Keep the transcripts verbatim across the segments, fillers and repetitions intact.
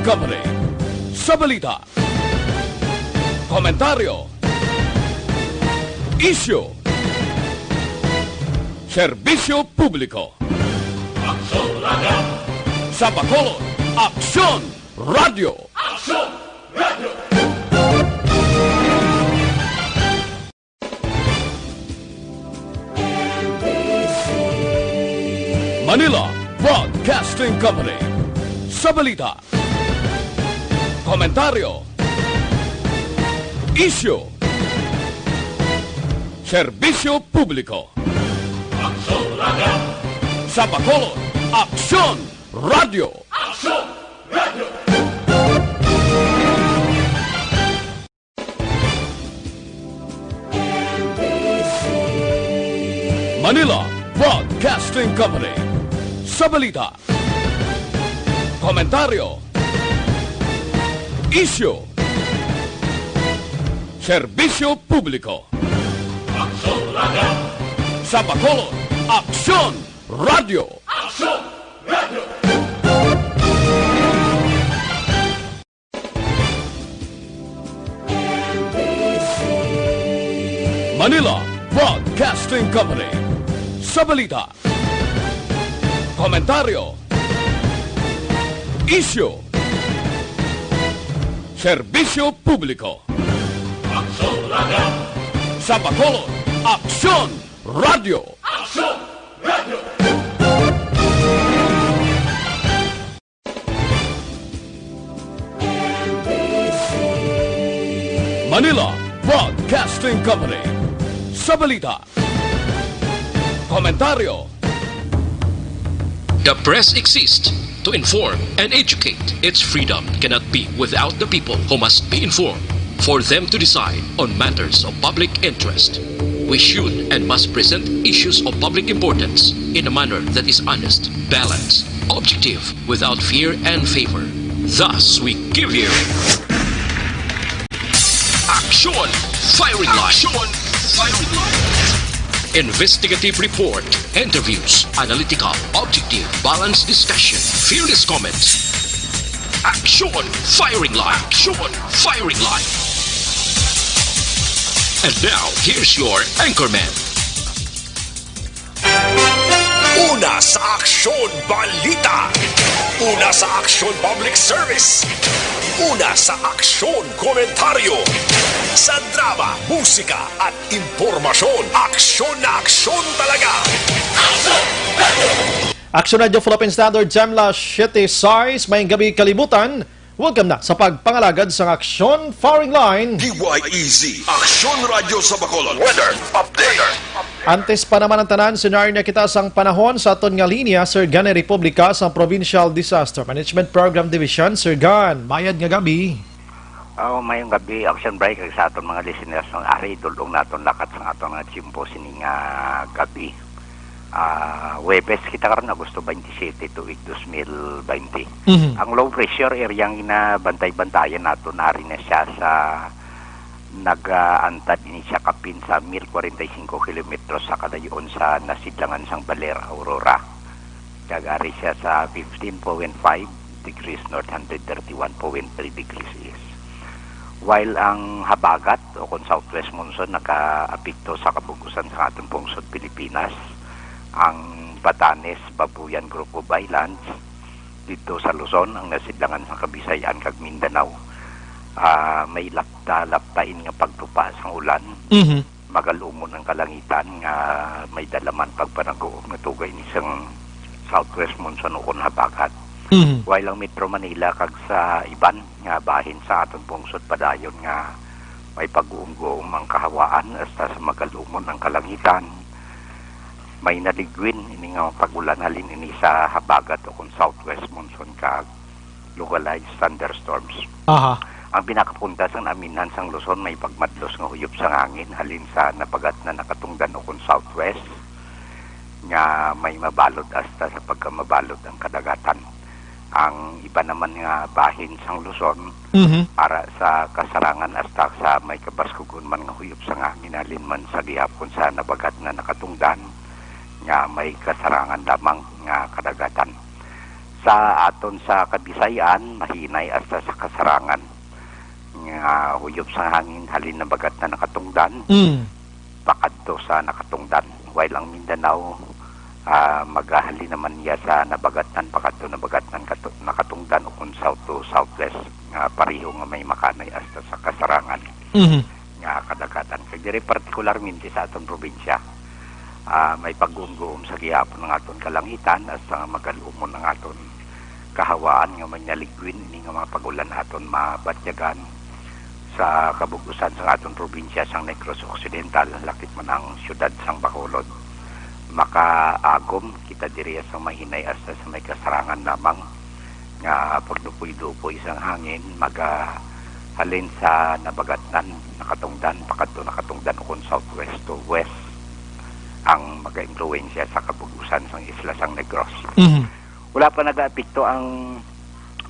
Company. Sa balita, komentaryo, isyu, serbisyo publiko. Aksyon Radio! Sa Bacolod, Aksyon Radio! Aksyon Radio! Manila Broadcasting Company. Sa balita, komentaryo, isyu, serbisyo publiko. Aksyon Radio! Sa Bacolod, Aksyon Radio! Aksyon Radio! Manila Broadcasting Company. Sa balita, komentaryo, isyu, serbisyo publiko. Aksyon Radio! Sa Bacolod, Aksyon Radio! Aksyon Radio! Manila Broadcasting Company. Sa balita, komentaryo, isyu, serbisyo publiko. Aksyon Radio! Sa Bacolod, Aksyon Radio! Aksyon Radio! Manila Broadcasting Company. Sa balita, komentaryo. The press exists to inform and educate. Its freedom cannot be without the people, who must be informed for them to decide on matters of public interest. We should and must present issues of public importance in a manner that is honest, balanced, objective, without fear and favor. Thus, we give you Aksyon Firing Line. Aksyon Firing Line. Investigative report, interviews, analytical, objective, balanced discussion, fearless comments. Aksyon Firing Line. Aksyon Firing Line. And now, here's your anchorman. Una sa aksyon, balita. Una sa aksyon, public service. Una sa aksyon, komentaryo. Sa drama, musika, at impormasyon, aksyon na aksyon talaga. Aksyon Radio Philippine Standard, Gemla siyete sais, maayong gabi kalibutan. Welcome na sa pagpangalagad sang Aksyon Firing Line. D Y E Z, Aksyon Radio sa Bacolod. Weather update. Antes pa naman ang tanan, senaryo na kita sang panahon sa aton nga linya, Sir Gan Republica sang Provincial Disaster Management Program Division. Sir Gan, mayad nga gabi. Oh, mayong gabi, Aksyon Bry, kag sa aton mga listeners nga ari, dul-ong naton lakat sang aton nga tiyempo sini nga gabi. Ah, Huwebes kita karon, Agosto twenty-seven, tuig dos mil twenty. Mhm. Ang low pressure area ang ginabantay-bantayan nato, nari na siya sa nag-aantad ini siya kapin sa mil kwarenta y singko kilometros sa kadayon sa nasidlangan sang Baler, Aurora. Kag ari siya sa fifteen point five degrees north, hundred thirty-one point three degrees east. While ang habagat o kon southwest monsoon nakaapekto sa kabug-usan sa aton pungsod Pilipinas, ang Batanes, Babuyan Group of Islands, didto sa Luzon, ang nasidlangan sa Kabisayan kag Mindanao, ah, may lapta-laptain nga pagtupa sang ulan. Mhm. Magalumon ang kalangitan nga may dala man pagpanaguom nga tugay ni sang southwest monsoon o kon habagat. Mhm. While ang Metro Manila kag sa iban nga bahin sa aton pungsod padayon nga may pag-uumguom ang kahawaan hasta sa magalumon ang kalangitan. May naligwin ini nga pag-ulan halin ini sa habagat o kon southwest monsoon kag localized thunderstorms. Aha. Ang pinakapunta sang naminhan sang Luzon may pagmadlos nga huyop sang hangin halin sa nabagat na nakatungdan o kon southwest nga may mabalod hasta sa pagkamabalod ang kadagatan. Ang iba naman nga bahin sang Luzon, Mhm. ara sa kasarangan hasta sa may kabaskugon man nga huyop sang hangin halin man sa gihapon sa nabagat na nakatungdan nga may kasarangan lamang nga kadagatan. Sa aton sa Kabisayan, mahinay hasta sa kasarangan. Nga huyop sang hangin halin Nabagatnan, Nakatungdan, Mm. pakadto sa Nakatungdan. While ang Mindanao, ah, magahalin naman niya sa Nabagatnan, pakadto Nabagatnan, katu-, Nakatungdan, o kung south to southwest, nga pareho nga may makanay hasta sa kasarangan Mhm. nga kadagatan. Kag diri partikularmente sa aton probinsya, ah, may pagguom-guom sa gihapon ang aton kalangitan, hasta nga magalumon ang aton kahawaan nga may naligwin ini nga mga pag-ulan aton mabatyagan sa kabug-usan sang aton probinsya sang Negros Occidental, lakip man ang siyudad sang Bacolod. Makaagom kita diri sa mahinay hasta sa may kasarangan lamang nga pagdupoy-dupoy sang hangin, magahalin sa Nabagatnan, Nakatungdan, pakadto Nakatungdan, o kung southwest to west ang magaimpluwensya sa kabug-usan sang isla sang Negros. Mhm. Wala pa nagaapekto ang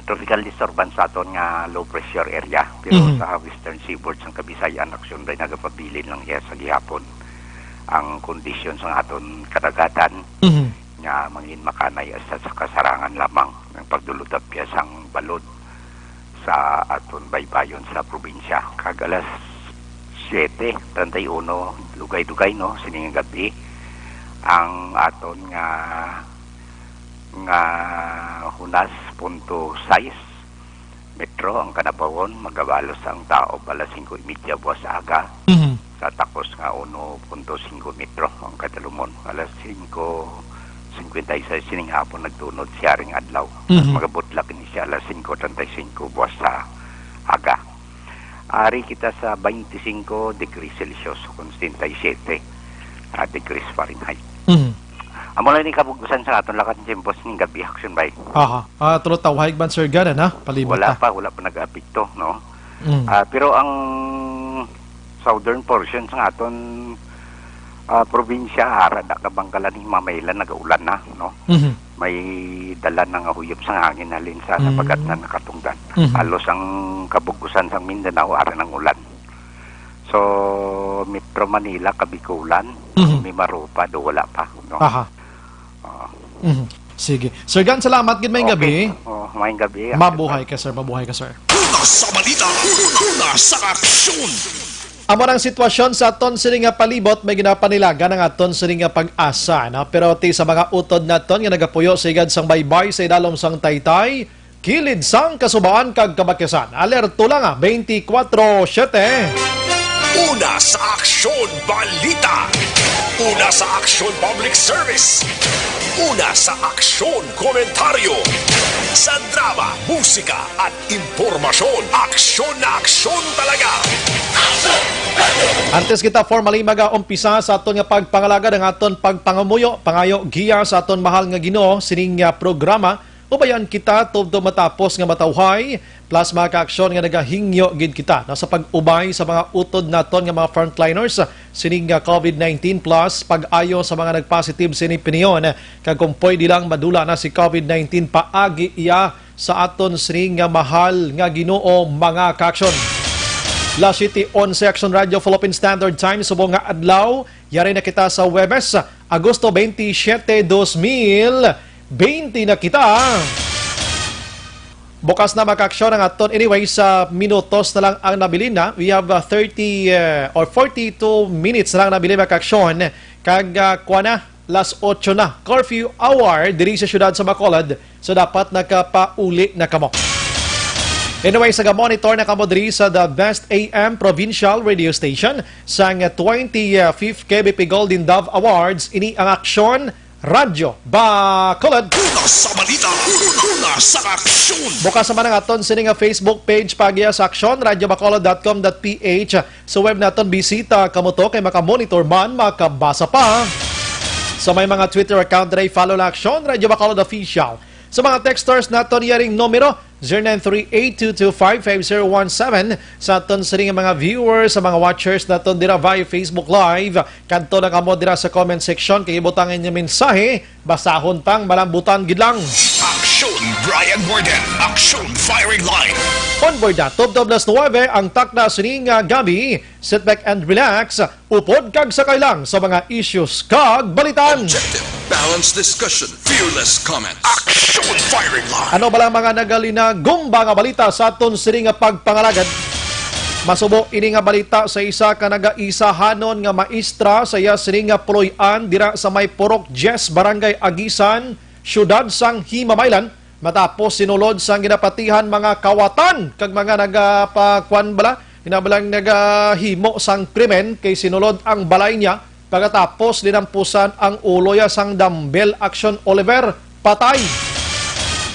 tropical disturbance sa aton nga low pressure area, pero Mhm. sa western seaboard sang Kabisayan, aksyon bay nagapabilin lang iya sa gihapon ang kondisyon sa aton kadagatan Mhm. nga mangin makanay hasta sa kasarangan lamang ng pagdulutapya sang balod sa aton baybayon sa probinsya. Kag alas siyete treinta y uno, dugay-dugay, no, sining gabi, ang aton nga, nga hunas punto sais metro ang kanabawon, magabalos ang taob alas singko y media buwas aga. Mhm. Sa takos nga uno punto singko metro ang kadalumon. Alas singko singkwenta y sais sining hapon nagtunod siya ring adlaw. Mhm. Magabudlak ni siya alas singko treinta y cinco buwas sa aga. Ari kita sa twenty-five degrees Celsius, kung setenta y siete, ah, degrees Fahrenheit. Mhm. Amo lang ni kabug-usan sa aton lakad, Jim, boss, ning gabi, action bay. Aha. Ah, tulo tawhayag man, Sir Gan, ana? Palibot Wala ta. pa, wala pa nag-apekto, no? Mm. Ah, pero ang southern portion sa aton, ah, probinsya, ara da kabangkalan ni mamailan nagaulan na, no? Mhm. May dala na nga huyop sang hangin halin sa Mhm. Nabagatnan, Nakatungdan. Mhm. Halos ang kabug-usan sang Mindanao, ara nang ulan. So, Metro Manila, Kabikulan, Mhm. Mimaropa, do wala pa, no? Aha. Oo. Mhm. Sige. Sir Gan, salamat gid, maayong Okay. gabi. Oh, maayong gabi. Mabuhay ka, sir. Mabuhay ka, sir. Una sa balita, una sa aksyon. Amo ang sitwasyon sa aton sini nga palibot, may ginapanilagan ang aton sini nga pag-asa, no? Pero ti sa mga utod naton nga nagapuyo sa higad sang baybay sa idalom sang taytay, kilid sang kasubaan kag kabakisan. Alerto lang, ah, twenty-four siete. Una sa aksyon, balita. Una sa aksyon, public service. Una sa aksyon, komentaryo. Sa drama, musika, at impormasyon, aksyon na aksyon talaga. Antes kita formally mag-umpisa sa aton nga pagpangalagad, ang aton pagpangamuyo, pangayo, giya sa aton mahal nga Ginoo, sining, ah, programa, ubayan kita tubtob matapos nga matawhay, plus mga kaaksyon nga nagahingyo gid kita na sa pag-ubay sa mga utod naton nga mga frontliners sining nga covid nineteen, plus pag-ayo sa mga nagpositive sini piniyon, kag kung pwede lang madula na si covid nineteen paagi iya sa aton sining nga mahal nga Ginoo, mga kaaksyon. Las siete onse, Aksyon Radio Philippine Standard Time, subong nga adlaw, yari na kita sa Huwebes, Agosto twenty-seven, dos mil twenty na kita. Bukas na, mga kaaksyon, ang aton. Anyway, sa minutos na lang ang nabilin na. We have, uh, thirty, uh, or forty-two minutes na lang nabilin, mga kaaksyon. Kag, uh, kuha na, las otso na. Curfew hour diri sa siyudad sa Bacolod. So, dapat nakapauli na kamo. Anyway, sa monitor na kamo diri sa The Best A M Provincial Radio Station sang twenty-fifth K B P Golden Dove Awards, ini ang Aksyon Radyo Bacolod. Una sa balita, una sa aksyon. Bukas naman ang aton sini nga Facebook page, paagiha sa aksyon radyo bacolod dot com dot P H. Sa web naton, bisita kamo to kay makamonitor man, makabasa pa. Sa may mga Twitter account, diri follow lang Aksyon Radyo Bacolod Official. Sa mga texters naton, yaring numero, zero nine three eight two two five five zero one seven. Sa aton sini nga mga viewers, sa mga watchers naton dira via Facebook Live, kadto lang kamo dira sa comment section kay ibutang inyo mensahe, basahon tang malambutan gid lang. Aksyon Brian Warden, Aksyon Firing Line. On board na, tubtob las nuwebe ang takna sining, ah, gabi. Sit back and relax. Upod kag sakay lang sa mga issues kag balitan. Objective, balanced discussion, fearless comment. Action Firing Line! Ano bala ang mga nagalinagumba nga balita sa aton sini nga pagpangalagad? Masubo ini nga balita sa isa ka nagaisahanon nga maestra sa iya sini nga puloy-an dira sa may Purok Diez, Barangay Aguisan, Siyudad sang Himamaylan, matapos sinulod sang ginapatihan mga kawatan kag mga nagapakuan bala, hinabalang nagahimo sang krimen, kay sinulod ang balay niya pagkatapos linampusan ang ulo niya sang dumbbell. Action Oliver, patay.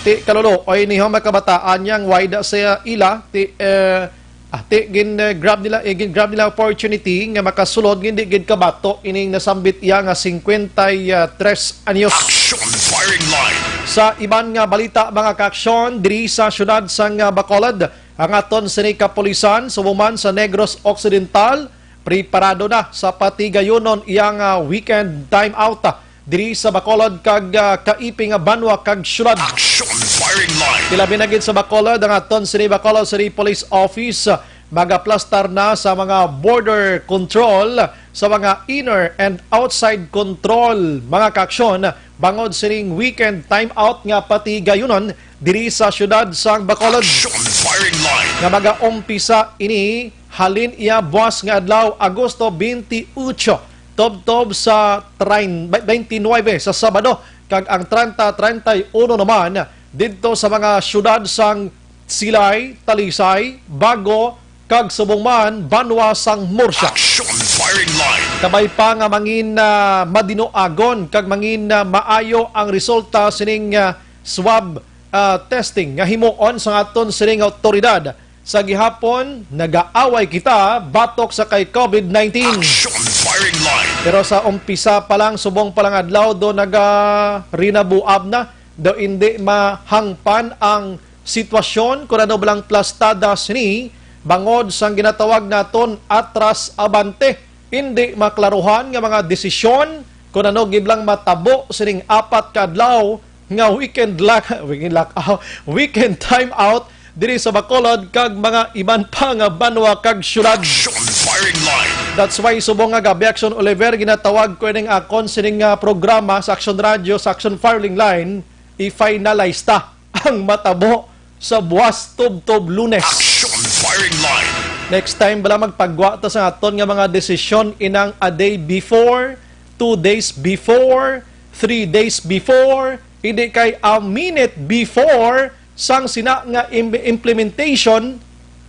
Ti kaluluoy niho, mga kabataan, niya nga way da sa ila, ti, eh, ah, ti gin, eh, grab nila, eh, gin grab nila opportunity nga makasulod, nga hindi gid kabato ining nasambit iya nga cincuenta y tres anyos. Action Firing Line! Sa iban nga balita, mga kaaksyon, diri sa siyudad sang, ah, Bacolod, ang aton sini kapulisan, subong man sa Negros Occidental, preparado na sa patigayunon iyang, ah, weekend timeout, ah, diri sa Bacolod kag, ah, kaiping nga banwa kag siyudad. Action Firing Line! Ilabi na gid sa Bacolod, ang aton sini Bacolod City Police Office, ah, magaplastar na sa mga border control, sa mga inner and outside control, mga kaaksyon, bangod sining weekend timeout nga patigayunon diri sa siyudad sang Bacolod. Action Firing Line! Nga magaumpisa ini halin iya buwas nga adlaw, Agosto twenty-eight, tubtob sa train, twenty-nine sa Sabado, kag ang treinta, treinta y uno naman didto sa mga siyudad sang Silay, Talisay, Bago, kag subong man banwa sang Murcia. Action Firing Line! Kabay pa nga mangin, ah, madinuagon kag mangin, ah, maayo ang resulta sining, ah, swab, ah, testing nga himuon sang aton sining awtoridad. Sa gihapon, nagaaway kita batok sa kay COVID nineteen. Action Firing Line! Pero sa umpisa pa lang, subong pa lang adlaw, do nagarinabuab na, do indi mahangpan ang sitwasyon kon ano bala ang plastada sini, bangod sang ginatawag naton atras abante. Indi maklaruhan nga mga desisyon kon ano gid lang matabo sining apat ka adlaw nga weekend lock, weekend lock, ah, weekend time out diri sa Bacolod kag mga iban pa nga banwa kag syudad. Action Firing Line. That's why subong nga gabi, Action Oliver, ginatawag ko ining akon sining, ah, programa sa Action Radio, sa Action Firing Line, i-finalize ta ang matabo sa buwas tubtob Lunes. Action Firing Line. Next time bala magpagwa ta sa aton nga mga desisyon inang a day before, two days before, three days before, hindi kay a minute before sang sina nga im-, implementation,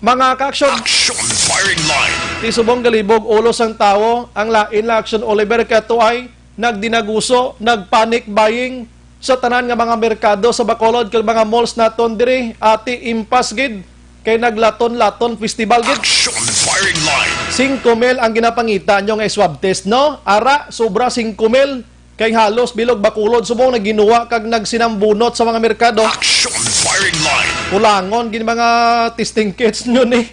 mga ka-action. Action Firing Line. Ti subong galibog ulo sang tawo, ang lain la, Action Oliver, kay ato ay nagdinaguso, nag-panic buying sa tanan nga mga merkado sa Bacolod kag mga malls naton diri, ati impas gid kay naglaton-laton festival gid. Action Firing Line. Singko mil ang ginapangita nyo nga swab test, no? Ara, sobra singko mil kay halos bilog Bacolod subong nagginuwa kag nagsinambunot sa mga merkado. Action Firing Line. Kulangon gid mga testing kits nyo ni.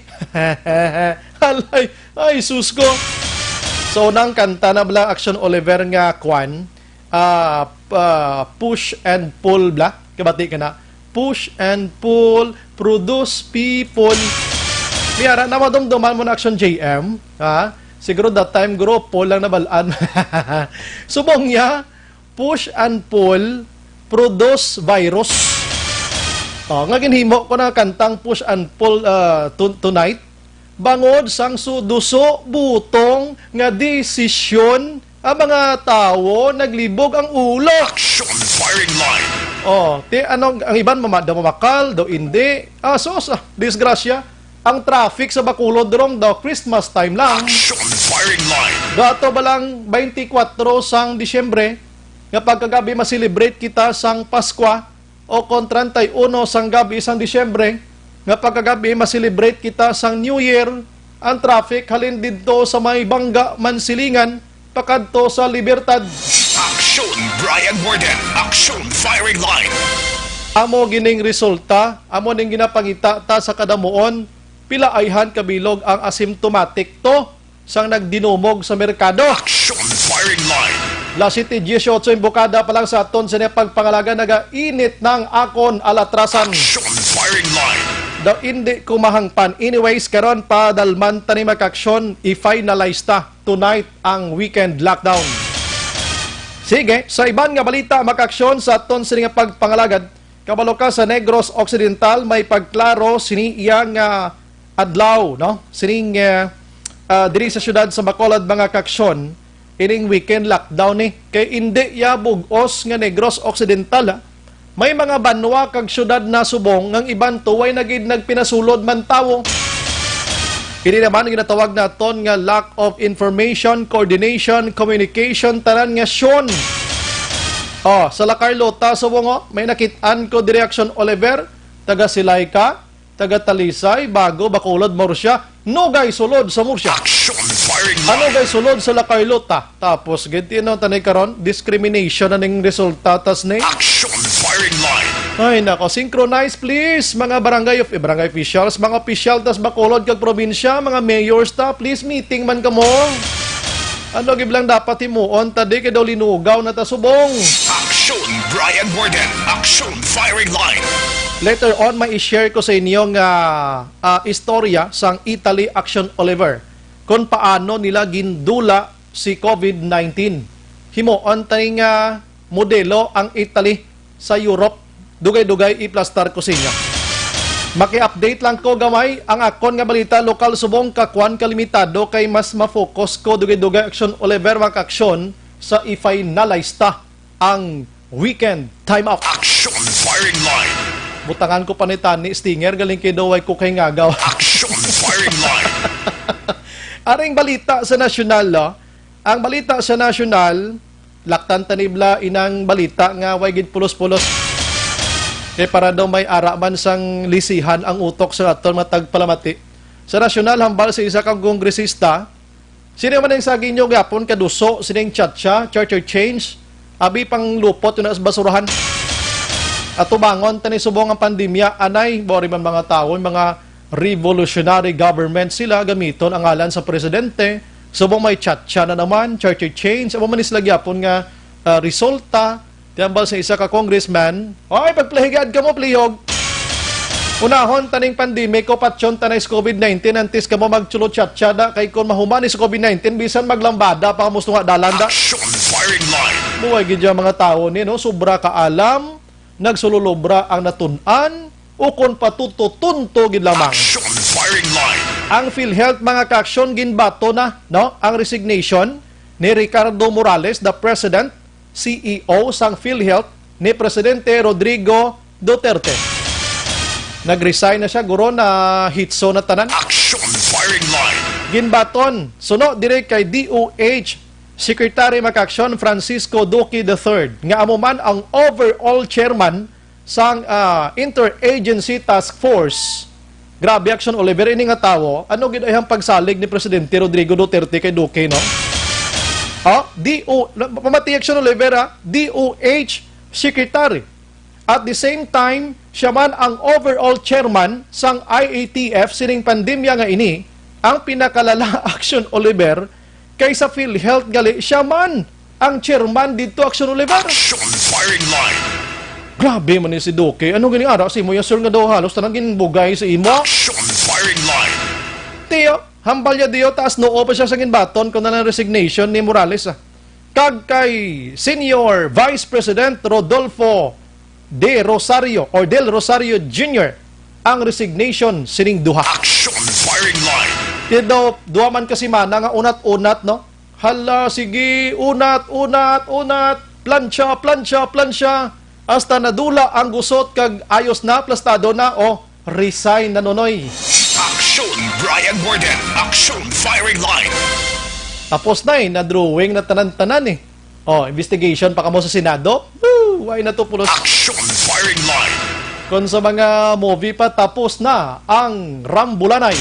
Halay, ay, sus ko. So, nang kanta na bala, Action Oliver, nga kwan, ah, p-, ah, push and pull bla? Kabati ka na? Push and pull, produce people. Miyara na madumduman mo na, Action J M, ha? Siguro that time, guro, pull lang nabalaan. Subong niya, push and pull, produce virus. Oh, nga ginhimo ko na kantang push and pull, ah, to-, tonight. Bangod sang su-, duso butong nga desisyon, ang mga tawo naglibog ang ulo. Action Firing Line. Oh, ti ano, ang iban mama-, daw mamakal, daw indi. Ah, sus, ah, disgrasya. Ang traffic sa Bacolod rong daw Christmas time lang. Action Firing Line. Dato ba lang twenty-four sang Disyembre, nga pagkagabi ma-celebrate kita sang Paskwa, o kon treinta y uno sang gabi sang Disyembre, nga pagkagabi ma-celebrate kita sang New Year, ang traffic halin didto sa may Bangga, Mansilingan, pakadto sa Libertad. Action Brian Warden, Action Firing Line. Amo gining resulta, amo ning ginapangita ta sa kadamuon, pila ayhan kabilog ang asymptomatic to sang nagdinumog sa merkado. Action Firing Line. Las siete dieciocho, imbokada pa lang sa aton sini pagpangalaga, nagainit na ang akon alatrasan. Action Firing Line. Daw hindi ko mahangpan. Anyways, karon padalman ta ni, mga kaaksyon, i-finalize ta tonight ang weekend lockdown. Sige, sa iban nga balita, mga kaaksyon, sa aton sini nga pagpangalagad, kabalo ka, sa Negros Occidental may pagklaro sini iya nga adlaw, no? Sining, eh, ah, diri sa siyudad sa Bacolod, mga kaaksyon, ining weekend lockdown ni. Kay indi ya bug-os nga Negros Occidental, ha? May mga banwa kag siyudad na subong nga ang iban tuway na gid nagpinasulod man tawo. Ini naman ginatawag naton nga lack of information, coordination, communication, tanan nga syon. Oh, sa La Carlota subong, oh, may nakit-an ko diri, Action Oliver, taga Silay ka, taga Talisay, Bago, Bacolod, Murcia, nugay sulod sa Murcia. Action firing line. Ano gay sulod sa La Carlota? Tapos, gid, tino, tanay karon, discrimination na ning resulta, tas ni. Action firing line. Ay, nako, synchronize, please, mga barangay of-, eh, barangay officials, mga opisyal, tas Bacolod kag probinsya, mga mayors ta, please, meeting man kamo. Ano gid lang dapat himuon, ta di kay daw linugaw na ta subong. Action, Brian Warden. Action firing line. Later on, may i-share ko sa inyo nga, ah, istorya sang Italy, Action Oliver, kung paano nila gindula si COVID nineteen. Himuon ta ni nga modelo ang Italy sa Europe. Dugay-dugay iplastar ko sa inyo. Maki-update lang ko gamay. Ang akon nga balita lokal subong ka kwan kalimitado kay mas ma-focus ko dugay-dugay, Action Oliver, mga kaaksyon, sa i-finalize ta ang weekend timeout. Action firing line. Butangan ko pa ni tani stinger, galing kay daw way ko kay ngagaw. Action firing line. Aring balita sa nasyonal, no? Ang balita sa nasyonal, laktan tanibla inang balita nga way gid pulos-pulos. Kay para daw may ara man sang lisihan ang utok sa aton mga tagpalamati. Sa nasyonal, hambal sa isa ka kongresista, sino man ang sa ginyo gyapon kaduso sining chatcha, charter change, abi pang lupot yun sa basurahan. Atubangon tani subong ang pandemya, anay, bori man mga tawo, mga revolutionary government sila, gamiton ang ngalan sa presidente, subong may chatcha na naman, charter change, amo man ni sila gyapon nga, ah, resulta, tiyambal sa isa ka congressman, "Oy, pagpalihigad kamo, plihog! Unahon taning pandemic ko, patyon tanay sa COVID nineteen, antes kamo magchulo chatcha da, kay kung mahuman ni sa COVID nineteen, bisan maglambada pa kamo sa tunga dalan da." Action firing line. Buhay gid yung mga tawo ni, no? Sobra ka alam, nagsululobra ang natun-an, ukon patuto-tunto gid lamang. Action firing line. Ang PhilHealth, mga kaaksyon, ginbato na, no, ang resignation ni Ricardo Morales, the president, C E O sang PhilHealth, ni Presidente Rodrigo Duterte. Nag-resign na siya, guro, na hitso na tanan. Action firing line. Ginbaton, suno diri kay D O H Secretary, mga kaaksyon, Francisco Duque the third, nga amo man ang overall chairman sang, ah, Interagency Task Force. Grabe, Action Oliver, ini nga tawo, ano gid ay ang pagsalig ni Presidente Rodrigo Duterte kay Duque, no? Oh, D O, pamati, Action Oliver, ha? D O H Secretary. At the same time, siya man ang overall chairman sang I A T F sining pandemya nga ini, ang pinakalala, Action Oliver, kay sa PhilHealth gali, siya man ang chairman didto, Action Oliver. Action firing line. Grabe man ni si Duque. Ano gini ara sa imo, ya, sir, nga daw halos tanang ginbugay sa imo? Action firing line. Tiyo, hambal niya diyo, taas noo pa siya sa ginbaton kung na resignation ni Morales, ah. Kag kay Senior Vice President Rodolfo De Rosario or Del Rosario Junior ang resignation sining duha. Action firing line. Di daw, duha man ka semana nga unat-unat, no? Hala, sige, unat, unat, unat, plancha, plancha, plancha, hasta nadula ang gusot kag ayos na, plastado na, o resign na, Nonoy. Action, Brian Warden. Action firing line. Tapos na eh, na-drawing na tanan-tanan eh. Oh, investigation pa kamo sa Senado? Woo! Why na to, pulos? Action firing line. Kung sa mga movie pa, tapos na ang Rambulanay.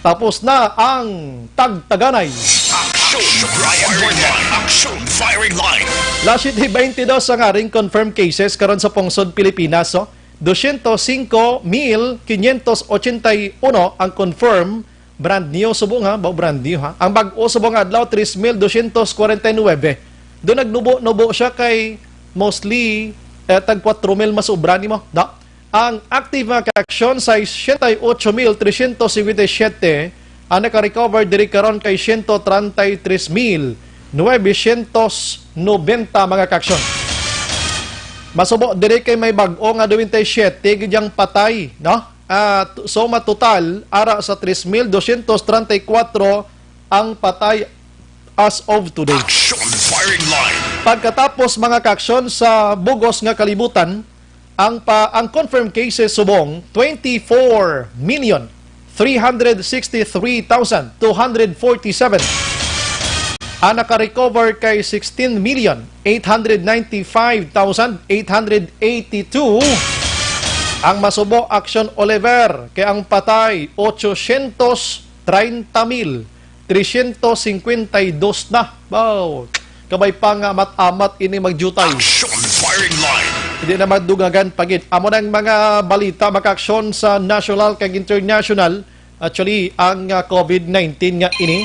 Tapos na ang Tagtaganay. Action, Brian Warden. Action firing line. Last year, twenty-two ang aring confirmed cases karon sa pungsod Pilipinas, oh. Dosyentos singko mil kinyentos ochenta y uno ang confirm. Brand new subong, ha, ba, brand new, ha. Ang bag-o subong nga adlaw, tres mil dosyentos kwarenta y nuebe. Do nagnubo-nubo siya kay mostly, eh, tag kwatro mil masobra nimo, da? Ang active, mga kaaksyon, sa siyenta y ocho mil tresyentos cincuenta y siete, ang naka-recover diri karon kay siyento treinta y tres mil novecientos noventa, mga kaaksyon. Masubo diri kay may bag-o nga twenty-seven gid ang patay, no? Ah, t-, so matotal ara sa tres mil dosyentos treinta y kuwatro ang patay as of today. Action firing line. Pagkatapos, mga kaaksyon, sa bugos nga kalibutan, ang pa, ang confirmed cases subong twenty-four million three hundred sixty-three thousand two hundred forty-seven. Ang naka-recover kay sixteen million eight hundred ninety-five thousand eight hundred eighty-two. Ang masubo, Action Oliver, kay ang patay, ochocientos treinta mil tresyentos cincuenta y dos na. Wow! Kabay pa nga amat-amat ini magjutay. Action firing line. Hindi na magdugangan pa gid. Amo nang mga balita, mga kaaksyon, sa national kag international. Actually, ang, ah, covid nineteen nga ini,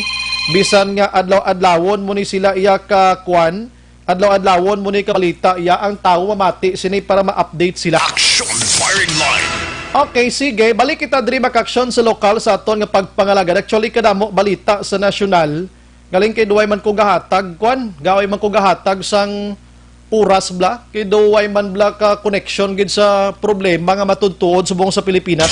bisan nga adlaw-adlawon mo ni sila iya ka kwan, adlaw-adlawon mo ni ka balita iya, ang tawo mamati sini para ma-update sila. Action firing line. Okay, sige. Balik kita diri, mga kaaksyon, sa lokal sa aton nga pagpangalagad. Actually, kadamo balita sa nasyonal. Galing kay duway man ko gahatag, kwan, gaway man ko gahatag sang oras bla, kay duway man bla ka connection gid sa problema nga matutuod subong sa Pilipinas.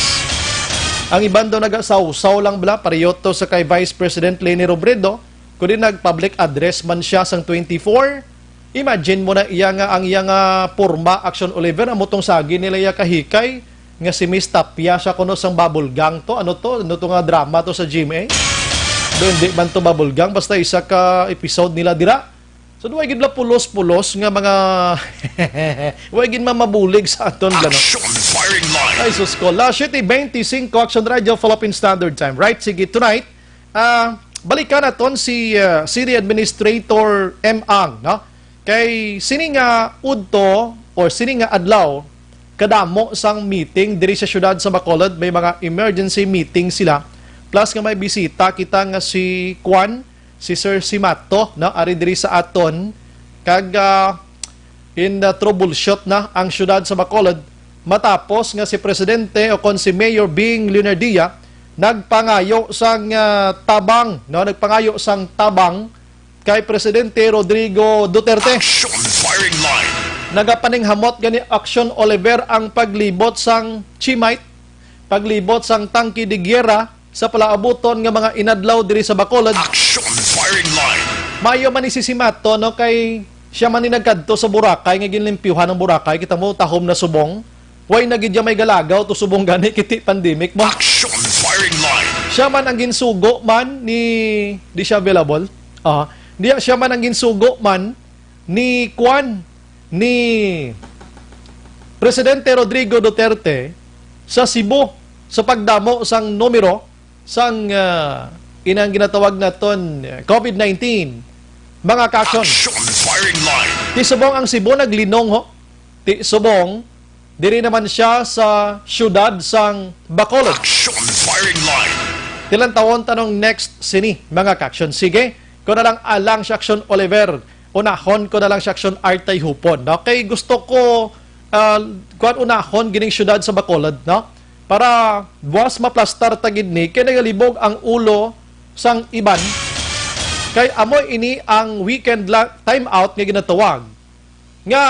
Ang iban daw nagasawsaw lang bla, pareho to sa kay Vice President Leni Robredo, kundi nag-public address man siya sang twenty-four. Imagine mo na iya nga, ang iya nga porma, Action Oliver, amo tong sagi nila iya kahikay, nga si Miss Tapia siya kuno sang bubble gang to. Ano to? Ano to nga drama to sa G M A? Do, hindi man to bubble gang, basta isa ka episode nila dira. So, duway gid la pulos-pulos nga mga, way gid mamabulig sa aton, bla, no? Action firing line. Ay, sus ko. La siete veinticinco, Action Radio, Philippine Standard Time. Right, sige, tonight, ah, balikan naton si, ah, City Administrator M Ang, no? Kay sini nga udto or sini nga adlaw, kadamo sang meeting diri sa siyudad sa Bacolod, may mga emergency meeting sila. Plus nga may bisita kita nga si Kwan, si Sir Simato, no, ari diri sa aton, kag, ah, in, ah, troubleshoot na ang siyudad sa Bacolod matapos nga si Presidente o kon si Mayor Bing Leonardia nagpangayo sang, ah, tabang, no, nagpangayo sang tabang kay Presidente Rodrigo Duterte. Action firing line. Nagapaninghamot gani, Action Oliver, ang paglibot sang Chimite, paglibot sang tangke de guerra, sa palaabuton nga mga inadlaw diri sa Bacolod. Action firing line. Mayo man ni si Simato, no, kay siya man ni nagkadto sa Boracay nga ginlimpyuhan ang Boracay. Kita mo, tahom na subong. Way na gid ya may galagaw to subong gani kiti pandemic mo. Action firing line. Siya man ang ginsugo man ni, di siya available. Ah, di siya man ang ginsugo man ni Kwan, ni Presidente Rodrigo Duterte sa Cebu sa pagdamo sang numero sang, ah, inang ginatawag naton, eh, covid nineteen, mga kaaksyon. Action firing line. Ti subong ang Cebu naglinong, ho. Ti subong, diri naman siya sa siyudad sang Bacolod. Action firing line. Tilantawon tanong next sini, mga kaaksyon. Sige, ko na lang alang si Action Oliver. Unahon ko na lang si Action Art Tayhupon, no? Kay gusto ko, ah, kuwan, unahon gining siyudad sa Bacolod, no? Para buwas maplastar ta gid ni, kay nagalibog ang ulo sang iban. Kay amo ini ang weekend la-, time out nga ginatawag, nga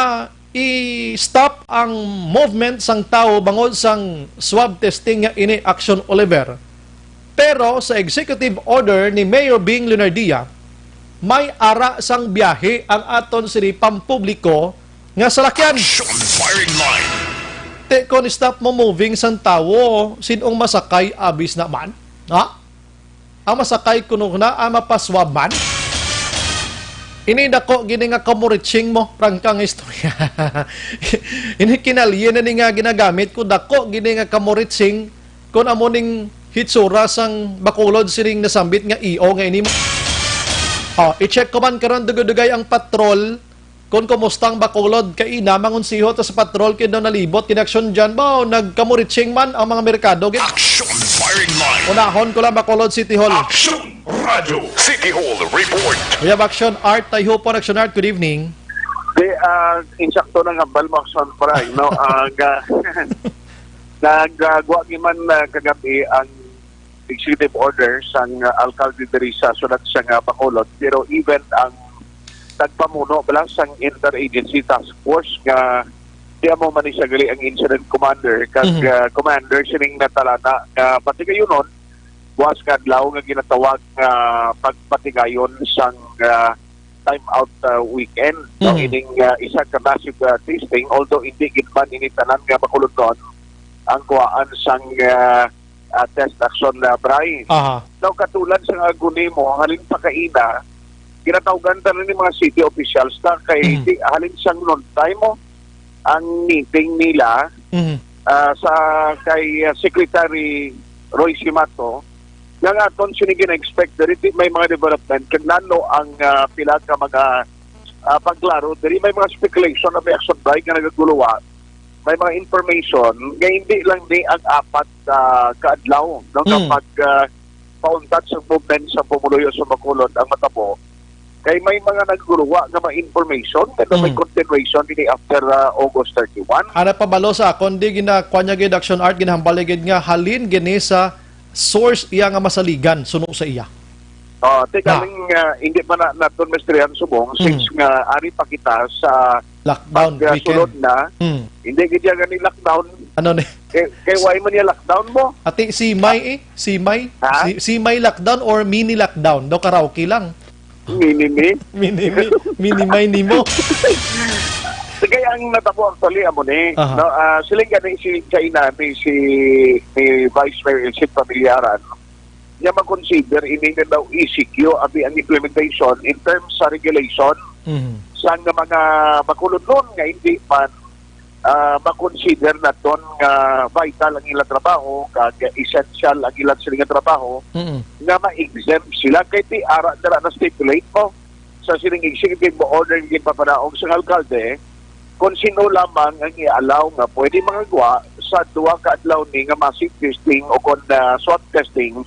i-stop ang movement sang tawo bangod sang swab testing nga ini, Action Oliver. Pero sa executive order ni Mayor Bing Leonardia, may ara sang biyahe ang aton sini pampubliko nga salakyan. Action firing line. Te, kon stop mo moving sang tawo, sin-ong masakay abis naman? Ha? Ang masakay kuno na, ang mapaswab man? Ini dako gini nga kamuritsing mo, prangka nga istorya. Ini kinalye na ni nga ginagamit ko, dako gini nga kamuritsing, kun amo ning hitsura sang Bacolod sining nasambit nga E O nga ini mo. Oh, i-check ko man karon dugay-dugay ang patrol. Kung kumusta ang Bacolod, kay ina, mangonseho ta sa patrol, kay daw nalibot kini aksyon dyan. Baw, nagkamuritsing man ang mga merkado, gid. Action firing line. Unahon ko lang, Bacolod City Hall. Action Radio City Hall Report. We have Action Art Tayhupon. Action Art, good evening. Di, ah, insakto na nga, Balmo Action Prime, no? Ah, ga-, Nagagwa man, ah, kagabi ang executive order sang, ah, alkalde diri sa syudad sang, ah, Bacolod, pero even ang nagpamuno bala sang interagency task force nga di amo man ni siya gali ang incident commander kag, Mhm. ah, commander sining natalana nga patigayunon buwas nga adlaw nga ginatawag nga pagpatigayon sang, ah, time out, ah, weekend, no? Mhm. Ining, ah, isa ka massive, ah, testing, although hindi gid man ini tanan nga Bacolodnon ang kuhaan sang, ah, ah, test action, ah, Bri. Aha. Now, katulad sa nga guni mo, halin pa kaina, ginatawgan ta ni mga city officials ta kay Mhm. di, halin sang noontime mo ang meeting nila, Mhm. ah, sa kay, ah, Secretary Roy Simato, nga nga aton sini gina-expect diri di may mga development kag nano ang, ah, pila ka mga, ah, pagklaro diri may mga speculation na may action bike nga nagaguluwa, may mga information nga hindi lang ni ang apat, ah, ka adlaw, no, nga Mm. pag, ah, pauntat sa movement sa pumuluyo sa Bacolod ang matabo. Kay may mga nagguruwa nga mga information nga may Mm. continuation ini after, ah, August thirty-one. Ana pa balo sa akon, di ginakuha niya gid Action Art, ginahambal niya gid nga halin gini sa source iya nga masaligan, suno sa iya. Ah, teka Na. lang, ah, hindi pa na naton mesterihan subong, Mm. since nga ari pa kita sa Lockdown pag, ah, weekend. sulod na, Mm. hindi gid yan gani lockdown. Ano ni? Kay, kay why man niya lockdown mo? Ati, si May eh? Si May? Ha? Si, si May lockdown or mini lockdown? Daw karaoke lang. Mini me? Mini me? Mini May nimo? Kaya ang natabo actually, amo ni, Aha. no, ah, siling gani si China, ni si, ni Vice Mayor Elcid Familiaran, niya ma-consider ini nga daw E C Q, abi ang implementation in terms sa regulation Mhm. sa nga mga makulunlon nga hindi man, ah, ma-consider naton nga vital ang ilang trabaho, kag essential ang ilang sila nga trabaho, Mhm. nga ma-exempt sila. Kay ti ara dira na stipulate mo sa sining executive order nga ginpapanaog sang alkalde, kung sino lamang ang i-allow nga pwede mangagwa sa duha ka adlaw ni nga massive testing o kon, ah, swab testing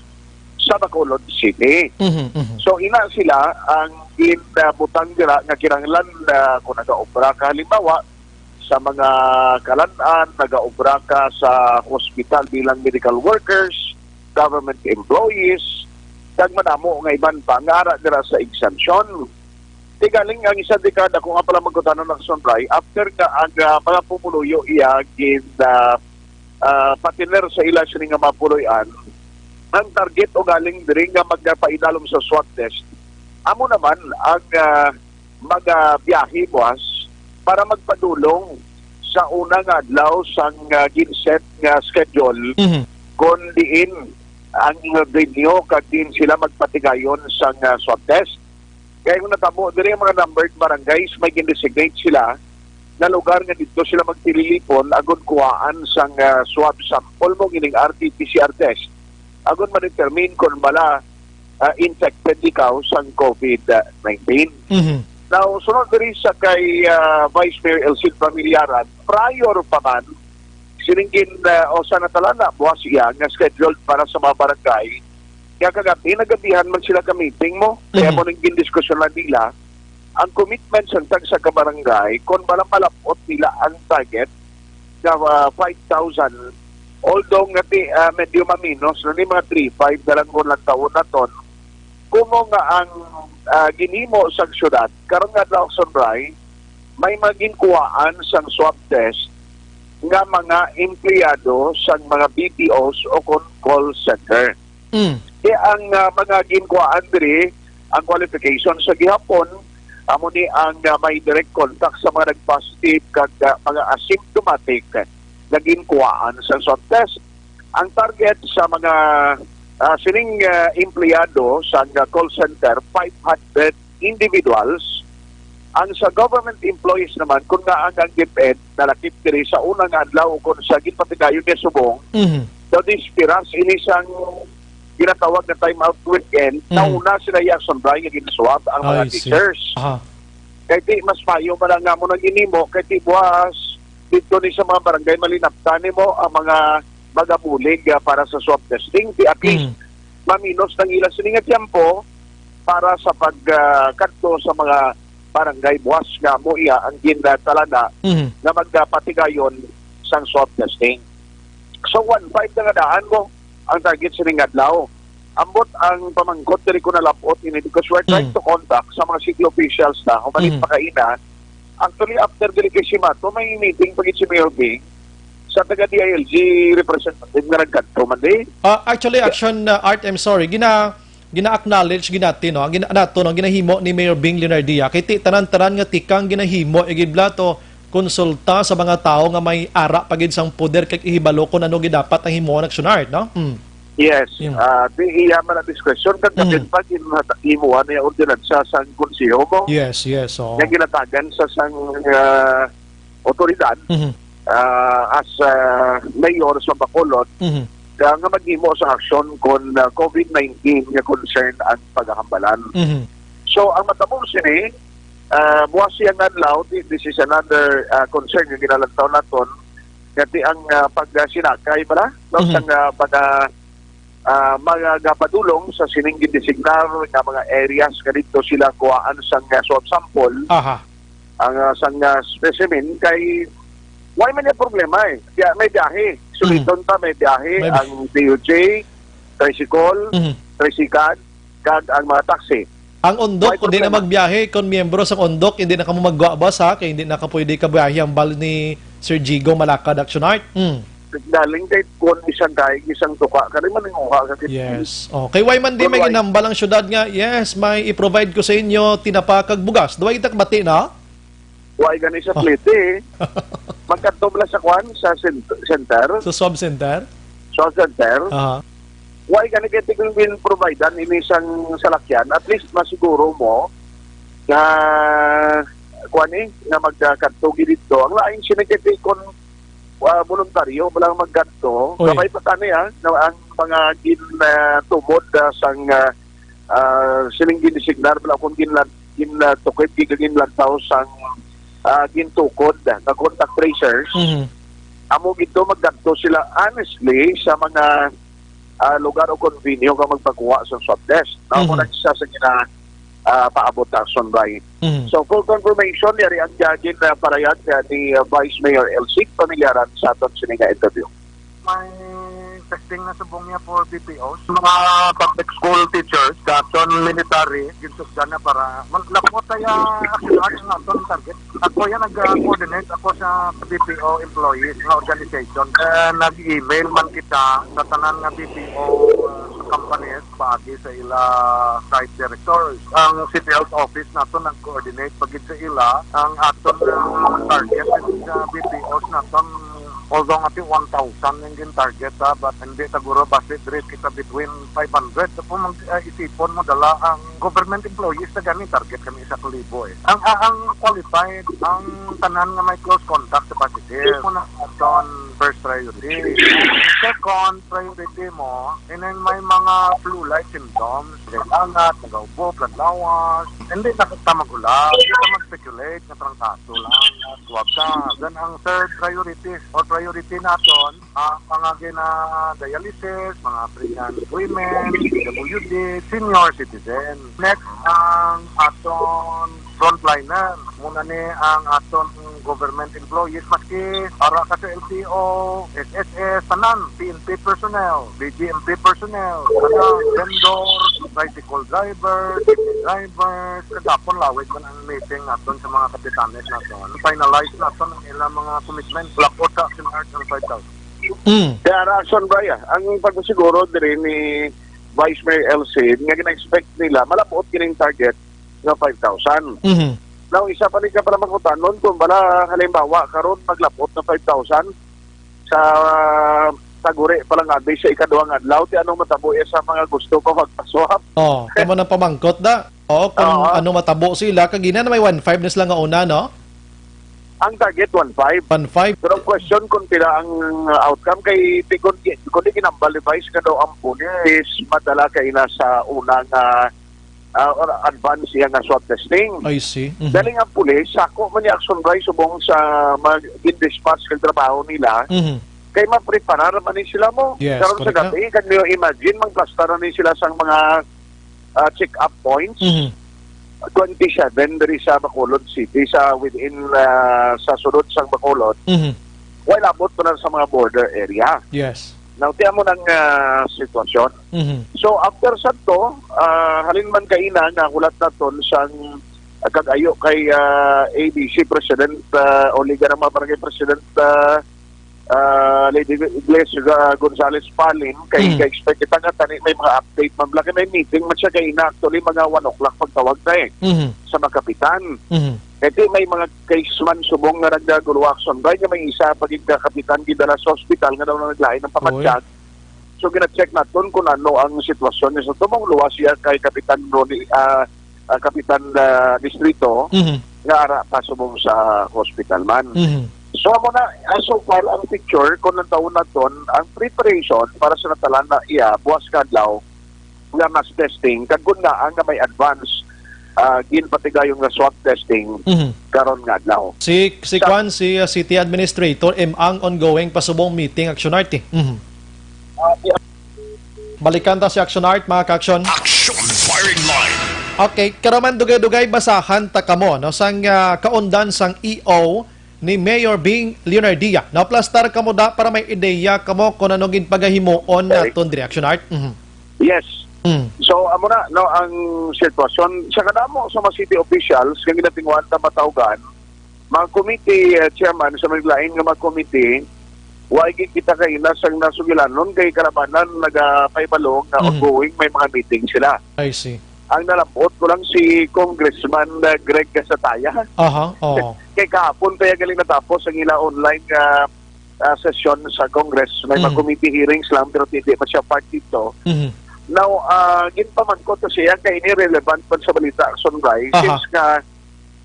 sa Bacolod City. Mhm, mhm. So, ina sila ang ginbutang dira nga kinahanglan, ah, kung nagaobra ka, halimbawa, sa mga kalan-an, nagaobra ka sa hospital bilang medical workers, government employees, kag madamo nga iban pa nga ara dira sa exemption. Ti galing ang isa dekada ko nga pala magkutanan ng sunray after nga ang, ah, mga pumuluyo iya gin, ah, ah, patiner sa ila sini nga mga puloy-an, ang target o galing diri nga magpaidalom sa swab test, amo naman ang, ah, mga biyahe buwas para magpadulong sa una nga adlaw sang, ah, ginset nga schedule Mhm. kon diin ang venue kag diin sila magpatigayon sang, ah, swab test. Kay kung natabo diri ang mga numbered barangays may gindesignate sila nga lugar nga didto sila magtililipon agud kuhaan sang, ah, swab sample mo gining R T P C R test agud ma-determine kon bala, ah, infected ikaw sang covid nineteen. Mhm. Now, sunod diri sa kay, ah, Vice Mayor Elcid Familiaran, prior pa man sining gin, ah, o sa natalana buwas iya nga scheduled para sa mga barangay, nga kagabi nagabihan man sila ka meeting mo. Kaya Mhm. mo nang gindiskusyonan nila ang commitment sang tagsa ka barangay kon bala malapot nila ang target nga, ah, five thousand. Although nga ti, ah, medyo maminos na ni mga three five na lang kung lang taon naton. Kumo nga ang, ah, ginhimo sang syudad karon nga adlaw, Sunray, may mga ginkuhaan sang swab test nga mga empleyado sang mga B P Os o kon call center. Mm. Kaya ang, ah, mga ginkuhaan diri, ang qualification sa gihapon, amo ni ang, ah, may direct contact sa mga nag-positive kag, ah, mga asymptomatic nga ginkuhaan sa swab test. Ang target sa mga, ah, sining, ah, empleyado sa, ah, call center, five hundred individuals. Ang sa government employees naman, kung nga ang, ang DepEd nalakip diri sa una nga adlaw o kung sa ginpatigayon niya subong, Mhm. daw dispiras ini sang ginatawag na time out weekend, Mhm. nauna sila iya sunday nga ginaswab ang mga I see. teachers. Aha. Kay di mas mayo man nga mo nang inimo, kay di buwas dito ni sa mga barangay malinaptan nimo ang mga magabulig, ah, para sa swab testing. Di at least Mm. maminos nang ila sini nga tiyempo para sa pag, ah, kadto sa mga barangay buwas nga mo iya ang gintalana Mhm. nga magpatigayon sang swab testing. So, one five na nga daan mo ang target sining adlaw. Ambot ang pamangkot diri ko nalapot ini because we're trying Mm. to contact sa mga city officials na humalit Mhm. pa kaina. Actually, after diri kay Simato, may meeting pa gid si Mayor Bing sa taga D I L G representative nga nagkadto man di. Ah, actually, Action, uh, Art, I'm sorry. Gina, gina-acknowledge gid natin, no? Ang gina, nato, no? Ginahimo ni Mayor Bing Leonardia. Kay ti, tanan-tanan nga tikang ginahimo, igid bala to, konsulta sa mga tawo nga may ara pa gid sang poder kag ihibalo kung ano gid dapat ang himuon, Action Art, no? Mm. Yes. Mm. Ah, di iya man ang discretion kag Mm. kapin pa gin-, himuan niya ordinansa sang konseho mo. Yes, yes, oo. Nga ginatagan sa sang, ah, otoridad, Mhm. ah, as, ah, mayor sa Bacolod, Mhm. nga, nga maghimo sa aksyon kon, ah, COVID nineteen nga concern ang pagahambalan. Mhm. So, ang matabo sini, ah, buwas siya nga adlaw, thi-, this is another, ah, concern nga ginalantaw naton, nga ti ang, ah, pagsinakay bala, no, Mhm. sang, ah, mga, ah, mga gapadulong sa sining gindesignar nga mga areas nga dito sila kuhaan sang, ah, swab sample, Aha. ang, ah, sang, ah, specimen kay why man yung problema eh. Kaya may biyahe. Mhm. Suliton pa, may biyahe May bi- ang D O J, tricycle, Mhm. tricycad, kag ang mga taxi. Ang Undok, May kung di na problema. magbiyahe, kung miyembro sang Undok, hindi na kamo magwa, boss, ha? Kay hindi na ka pwede kabiyahe ang bal ni Sir Jigo Malacad, Action Art. Mm. Galing kay kun isang daig, isang tuka, kani man ang uha ka kit-, Yes. Oh, kay why man di Kun may why? ginambal ang syudad nga, "Yes, may i-provide ko sa inyo, tinapa kag bugas." Duway kita kabati na? Why gani sa Oh. Plete? Magkadto bala sa kwan, sa cent-, center? Sa swab center? Swab center? Aha. Why gani kay tigong bin providean ini sang salakyan? At least masiguro mo nga kwan eh, nga magkadto gid dito. Ang lain sini kay kun, ah, voluntaryo bala ang magkadto. Oy. Kabay pa tani, ah, nga ang mga gin, ah, tumod, ah, sang, ah, ah, sining gindesignar bala kung ginla-, gin, ah, tukod, gin, ginlantaw sang, ah, gintukod, ah, nga contact tracers. Mhm. Amo gid to, magkadto sila honestly sa mga, ah, lugar o convenio nga magpakuha sa swab test. Amo Mhm. na isa sa gina, ah, paabot na action by. Mhm. So, full confirmation, yari ang gagin na parayag, ah, ni, ah, Vice Mayor Elsie, pamilyaran sa aton sini nga interview. May testing na subong niya for B P Os. Mga public school teachers, sa aton military, ginsugdan na para man-, lapot kaya action art ang aton target. Ako yan, nag-coordinate ako sa B P O employees nga organization. Eh, nag-email man kita sa tanan nga B P O, uh, companies paagi sa ila site directors. Ang City Health Office nato nag-coordinate pagid sa ila. Ang aton, uh, target sa B P Os naton, although nga ti one thousand ang gin-target, ha, but hindi, siguro basi diri kita between five hundred. So, kung mag-, uh, isipon mo, dala ang government employees na gani, target kami isa ka libo, eh. Ang, ah, ang qualified, ang tanan nga may close contact sa positive. Mo na aton first priority. Second priority mo, and then may mga flu-like symptoms, kailangan, nagaubo, planlawas, hindi na kita maghula, hindi na mag-speculate, nga trangkaso lang, swab ka. Then ang third priority, or priority naton, ang mga gina-dialysis, mga pregnant women, P W D, senior citizen. Next, ang aton frontliner. Muna ni ang aton government employees, maski para ka sa L T O, S S S, tanan, P N P personnel, B G M P personnel, tanan, vendors, tricycle drivers, jeepney drivers, kagapon lawig man ang meeting naton sa mga kapitanes naton. Finalize naton ang ilang mga commitment. Lapot sa action art ang five thousand. Mm. Kaya rason ba ya? Ang pagsiguro diri ni Vice Mayor Elsie nga gina-expect nila, malapot kining target nga five thousand. Mhm. Now, isa pa ni ka pala makutanon kung bala, halimbawa, karon maglapot na five thousand sa taguri pa lang abi sa ikaduhang adlaw, ti anong matabo iya sa mga gusto pa magpaswab? Oh, kamo nang pamangkot da. Oo, kung Oo. ano matabo sila, kagina na may one five na sila nga una, no? Ang target, one five. One five. Pero ang question kung pila ang, uh, outcome, kay di, kung, kung di ginambal ni Vice nga daw ang pulis, madala kay na sa unang, uh, uh, or advance siya nga swab testing. I see. Mhm. Galing ang pulis, sako man ni Action Bry subong sa mag-, in-dispatch kag trabaho nila. Mhm. Kay mapreparar man ni sila mo. Yes, Karon sa correct na. gabi, can you imagine, magplastar na ni sila sang mga, ah, check-up points? Mhm. Twenty-seven diri sa Bacolod City, sa within, ah, sa sulod sang Bacolod. Mhm. While abot pa na sa mga border area. Yes. Now, tiyan mo ng ah, sitwasyon. Mhm. So, after sa to, ah, halin man kaina nga hulat naton sang ah, kag-ayo kay ah, A B C President ah, o Liga ng mga Barangay President ah, ah, Lady Iglesia Gonzalez Palin, kay Mm. ka-expect kita nga tani may mga update man bala kay may meeting man siya kaina, actually mga one o'clock pagtawag na eh Mhm. sa mga kapitan. Mhm. Kay ti may mga case man subong nga nagdaguluwak sunday nga may isa pa gid ka kapitan gidala sa ospital nga daw naglain ang Oy. pamatyag. So gina-check naton kung ano ang sitwasyon niya sa tumong luwas siya kay Kapitan Ronnie, ah, ah, Kapitan ah, Distrito Mhm. nga ara pa subong sa hospital man. Mhm. So amo na, ah, so far ang picture kung ang taon naton ang preparation para sa natalan na iya buwas nga adlaw nga mass testing kag kun nga nga may advance ah, ginpatigayon nga swab testing Mhm. karon nga adlaw. Si si Sa- Kwan, si uh, City Administrator M ang ongoing pasubong meeting Action Art eh. Mhm. Ah, si- Balikan ta si Action Art, mga ka-action. Action Firing Line. Okay, karon man dugay-dugay basahan ta kamo no sang ah, kaundan sang E O ni Mayor Bing Leonardia. Naplastar kamo da para may ideya kamo kung ano ginpagahimuon Okay. naton diri Action Art. Mhm. Yes. Mm. So amo na no ang sitwasyon sa kadamo sa mga city officials nga ginatinguhan ta matawgan, mga committee uh, chairman sa mga lain nga mga committee, wa gid kita kaina sang nasugilanon kay kalabanan nagapahibalo nga Mm. ongoing may mga meeting sila. I see. Ang nalabot ko lang si Congressman uh, Greg Gasataya. Aha, oo. Kay kahapon pa ya galing natapos ang ila online nga ah, sesyon sa Congress. May mga Mhm. committee hearings lang pero hindi man siya part dito. Mhm. Now, ah, ginpamangkot ko siya kay ini relevant man sa balita Action Rise Aha. since nga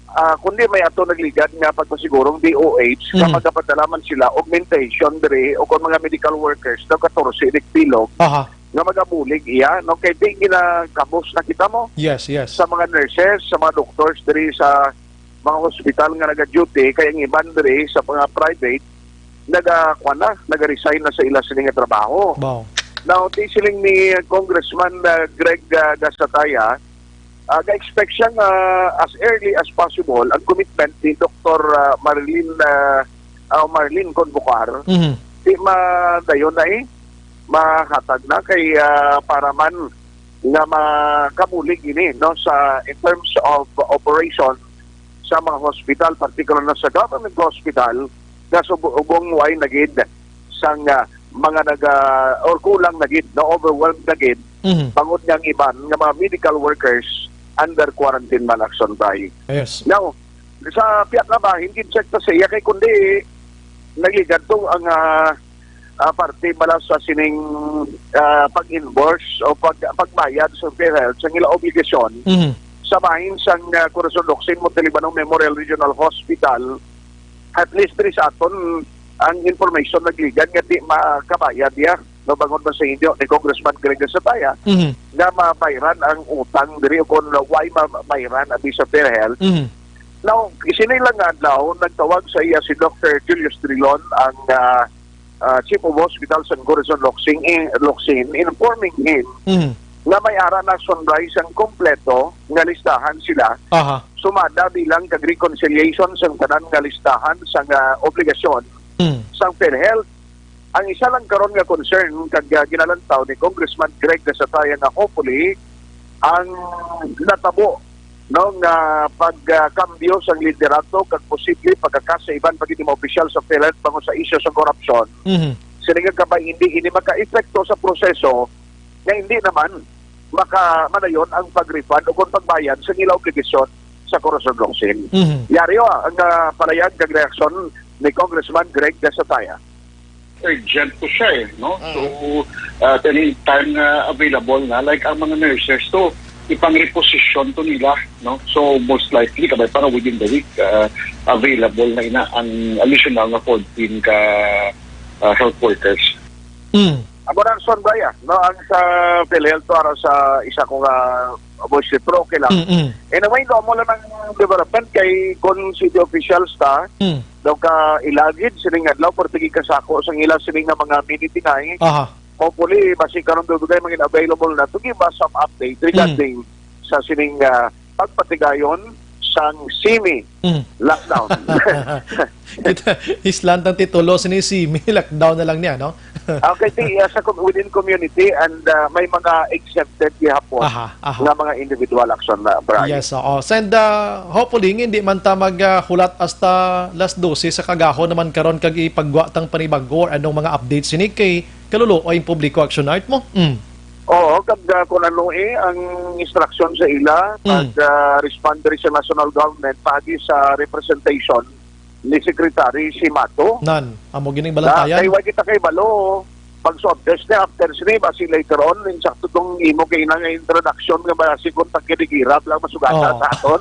ah, kundi may ato nagligad nga pagpasigurong D O H nga Mhm. magapadala man sila augmentation diri o kung mga medical workers daw katorse inig bilog Aha. nga magabulig iya no kay di ginakabos na kita mo Yes, yes. sa mga nurses, sa mga doctors diri sa mga hospital nga naga-duty kay ang iban diri sa mga private naga kuwan na, naga-resign na sa ila sini nga trabaho. Wow. Now, ti siling ni Congressman uh, Greg uh, Gasataya, uh, ga-expect siya nga as early as possible ang commitment ni Doktor uh, Marilyn uh, uh, Marilyn Convocar, Mhm. di madayon na eh, mahatag na kay uh, para man nga makabulig ini no sa in terms of operation sa mga hospital, particular na sa government hospital, nga subong way na gid sang ah, mga naga or kulang na gid, na overwhelmed na gid Mhm. bangod nga ang iban nga mga medical workers under quarantine man Action Bay. Yes. Now, sa pihak nga bahin, gid check ta sa iya kay kundi nagligad to ang ah, ah, parte bala sa sining ah, pag-invoice o pag pagbayad sa PhilHealth sa ila obligasyon Mhm. sa bahin sang ah, Corazon Locsin Montalibano Memorial Regional Hospital. At least diri sa aton ang information nagligad nga di makabayad ya no bangod man sa inyo ni Congressman Greg Sataya Mhm. nga mabayran ang utang diri o kung why mabayran abi sa PhilHealth. Mhm. Now, sini lang nga adlaw nagtawag sa iya si Doktor Julius Trilon ang ah, ah, Chief of Hospital sa Corazon Locsin, in, Locsin, informing him Mhm. nga may ara na sunrise ang kompleto nga listahan sila Aha. sumada bilang kag reconciliation sang tanan nga listahan sang ah, obligasyon Mhm. sang PhilHealth. Ang isa lang karon nga concern kag ah, ginalantaw ni Congressman Greg Gasataya nga hopefully ang natabo no nga pagkambyo sang liderato kag posible pagkakas sa iban pa gid mga opisyal sa PhilHealth bangod sa isyu sa korupsyon. Mhm. Sini nga kabay hindi ini makaepekto sa proseso nga hindi naman maka madayon ang pag-refund o kung pagbayad sa ila obligasyon sa Corazon Locsin. Mhm. Yari o, ang ah, palayag kag reaksyon ni Congressman Greg Gasataya. Urgent po siya eh, no? Mm. So, uh, any time nga available na, like ang mga nurses to, ipang-reposition to nila, no? So, most likely, kabay para within the week, uh, available na ina ang additional na fourteen ka uh, health workers. Mm. Amo na ang sunday, ah, no? Ang sa PhilHealth to, ara sa isa ko nga voice, pero okay lang. Mm-mm. Anyway, no, amo lang ang development kay kung city officials ta, Mm. daw ka ilagid sining adlaw, pero tigi kasako sang ila sining nga mga minitingay. Aha. Hopefully, basi karon dugay mangin available na to give us some update regarding sa sining ah, pagpatigayon sang semi-lockdown. Mm. Kita, islan tang titulo sini, semi-lockdown na lang niya, no? Okay, ti, ah, sa com-, within community and, ah, may mga exempted gihapon Aha, aha. nga mga individual action na, Brian. Yes, oo. And, ah, hopefully, hindi man ta mag, ah, hulat hasta las dose sa kagahon naman karon kag ipagwa tang panibago or anong mga updates sini kay kaluluoy ang publiko, Action Art mo. Mm. Oo, kag, ah, kung ano, eh, ang instruction sa ila, Mm. kag, ah, respond diri sa national government, paagi sa representation ni Secretary Simato. Nan, amo gining Na, balantayan. Kay wa kita kay balo, pag swab test ni after sini, basi later on, insakto tong imo kay inang introduction nga basi kung tagkidigira lang masugata Oo. sa aton.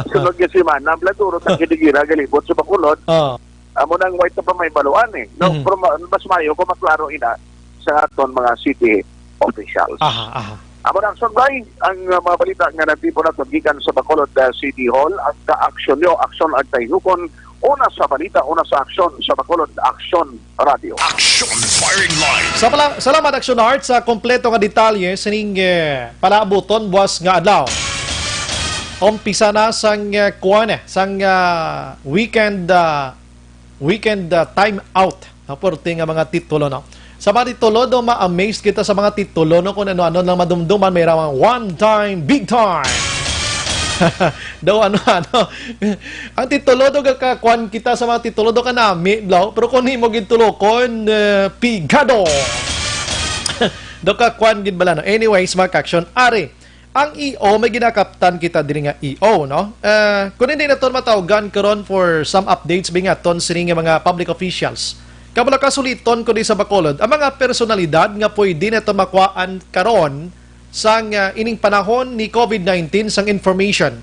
Sunod nga semana, bla duro tagkidigira galibot sa Bacolod. Oo. Amo nang wait pa may baluan eh. No, Mhm. Pero ma-, mas mayo kung maklaro ina sa aton mga city officials. Aha, aha. Amo na, Action Brian, ang, uh, mga balita nga natipo nato gikan sa Bacolod, uh, City Hall. Ang kaaksyon nyo, aksyon ang tayhukon. Una sa balita, una sa aksyon sa Bacolod Action Radio. Action Firing Line. Sa pala, salamat, Action Art, sa kompleto nga detalye sining, eh, palaabuton buwas nga adlaw. Umpisa na sang, eh, kuwan, eh, sang, ah, weekend, ah, weekend, ah, time out. Ang pwerte nga mga titulo, no? Sa mga titulo, do ma-amaze kita sa mga titulo, no? Kung ano-ano lang madumduman, may rawang one time, big time. Daw ano-ano. Ang titulo, do kakwan kita sa mga titulo, do kanami, daw. Pero kung imo gintulokon, eh, pigado. Do kakwan gid bala, no? Anyways, mga kaksyon, ari, ang E O, may ginakaptan kita diri nga E O, no? Eh, kung hindi naton matawgan karon for some updates, bingaton sini nga mga public officials. Kabalo ka suliton ko di sa Bacolod, ang mga personalidad nga pwede naton makuhaan karon sang, ah, ining panahon ni covid nineteen sang information.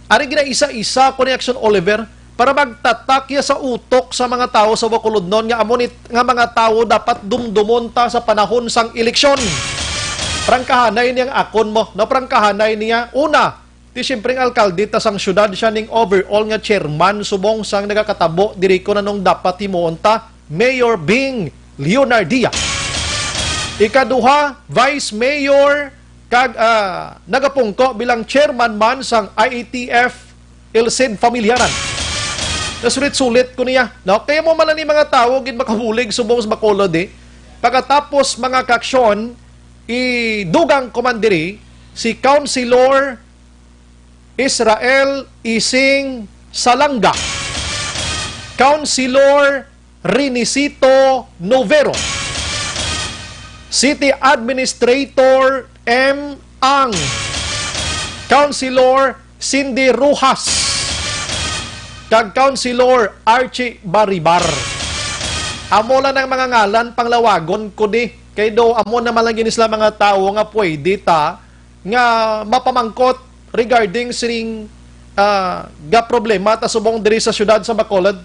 Ari gina isa-isa ko ni Action Oliver para magtatak ya sa utok sa mga tawo sa Bacolodnon nga amo ni, nga mga tawo dapat dumdumon ta sa panahon sang eleksyon. Prangkahanay niya ang akon mo, no? Prangkahanay niya. Una, ti siyempre ang alkalde ta sang syudad, siya ning overall nga chairman subong sang nagakatabo diri ko nanong dapat himuon ta, Mayor Bing Leonardia. Ikaduha, Vice Mayor kag, ah, nagapungko bilang chairman man sang I A T F, Ilcid Familiaran. Nasulit-sulit ko niya, no? Kaya mo man ni mga tawo gid makabulig subong sa Bacolod, eh. Pagkatapos, mga kaksyon, idugang ko man diri si Councilor Israel Ising Salanga, Councilor Rinicito Novero, City Administrator M. Ang, Councilor Cindy Rojas, kag Councilor Archie Baribar. Amo lang ang mga ngalan, panglawagon ko di. Kay do, amo naman lang gini sila mga tawo nga pwede ta nga mapamangkot regarding sining, ah, ga problema ta subong diri sa siyudad sa Bacolod.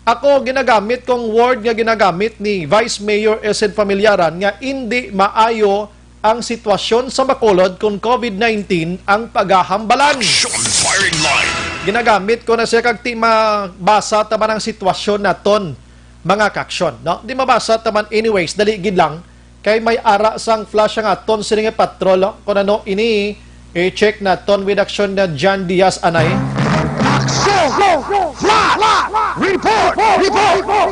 Ako, ginagamit kong word nga ginagamit ni Vice Mayor Elcid Familiaran nga indi maayo ang sitwasyon sa Bacolod kon covid nineteen ang pagahambalan. Action Firing Line. Ginagamit ko na siya kag ti mabasa ta man ang sitwasyon naton, mga kaksyon, no? Di mabasa ta man, anyways, dali gid lang. Kay may ara sang flash ang aton sini nga patrol, no? Kung ano ini, i-check naton with action na John Diaz, anay. Action! Flash! Report! Report!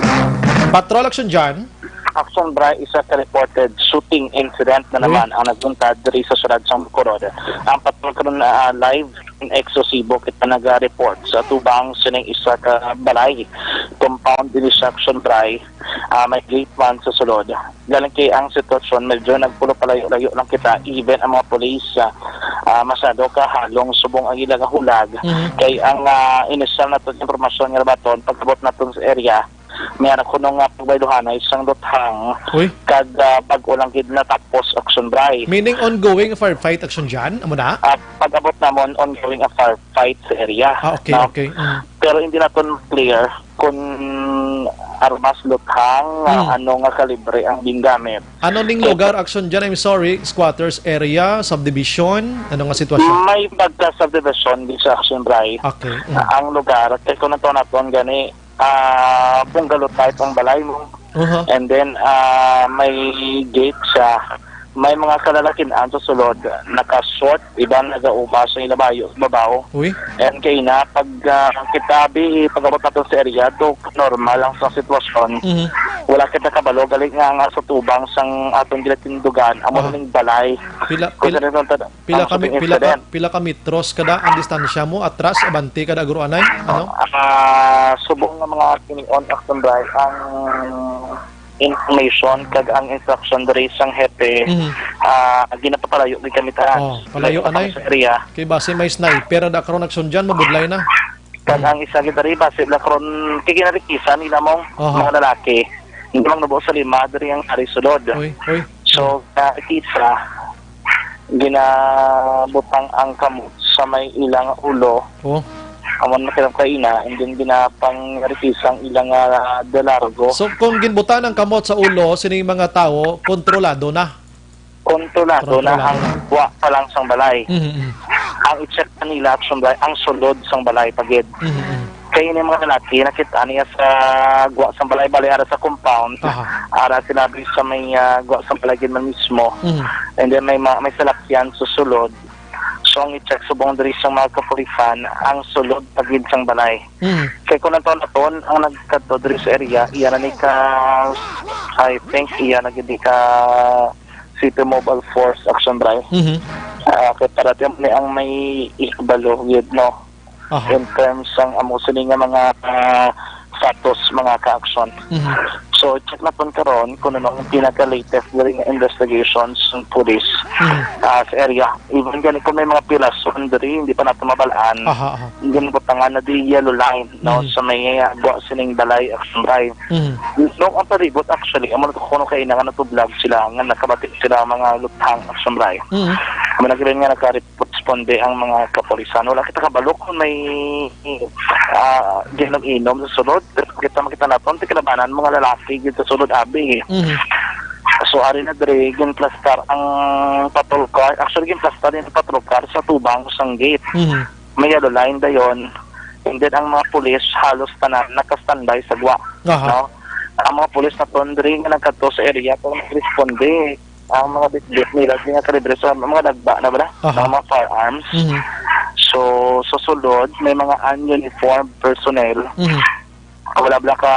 Patrol Action, John. Action, Bri, isa ka reported shooting incident na Uy. naman ang nagbuntad diri sa siyudad sa Bacolod. Ang patrol karon, ah, live in exclusive kita naga-report sa tubang sining isa ka balay compound diri sa Action, Bri. Ah, may gate man sa sulod. Galing kay ang sitwasyon, medyo nagpulo palayo-layo lang kita. Even ang mga pulis, ah, ah, masyado kahalong subong ang ila nga hulag. Mhm. Kay ang, ah, inisyal naton impormasyon nga nabaton, pag-abot naton sa area, may ara kuno nga pagbayluhanay sang luthang Uy. kag, ah, bag-o lang gid natapos, Action, Bri. Meaning ongoing firefight, Action, Jan? Amo na? Ah, pag-abot namon, ongoing ang firefight sa area. Ah, okay, No? okay. Mm. Pero hindi naton clear kung armas, luthang, ah, Hmm. ano nga kalibre ang gingamit. Ano ning So, lugar, Action, Jan? I'm sorry, squatters area, subdivision? Ano nga sitwasyon? May pagka-subdivision di sa Action, Bri. Okay. Mm. Ah, ang lugar, kay kung nato naton gani, ah, bungalow type ang balay mo. Uh-huh. And then, ah, may gate siya. May mga kalalakin-an sa sulod, naka-short, iban nagauba sa ilabayo, babaw. Uy. And kay na, pag ah, kita bi, pag-abot natin sa area, do normal lang sa sitwasyon. Mhm. Wala kita kabalo, gali nga ang asa tubang sang atong ginatindugan, amo Aha. ning balay. Pila, Kung pila, sa nagtungtad, pila ang kami, shooting pila ka, incident. Pila ka metros kada ang distansya mo, atras, abante, kada agroanay? Ano? Ah, subong nga mga kinion, action drive, ang information kag ang instruction diri sang hepe, Mhm. ah, ginapapalayo gid kami ta. Oh, palayo, Layo na kami anay. Sa area. Kay base may sniper na karon action dyan, mabudlay na. Kag Mhm. ang isa gid diri, base na karon, kay ginarikisa nila mong Aha. mga lalaki. Hindi lang nabuo sa lima, diri ang ari sulod. Uy, uy. So, narikisa, ginabutang ang kamot sa may ilang ulo. Oh. Amo na silang kaina, and then ginapangritis ang ilang, ah, de largo. So, kung ginbutan ang kamot sa ulo, sining mga tawo, kontrolado na? Kontrolado na Kontrolado. Ang gwa pa lang sang balay. Mhm, mhm. Ang i-check na nila, action balay, ang sulod sang balay, pagid. Mhm, mhm. Kay ini mga lalaki, nakita niya sa gwa sang balay, balay ara sa compound, Aha. ara sila diri sa may, ah, gwa sang balay gid man mismo. Mhm. And then may ma-, may salakyan sa sulod. So, ang i-check subong diri sa mga kapulisan, ang sulod pagid sang balay. Hmm. Kay kung naton-naton, ang nagkadto diri sa area, iya na ni ka, I think, iya na gid ni ka City Mobile Force Action Drive. Mhm. Ah, kay para di ni ang may ikbalo gid, no? Aha. In terms sang amo sini nga mga, ah, status, mga ka-action. Mhm. So, check naton karon kung ano ang pinaka-latest diri nga investigations ng police, Mhm. ah, sa area. Even gani kung may mga pilason diri, hindi pa nato mabalaan. Aha, aha. Hindi butangan na di yellow line, no, Mhm. sa may, ah, gwa sining balay, action drive. Mhm. No, ang palibot, actually, amo na to kuno kay nga natublag sila, nga nakabati sila mga luthang, action drive. Mhm. Amo na gid nga naka-responde ang mga kapulisan. Wala kita kabalo kung may, ah, ginom-inom sa sulod. Pero kita makita naton, ti kalabanan, mga lalaki gid sa sulod, abi. Mhm. So, ari na diri, ginplastar ang patrol car. Actually, ginplastar yung patrol car sa tubang sang gate. Mhm. May yellow line dayon. And then, ang mga pulis, halos tanan, naka-standby sa gwa. Aha. No? Ang mga pulis naton diri nga nagkadto sa area, kung nagresponde, ang mga bitbit nila, di nga kalibre sa mga dagba na bala, Aha. Ng mga firearms. Mhm. So, sa sulod, may mga ununiformed personnel. Mhm. Wala bala ka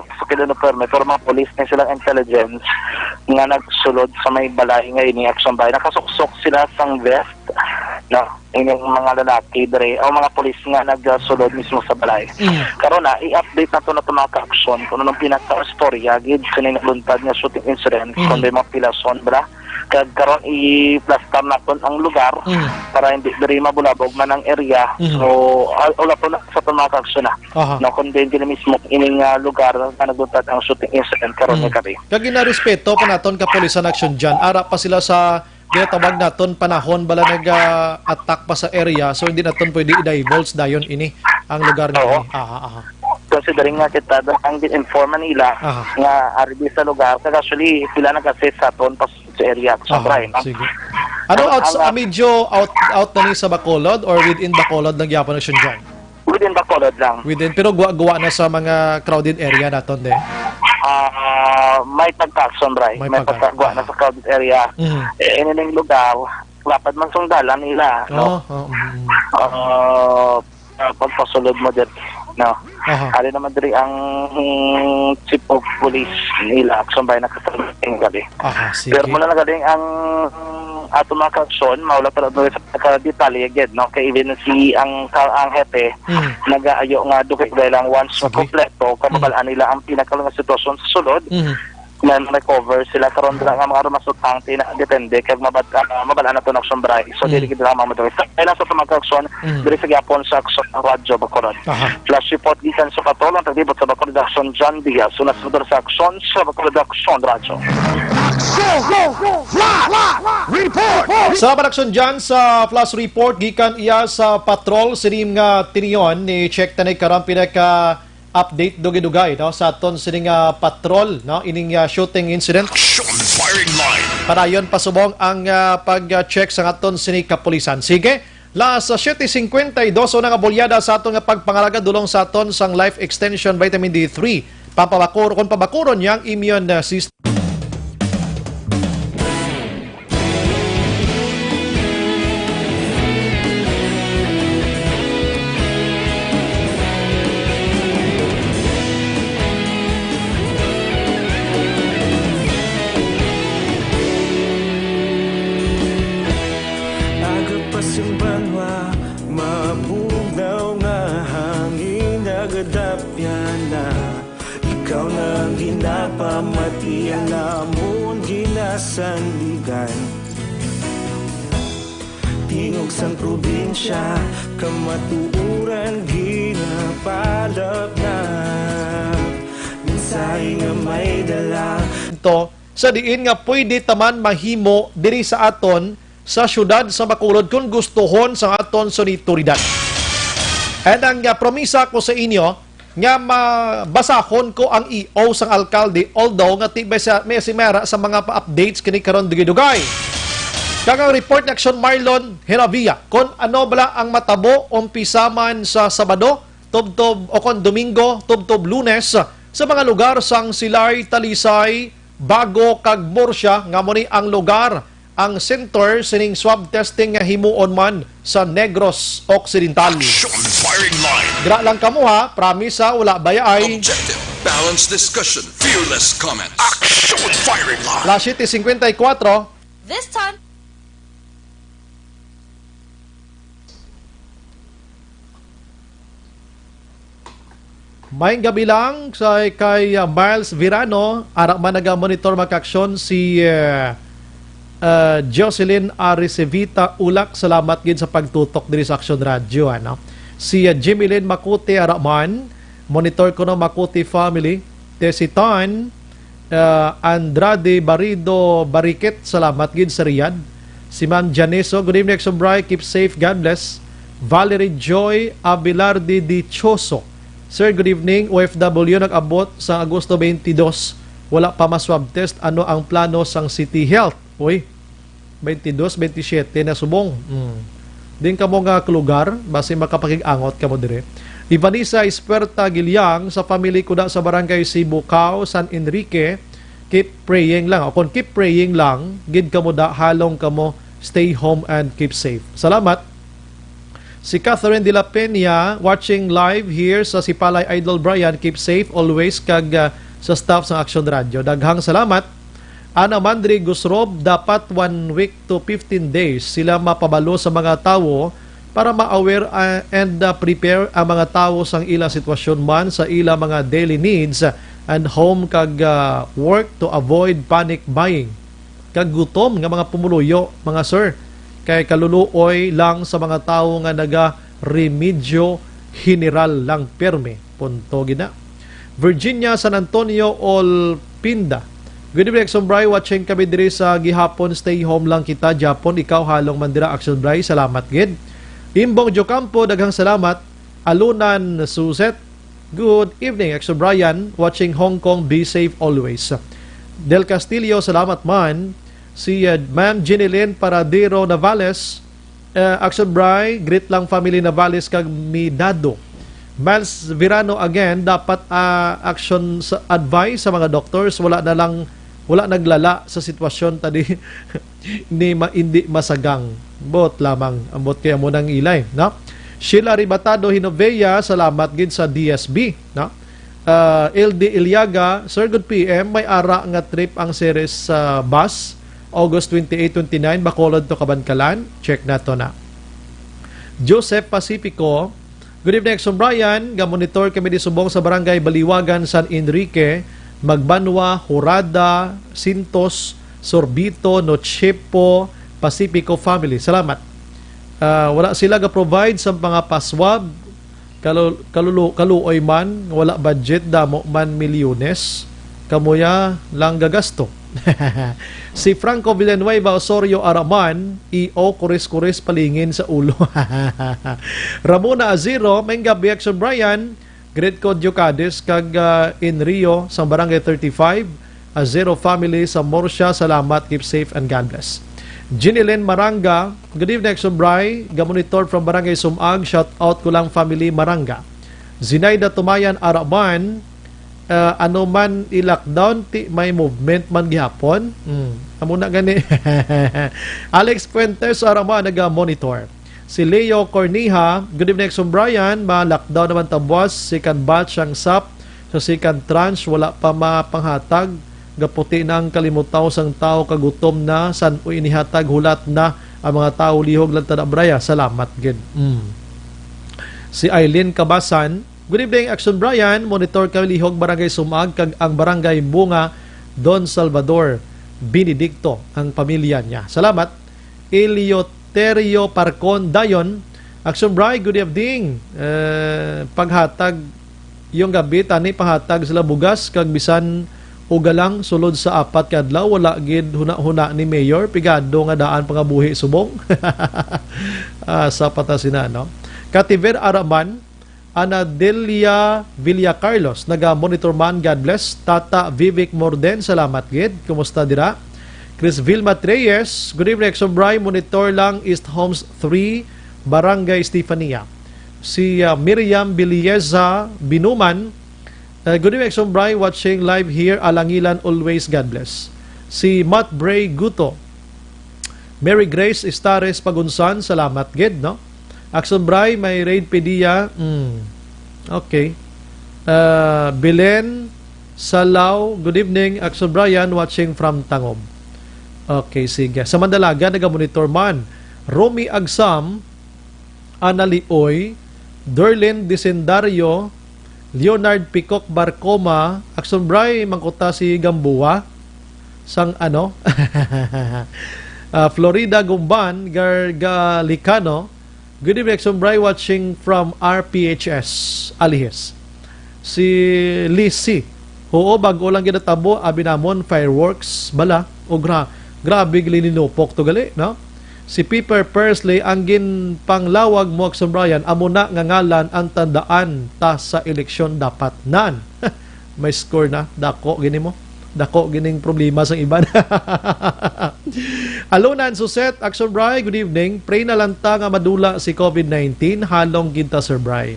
sa kila uniforme, pero mga police na silang intelligence nga nagsulod sa may balay nga ini, action balay. Nakasuksok sila sang vest, no? Ining mga lalaki diri, o mga pulis nga nagsulod mismo sa balay. Mm. Karon na, i-update nato na to mga ka-action kung anong pinaka-istorya gid sa naluntad nga shooting incident, Mm. kung may mga pilason, bra? Kag karon, i-plastar naton ang lugar Mm. para hindi diri mabulabog man ang area. Mm. So, al-, wala to na sa to mga ka-action na. Aha. No, kung din gini mismo ining, ah, lugar na nagluntad ang shooting incident karon Mm. nga gabi. Kag ginarespeto pa naton kapulisan action dyan. Ara pa sila sa ginatawag naton panahon bala nag-attack pa sa area, so hindi naton pwede i-divulge dayon ini ang lugar nga Oo. Ini. Aha, aha. Considering nga kita ang gin-inform nila Aha. Nga ari di sa lugar, kag actually sila nag-assist sa aton pa sa area sa Aha, Bray, no? Sige. Ano, Ang, outs-, ang, ah, medyo out, out na ni sa Bacolod or within Bacolod lang gyapon ang Xinjiang? Within Bacolod lang. Within, pero guwa-guwa na sa mga crowded area naton, de? Ah, may pagka-action, Bray. May May pagka-, pagkaguwa na ah. Sa crowded area. Mhm. Eh, ini ning lugar, lapad man sang dalan nila, no? Oh, oh, mm, mm. Ah, ah, pagpasulod mo diri, no? Aha. Ari naman diri ang, mm, chief of police nila, action by nakasulod ning gabi. Aha, sige. Pero muna na galing ang ato mga ka-action, mawala pa lang sa nakadetalye gid, no? Kay even si ang, ka-, ang hepe, Hmm. nagaayo nga dugay lang once Sige. Kompleto, Hmm. Kababalaan nila ang pinakal nga sitwasyon sa sulod, Hmm. na recover sila karon dira nga mga armas utang, tina-, depende kag mabat-, ah, mabalaan nato na action bray. So, Hmm. Dili gid lang mamadali. Sa, kailan sa mga ka-action, Hmm. Diri sa gyapon sa action radyo Bacolod. Aha. Flash report gikan sa Patrol, ang taglibot sa Bacolod Action, John Diaz. Una sa motor sa aksyon sa Bacolod Action Radyo. Action! Flash! Report! Sa panaksyon dyan sa flash report, gikan iya sa patrol, sining nga tinion ni check tanay karon pinaka-update dugay-dugay, no, sa aton sining, ah, patrol, no, ining, ah, shooting incident. Action firing line. Padayon pasubong ang, ah, pag-check sa aton sini kapulisan. Sige, Las siete cincuenta y dos, una nga bulyada sa aton nga pagpangalagad dulong sa aton sang Life Extension Vitamin D three. Papabakur-, kung pabakuron niya ang immune, uh, system. Namon ginasandigan, tingog sang probinsya, kamatuoran ginapalabnab. Mensahe nga may dala. Ito, sa diin nga pwede taman mahimo diri sa aton sa siyudad sa Bacolod kung gustuhon sa aton sunitoridad. And ang, ah, promisa ko sa inyo nga mabasahon ko ang E O sang alkalde, although nga tibay sa may simera sa mga pa-updates kini karon dugay-dugay. Kag ang report ni Action Marlon Heravia, kung ano bala ang matabo, umpisa man sa Sabado, tubtob, o kon Domingo, tubtob Lunes, sa mga lugar sang Silay, Talisay, Bago, kag Murcia, nga mo ni ang lugar ang center sining swab testing nga himuon man sa Negros Occidental. Action Firing Line. Gra lang kamo ha, promise ha, wala bayay. Objective, balanced discussion, fearless comment. Action Firing Line. Las siete cincuenta y cuatro. This time, Maayong gabi lang sa kay, uh, Miles Virano, ara man naga-monitor makaaksyon si, uh, uh, Jocelyn Aricevita Ulak. Salamat gid sa pagtutok diri sa Action Radio, ano. Si, uh, Jimmy Lynn Makuti, ara man, monitor ko no Makuti family. Tesitan, uh, Andrade Barido Barikit, salamat gid sa Riyadh. Si Ma'am Janiso, good evening, Action Bri, keep safe, God bless. Valerie Joy Abelarde Dichoso, Sir, good evening. O F W nag-abot sa Agosto twenty-two, wala pa ma-swab test. Ano ang plano sang City Health? Uy, twenty-two, twenty-seven na subong. Hmm. Din kamo nga lugar, basi makapakig-angot kamo dire. Ivanisa Ispuerta Giliang, sa family ko da sa Barangay Sibucao, San Enrique, keep praying lang. O kung keep praying lang, gid kamo da, halong kamo, stay home and keep safe. Salamat. Si Catherine de la Peña, watching live here sa Sipalay Idol Brian, keep safe always, kag, ah, sa staff sa Action Radio. Daghang salamat. Ana Mandri Gusrob, dapat one week to fifteen days sila mapabalo sa mga tawo para ma-aware, ah, and, ah, prepare ang mga tawo sang ila sitwasyon man sa ila mga daily needs and home kag, ah, work to avoid panic buying kag gutom nga mga pumuluyo, mga sir, kay kaluluoy lang sa mga tawo nga naga-remedyo general lang pirmi. Punto gid na. Virginia San Antonio Olpinda. Good evening, Action Bri. Watching kami diri sa gihapon. Stay home lang kita, Japon. Ikaw, halong man dira, Action Bri. Salamat gid. Imbong Jocampo, daghang salamat. Alunan Suzette. Good evening, Action Brian. Watching Hong Kong. Be safe always. Del Castillo, salamat man. Si, uh, Ma'am Jeneline Paradero Navales, uh, Action Bri, greet lang family Navales kag Midado. Miles Verano again, dapat, uh, action sa advice sa mga doctors, wala na lang, wala naglala sa sitwasyon tadi ni ma-, hindi masagang. Bot lamang, ambot kaya mo nang ilay, no? Sheila Ribatado Hinovea, salamat gid sa D S B, no? Ah, L D Iliaga, Sir, good P M, may ara nga trip ang series sa bus, August twenty-eight, twenty-nine, Bacolod to Kabankalan. Check nato na. Joseph Pacifico, good evening, Action Brian. Ga-monitor kami di subong sa Barangay Baliwagan, San Enrique, Magbanwa, Hurada, Sintos, Sorbito, Nochepo, Pacifico family. Salamat. Ah, wala sila ga-provide sa mga paswab. Kalu-, kalulu-, kaluoy man, wala budget, damo man milyones, kamuya lang gagasto. Si Franco Villanueva Osorio Araman, E O, kuris-kuris palingin sa ulo. Ramona Aziro, may gabi, Action Brian, Great Codio Cadiz, kag, ah, Inrio, sa Barangay thirty-five, Azero family sa Murcia, salamat, keep safe and God bless. Jeanilyn Maranga, good evening, Action Bri. Ga-monitor from Barangay Sumag. Shout out ko lang family Maranga. Zinaida Tumayan Araman, uh, ano man i-lockdown, ti may movement man gihapon. Hmm. Amo na gani. Alex Fuentes Araman naga-monitor. Si Leo Corniha, good evening, Action Brian. Ma-lockdown naman ta buwas. Second batch ang sap. Sa second tranche, wala pa mapanghatag. Gaputi na ang kalimutaw sang tawo, kagutom na. San-o inihatag, hulat na ang mga tawo. Lihog lang ta na, Brian. Salamat gid. Mm. Si Eileen Kabasan, good evening, Action Brian. Monitor ka, Lihog, Barangay Sumag, kag ang Barangay Bunga, Don Salvador Benedicto ang pamilya niya. Salamat. Eleuterio Parcon dayon, Action Bri, good evening. Eh, paghatag yung gabi, tani panghatag sila bugas, kag bisan uga lang, sulod sa apat ka adlaw, wala gid huna-huna ni Mayor, pigado nga daan pangabuhi subong. Ah, sa pata sina, no? Kativer Araman, Anadelia Villacarlos, naga-monitor man, God bless. Tata Vivek Morden, salamat gid. Kumusta dira? Chris Vilma Treyes, good evening, Action Bri, monitor lang, East Homes three, Barangay Estefania. Si, ah, Miriam Bilieza Binuman, uh, good evening, Action Bri, watching live here, Alangilan, always, God bless. Si Matt Bray Guto, Mary Grace Estares Pagunsan, salamat gid, no? Action Bri, may raid pedia. Mm. Okay. Uh, Belen Salaw, good evening. Action Brian, watching from Tangom. Okay, sige. Sa Mandalaga, naga-monitor man. Romy Agsam, Ana Lioy, Derlin Disendario, Leonard Picok Barcoma, Action Bri, mangkuta si Gamboa, sang ano? Ah, Florida Gumban, Gargalicano, good evening, Action Bri, watching from R P H S, Alihis. Si Lisi, oo, bago lang ginatabo, abi namon, fireworks, bala, o gra-, grabe, gilinupok to gali, no? Si Piper Persley, ang ginpanglawag mo, Action Brian, amo na nga ngalan ang tandaan ta sa eleksyon dapat. Nan, may score na. Dako gini mo. Dako gining problema sang iban. Alunan Suset, Action Bri, good evening. Pray na lang ta nga madula si COVID nineteen. Halong gid ta, Sir Bri.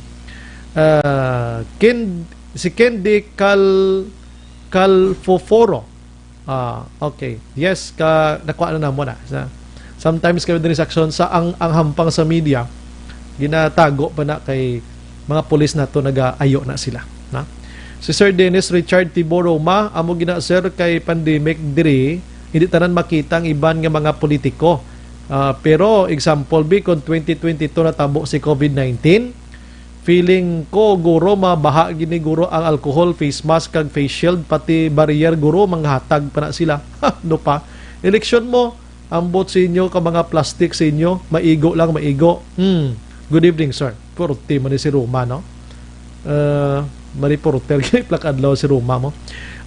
Ah, Ken-, si Candy Cal-, Calfoforo. Ah, okay. Yes, ka nakuha na namo na. Sa, sometimes kami din sa aksyon sa ang, ang hampang sa media, ginatago pa na kay mga pulis nato, nagaayo na sila, na. Si Sir Dennis Richard Tibo Roma, amo gina, sir, kay pandemic diri, hindi tanan makita ang iban nga mga politiko. Ah, pero example bi, kung twenty twenty-two natabo si COVID nineteen, feeling ko, guro, mabaha gini, guro, ang alcohol, face mask, kag face shield, pati barrier, guro, manghatag pa na sila. Ano pa? Eleksyon mo, ambot sa inyo ka mga plastic sa inyo, maigo lang, maigo. Hmm. Good evening, sir. Korte man ni si Roma, no? Uh, ma-reporter, gini plakadlaw si Roma mo.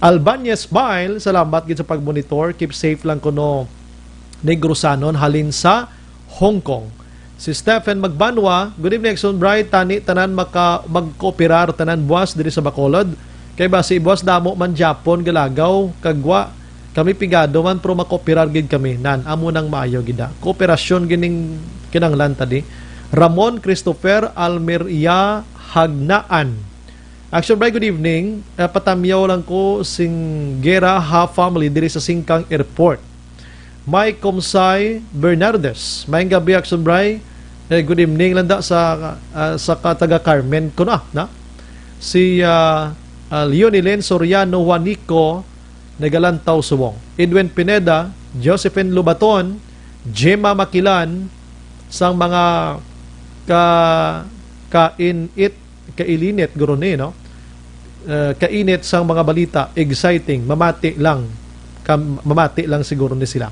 Albanez Smile, salamat gid sa pagmonitor. Keep safe lang kuno, Negrosanon, halin sa Hong Kong. Si Stephen Magbanwa, good evening, Action Bri, tani tanan maka-, magkooperar tanan buwas diri sa Bacolod. Kay basi buwas damo man Japon galagaw, kagwa kami pigado man, pero makooperar gid kami. Nan, amo nang maayo gid, ah. Kooperasyon gining kinanglan ta di. Ramon Christopher Almeria Hagnaan. Action Bri, good evening. Ah, patamyaw lang ko sing Gera ha family diri sa Singkang Airport. May Komsay Bernardes. Mayong gabi, Action Bri. Eh, good evening lang da sa, ah, sa ka taga Carmen ko na, na? Si, ah, ah, Leonilyn Soriano Juanico, nagalantaw subong. Edwin Pineda, Josephine Lubaton, Gemma Makilan, sang mga ka-, kainit, kailinit, guro ni, no? Eh, kainit sang mga balita, exciting, mamati lang, kam-, mamati lang siguro ni sila.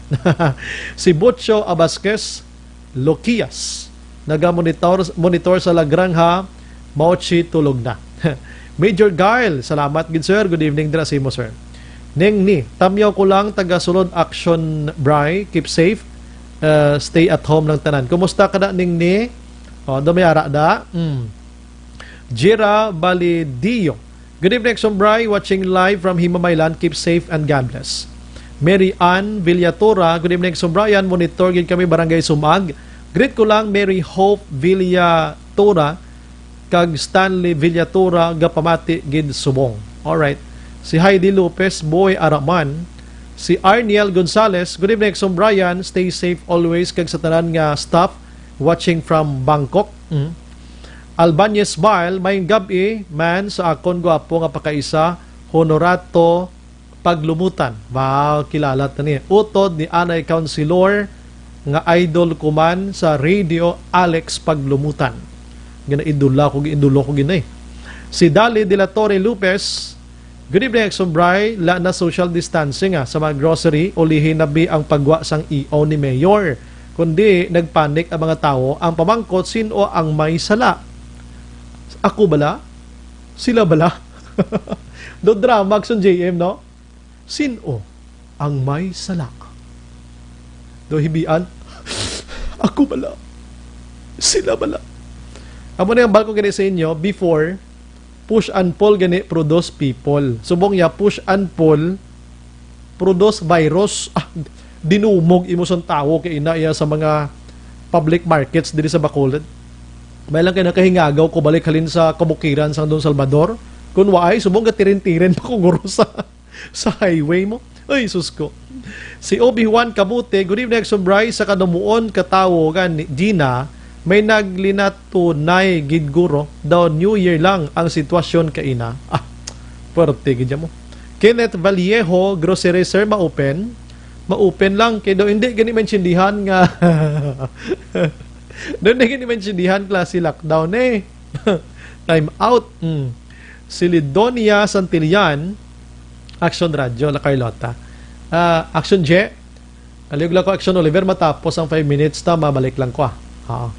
Si Butcho Abasquez Loquias, naga-monitor, monitor sa Lagranja, Mauchi, tulog na. Major Guile, salamat gid, sir. Good evening dira sa imo, sir. Ning Ni, tamyaw ko lang, taga Sulod Action, Bri. Keep safe. Uh, stay at home lang tanan. Kumusta ka na, Ning Ni? Oh, do may ara da? Mm. Jira Balidio. Good evening, Action Bri. Watching live from Himamaylan. Keep safe and God bless. Mary Ann Villatura. Good evening, Action Brian. Monitor gid kami, Barangay Sumag. Greet ko lang, Mary Hope Villatura kag Stanley Villatura, gapamati gid subong. Alright. Si Heidi Lopez, Boy Araman. Si Arniel Gonzalez, good evening, Exo Brian. Stay safe always kag sa tanan nga staff watching from Bangkok. Mhm. Albanese Smile, may gab-i man sa akon gwapo nga pakaisa, Honorato Paglumutan. Wow, kilala ta ni. Utod ni anay councilor nga idol ko man sa radio, Alex Paglumutan. Gina-idola ko, idulo ko gina eh. Si Dali de la Torre Lopez, Good evening, Action Bri. La na social distancing, ah, sa mga grocery, ulihi na bi ang pagwa sang E O ni Mayor. Kundi nagpanik ang mga tawo. Ang pamangkot, sino ang may sala? Ako bala? Sila bala? Do drama, Action J M, no? Sino ang may sala? Do hibian? Ako bala? Sila bala? Amo na yung balko gani sa inyo, before, push and pull gani produce people. Subong ya, push and pull produce virus. Ah, dinumog imo sang tawo kay ina iya sa mga public markets diri sa Bacolod. May lang kay nakahingagaw ko balik halin sa kabukiran sang Don Salvador. Kung waay, subong gatirin-tirin pa ko guro sa, sa highway mo. Ay, sus ko. Si Obi Juan Kabute, "Good evening, Action Bri. Sa kadumuon ka tawo gani, Gina, may naglinatunay gid guro. Daw New Year lang ang sitwasyon kaina." Ah, puwerte gid mo. Kenneth Vallejo, "Grocery, sir, ma-open?" Ma-open lang. Kay daw hindi gani maintindihan nga. Daw hindi gani maintindihan, klase lockdown eh. Time out. Mm. Si Lidonia Santillan, Action Radio, La Carlota. Ah, Action J, aliog lang ko, Action Oliver, matapos ang five minutes ta, mabalik lang ko, ah. Oo.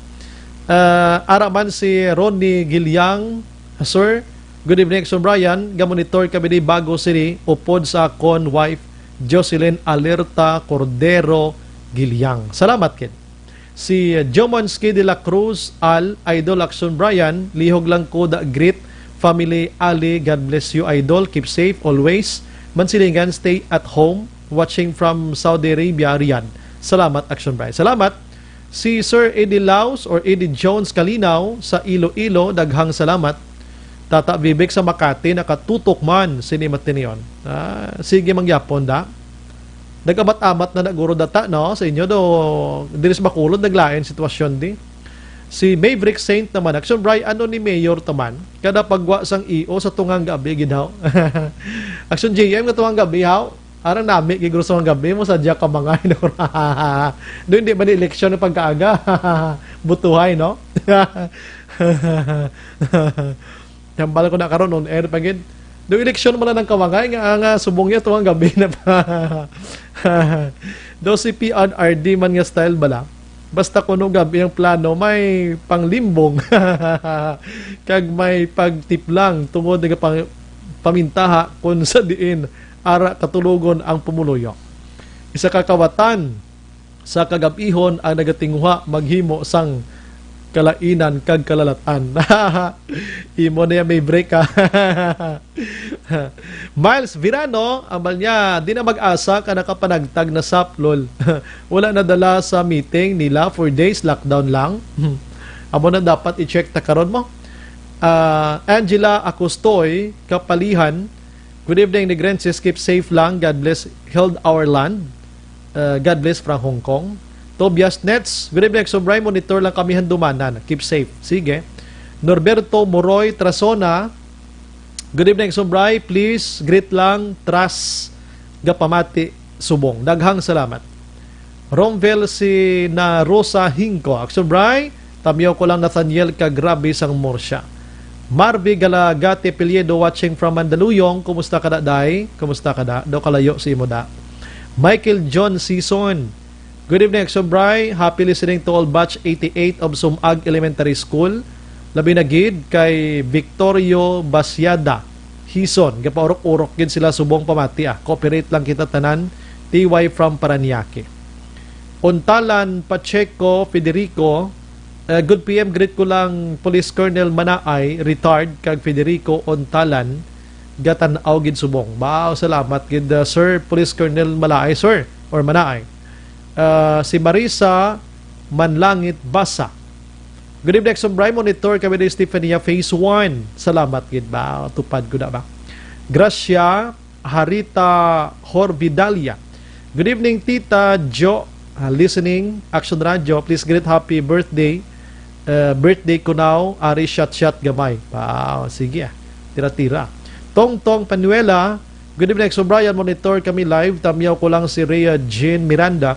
Ah, ara man si Ronnie Gilyang, "Sir, good evening, Action Brian. Gamonitor kami di Bago City, upod sa akon wife, Jocelyn Alerta Cordero Gilyang." Salamat, kid. Si Jomonski de la Cruz, "Al, Idol, Action Brian, lihog lang ko da greet family Ali. God bless you, Idol. Keep safe always. Mansilingan, stay at home. Watching from Saudi Arabia, Riyadh." Salamat, Action Brian. Salamat. Si Sir Eddie Laos or Eddie Jones Kalinaw sa Iloilo, daghang salamat. Tata Vivek sa Makati, nakatutok man sini matinion. Ah, sige mangyapon da. Nag-amat-amat na naguro data, no? Sa inyo do, diri sa Bacolod, naglain sitwasyon di. Si Maverick Saint naman, "Action Bri, ano ni Mayor taman? Kada pagwa sang E O sa tungang gabi, gid haw." Action J M, nga tungang gabi, haw? Arang nami, gid guro sa tungang gabi, mo sadya ka mga inura. Do, hindi ba ni eleksyon ng pagkaaga? Butuhay, no? Hambal ko na karon on air pa gid. Do eleksyon man lang ang kawangay nga, nga subong niya to ang gabi na pa. Do si P R R D man nga style bala. Basta kuno gabi ang plano, may panglimbong kag may pagtiplang tungod nga pang, pamintaha kung sa diin ara katulogon ang pumuluyo. Isa ka kawatan sa kagab-ihon ang nagatinguha maghimo sang kalainan kag kalalatan. Imo na yan, may break, ha? Miles Virano, ambal niya, di na mag-asa ka nakapanagtag na saplol. Wala nadala sa meeting nila, four days, lockdown lang. Amo na dapat i-check ta karon mo. Ah, Angela Acostoy, Kapalihan, "Good evening, Negrenses. Keep safe lang. God bless. Held our land." Uh, God bless from Hong Kong. Tobias Nets, "Good evening, Sobray. Monitor lang kami handumanan. Keep safe." Sige. Norberto Moroy Trasona, "Good evening, Sobray. Please greet lang Tras Gapamati Subong. Daghang salamat." Romvel si na Rosa Hingko, "Action Bri, tamyaw ko lang Nathaniel ka grabe sang Murcia." Marvi Galagate Piliedo, watching from Mandaluyong. Kumusta ka da, day? Kumusta ka da? Daw kalayo si imo da. Michael John Season, "Good evening, Action Bri. Happy listening to all batch eighty-eight of Sumag Elementary School. Labi na gid kay Victorio Basiada Hison. Gapaurok-urok gid sila subong pamati, ah. Cooperate lang kita tanan. T Y from Parañaque." Untalan Pacheco Federico, eh, "Good P M, greet ko lang Police Colonel Manaay, retired, kag Federico Untalan, gatan-aw gid subong." Wow, salamat gid, uh, Sir Police Colonel Malaay, sir, or Manaay. Uh, si Marisa Manlangit Basa, "Good evening, Action Bri. Monitor kami ni Stefania Phase one. Salamat gid ba? Tupad ko na ba?" Gracia Harita Horvidalia, "Good evening, Tita Jo. Ah, listening, Action Radio. Please greet happy birthday. Uh, birthday ko now, ari shot-shot gamay." Wow, sige, ah. Tira-tira. Tongtong Panuela, "Good evening, Action Brian. Monitor kami live. Tamyaw ko lang si Rhea Jean Miranda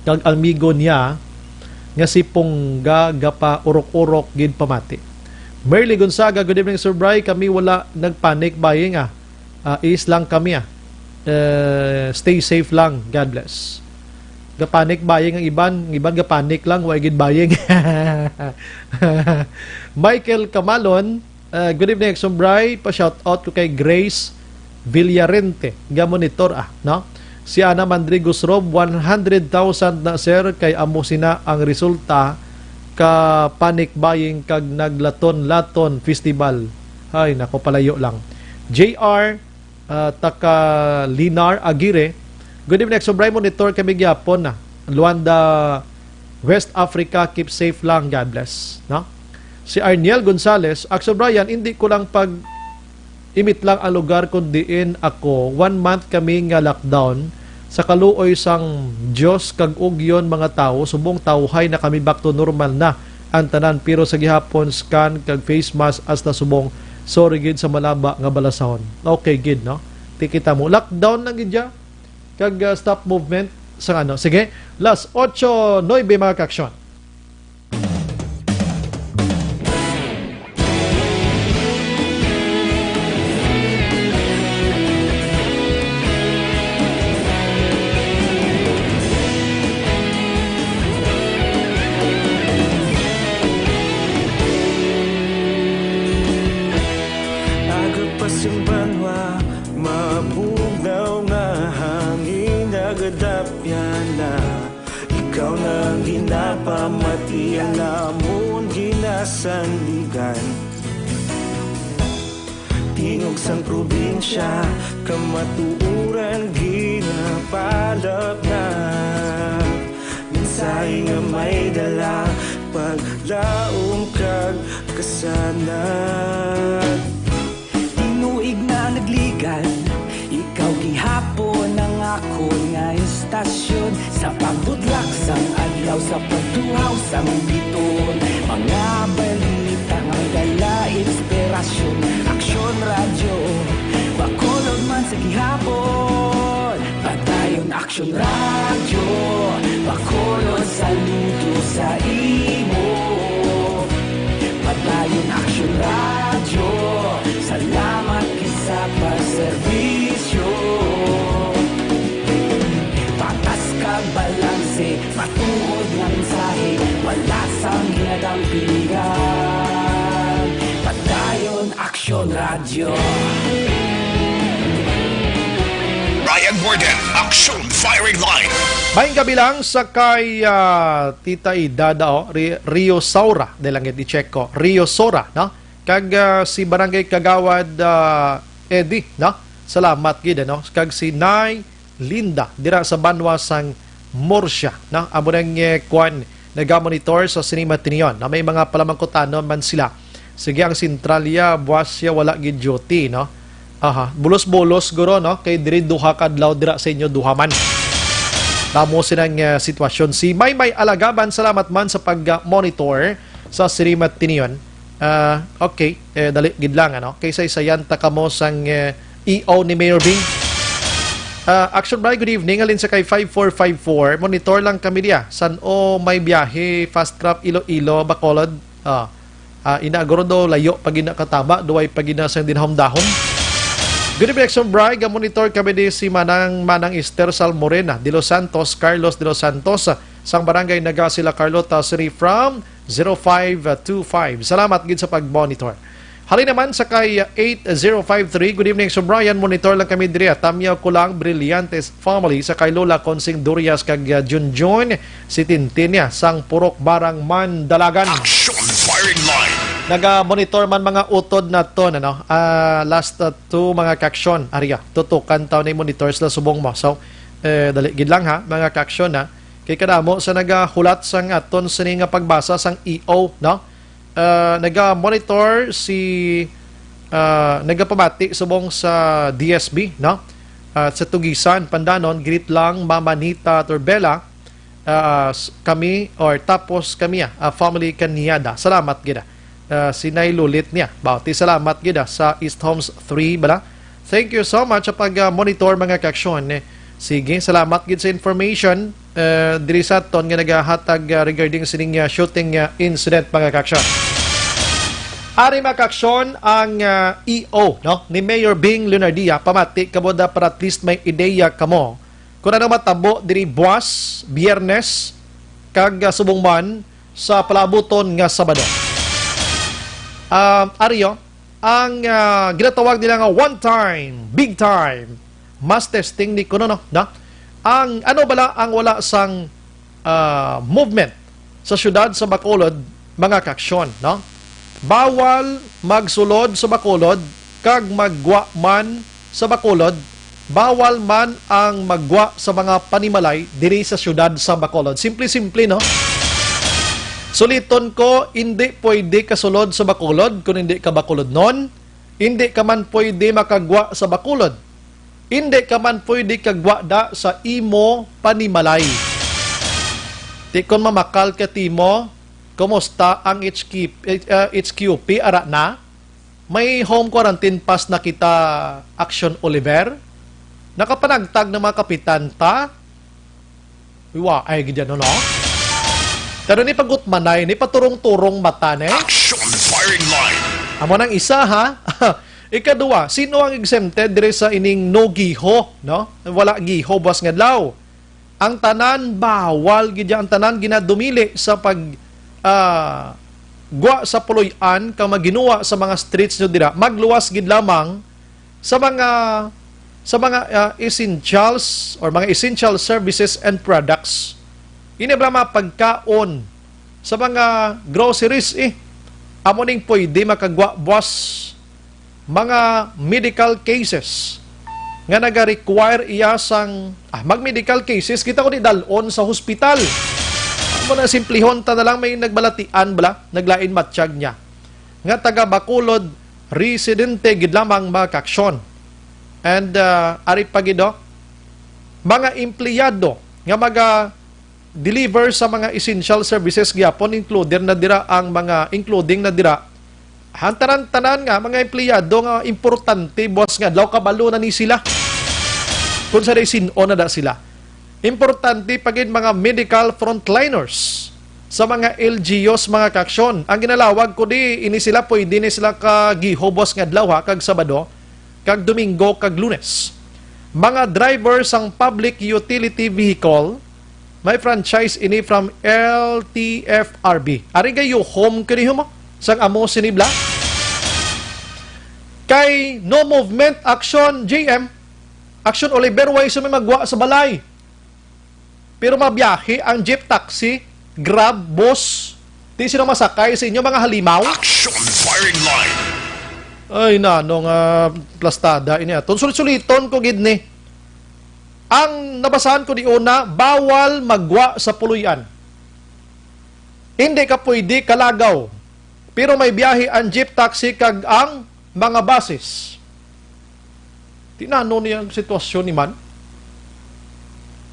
kag amigo niya nga si Pongga, gapaurok-urok gid pamati." Merly Gonzaga, "Good evening, Sir Bri. Kami wala nagpanik, baying, ah. Ah, is lang kami, ah. Eh, stay safe lang. God bless. Ga-panic buying ang iban, ang iban ga-panic lang, wa gid buying. Michael Kamalon, ah, good evening, Action Bri. Pa-shout out ko kay Grace Villarente, ga-monitor, ah, no? Si Ana Mandrigo Rob, one hundred thousand na, sir, kay amo sina ang resulta ka panic buying kag naglaton-laton festival. Ay, nako, palayo lang. J R, ah, Taka Linar Aguirre, good evening, Action Bri, monitor kami gyapon na. Luanda, West Africa, keep safe lang, God bless, no? Si Arniel Gonzalez, Action Brian, hindi ko lang pag imit lang ang lugar kung diin ako. One month kami nga lockdown. Sa kaluoy sang Dios kag ugyon, mga tawo, subong tawhay na kami, back to normal na ang tanan. Pero sa gihapon, scan kag face mask hasta subong sorry gid sa malaba nga balasahon. Okay gid, no? Ti kita mo. Lockdown lang gid ya. Kag, ah, stop movement sa ano. Sige, last ocho nuebe, mga kaaksyon. Aga pa sing banwa, mabugnaw nga hangin nagadapyan na. Ikaw na ang ginapamati, ang amon ginasandigan. Tingog sang probinsya, kamatuoran ginapalapnat. Mensahe nga may dala, paglaom kag kasanag. Tinuig na nagligan, ikaw gihapon ang akon nga istasyon. Sa pagbudlak sang adlaw, sa pagtuhaw sang biton, mga balita nga dala inspirasyon. Aksyon Radyo, Bacolod man sa gihapon. Padayon Aksyon Radyo, Bacolod, saludo sa imo. Padayon Aksyon Radyo, salamat gid sa pagserbisyo. Patas kag balanse, matuod nga mensahe, wala sang ginadampigan. Padayon Aksyon Radyo. Ryan Warden, Aksyon Firing Line. Maayong gabi lang sa kay, ah, Tita Idada, oh, Ri-, Rio Saura, di lang gid i-check ko. Rio Sora, no? Kag, ah, si Barangay Kagawad, ah, Eddie, no? Salamat gid, ano? Kag si Nay Linda, dira sa banwa sang Murcia, no? Amo nang, eh, kwan, nagamonitor sa sini matinion, na may mga palamangkutanon man sila. Sige, ang sentralya, buwas siya, wala gid duty, no? Aha, bulos-bulos, guro, no? Kay diri duha ka adlaw, dira sa inyo, duha man. Tamo sinang, eh, sitwasyon. Si Maymay Alagaban, salamat man sa pag-monitor sa sini matinion. Ah, okay. Eh, dali gid lang, ano? Kay saysayan ta kamo sang, eh, E O ni Mayor Bing. Ah, Action Bri, good evening. Halin sa kay five four five four, monitor lang kami diya. San-o may biyahe, Fast Craft, Iloilo, Bacolod. Ah, ah, ina, guro daw, layo pa gina katama, duway pa gina sang dinhom-dahom. Good evening, Action Bri. Ga-monitor kami di si Manang, Manang Esther Salmorena de los Santos, Carlos de los Santos, sang Barangay Naga sila Carlota Sri from zero five two five. Salamat gid sa pag-monitor. Halin naman sa kay eight zero five three, good evening, Sir Brian. Monitor lang kami diri, ah. Tamyaw ko lang, Brillantes family, sa kay Lola Consing Durias kag, ah, Junjun, si Tintinia, sang Purok Barang, Mandalagan. Action Firing Line. Naga-monitor man mga utod naton, ano? Ah, last, ah, two mga kaaksyon, Aria. Tutukan taw ni monitor sila subong mo. So, eh, dali gid lang ha, mga kaaksyon ha. Kay kadamo sa nagahulat sang aton sini nga pagbasa sang E O, no? Ah, naga-monitor si, ah, nagapamati subong sa D S B, no? At sa Tugisan, Pandanon, greet lang, Mama Nita Torbela, ah, s-, kami, or tapos kami, ah, ah, family Kanyada. Salamat gid, ah. Ah, si Nay Lulit niya. Bauti, salamat gid, ah, sa East Homes three, bala? Thank you so much sa pag, ah, monitor, mga kaaksyon. Sige, salamat gid sa information, eh, diri sa aton nga nagahatag, ah, regarding sining, ah, shooting, ah, incident, mga kaaksyon. Ari, mga kaaksyon, ang, ah, E O, no, ni Mayor Bing Leonardia, pamati kamo da para at least may ideya kamo kung ano matabo diri buwas, Biyernes, kag, ah, subong man sa palaabuton nga Sabado. Ah, ari, oh, ang, ah, ginatawag nila nga one time, big time mass testing ni kuno, no? Na? Ang ano bala ang wala sang, ah, movement sa siyudad sa Bacolod, mga kaaksyon, no? Bawal magsulod sa Bacolod kag maggwa man sa Bacolod, bawal man ang maggwa sa mga panimalay diri sa siyudad sa Bacolod. Simple-simple, no? Suliton ko, hindi pwede kasulod sa Bacolod kung hindi ka Bacolodnon. Hindi ka man pwede makagwa sa Bacolod. Hindi ka man pwede kagwa da sa imo panimalay. Ti kon mamakal ka timo, kumusta ang H K, eh, ah, H Q P? Ara na? May home quarantine pass na kita, Action Oliver? Nakapanagtag ng mga kapitan ta? Wa ay gid yan, no? Pero ni pagutmanay, ni paturong-turong mata, ne? Action firing line. Amo nang isa, ha? Ikaduha, sino ang exempted diri sa ining no giho, no? Wala giho buwas nga adlaw. Ang tanan bawal gid, ang tanan ginadumili sa pag, ah, gwa sa puloy-an kag maginuwa sa mga streets nyo dira. Magluwas gid lamang sa mga, sa mga, ah, essentials or mga essential services and products. Ini bala mga pagkaon sa mga groceries, eh. Amo ning pwede makagwa buwas mga medical cases nga naga-require iya sang, ah, mag-medical cases, kita ko ni dalon sa hospital. Amo na, simplihon ta na lang, may nagbalatian bala, naglain matsyag niya nga taga Bacolod, residente gid lamang, mga kaaksyon. And, ah, ari pa gid, oh, mga empleyado nga maga deliver sa mga essential services gyapon, including na dira ang mga, including na dira ang tanan-tanan nga mga empleyado nga importante buwas nga adlaw, kabalo na ni sila kung sa day sin-o na da sila. Importante pa gid mga medical frontliners sa mga L G Us, mga kaaksyon. Ang ginalawag ko di, ini sila, pwede ni sila kagiho buwas nga adlaw, ha, kag Sabado, kag Domingo, kag Lunes. Mga driver sang public utility vehicle, may franchise ini from L T F R B. Ari gayuhom kini mo sang amo sini bala. Kay no movement, Action J M, Action Oliver, way sa may magwa sa balay. Pero mabiyahe ang jeep, taxi, Grab, bus. Di sino masakay sa inyo, mga halimaw? Action firing line. Ay, nano nga plastada ini aton. Sulit-suliton ko gid ni. Ang nabasahan ko di una, bawal magwa sa puloy-an. Hindi ka pwede kalagaw. Pero may biyahe ang jeep, taxi, kag ang mga buses. Tinano niya ang sitwasyon ni man.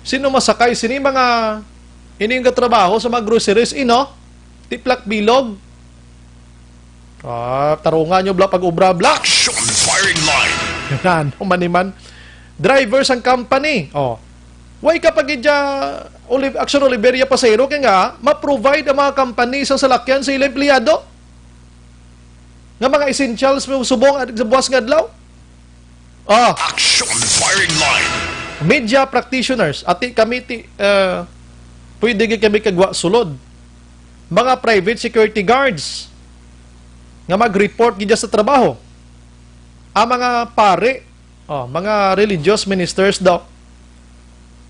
Sino masakay sini mga ining gatrabaho sa mga groceries, ino? Tiplak bilog. Ah, tarungan nyo bala pag-obra bala. Action firing line. Ano man ni man? Driver sang company. Oh. Way ka pa gid dya, Oli-, Action Oliveria Pasero, kay nga ma-provide ang mga company sang salakyan sa ilang empleyado nga mga essentials mo subong at sa buwas nga adlaw. Ah, Action firing line. Media practitioners, ati kami ti, eh, pwede gid kami kagwa sulod. Mga private security guards nga mag-report gid sa trabaho. Ang mga pare, oh, mga religious ministers daw,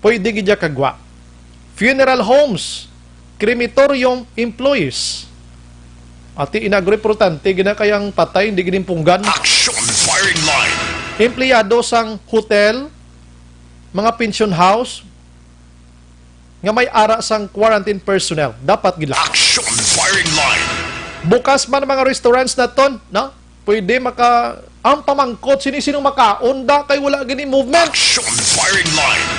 pwede gid ya kagwa. Funeral homes, crematorium employees. Ati inagro importante gina kay ang patay hindi gid punggan. Action firing line. Empleyado sang hotel, mga pension house nga may ara sang quarantine personnel, dapat gid lang. Action firing line. Bukas man ang mga restaurants naton, no? Pwede maka, ang pamangkot, sini-sino makaon da kay wala gini movement. Action firing line.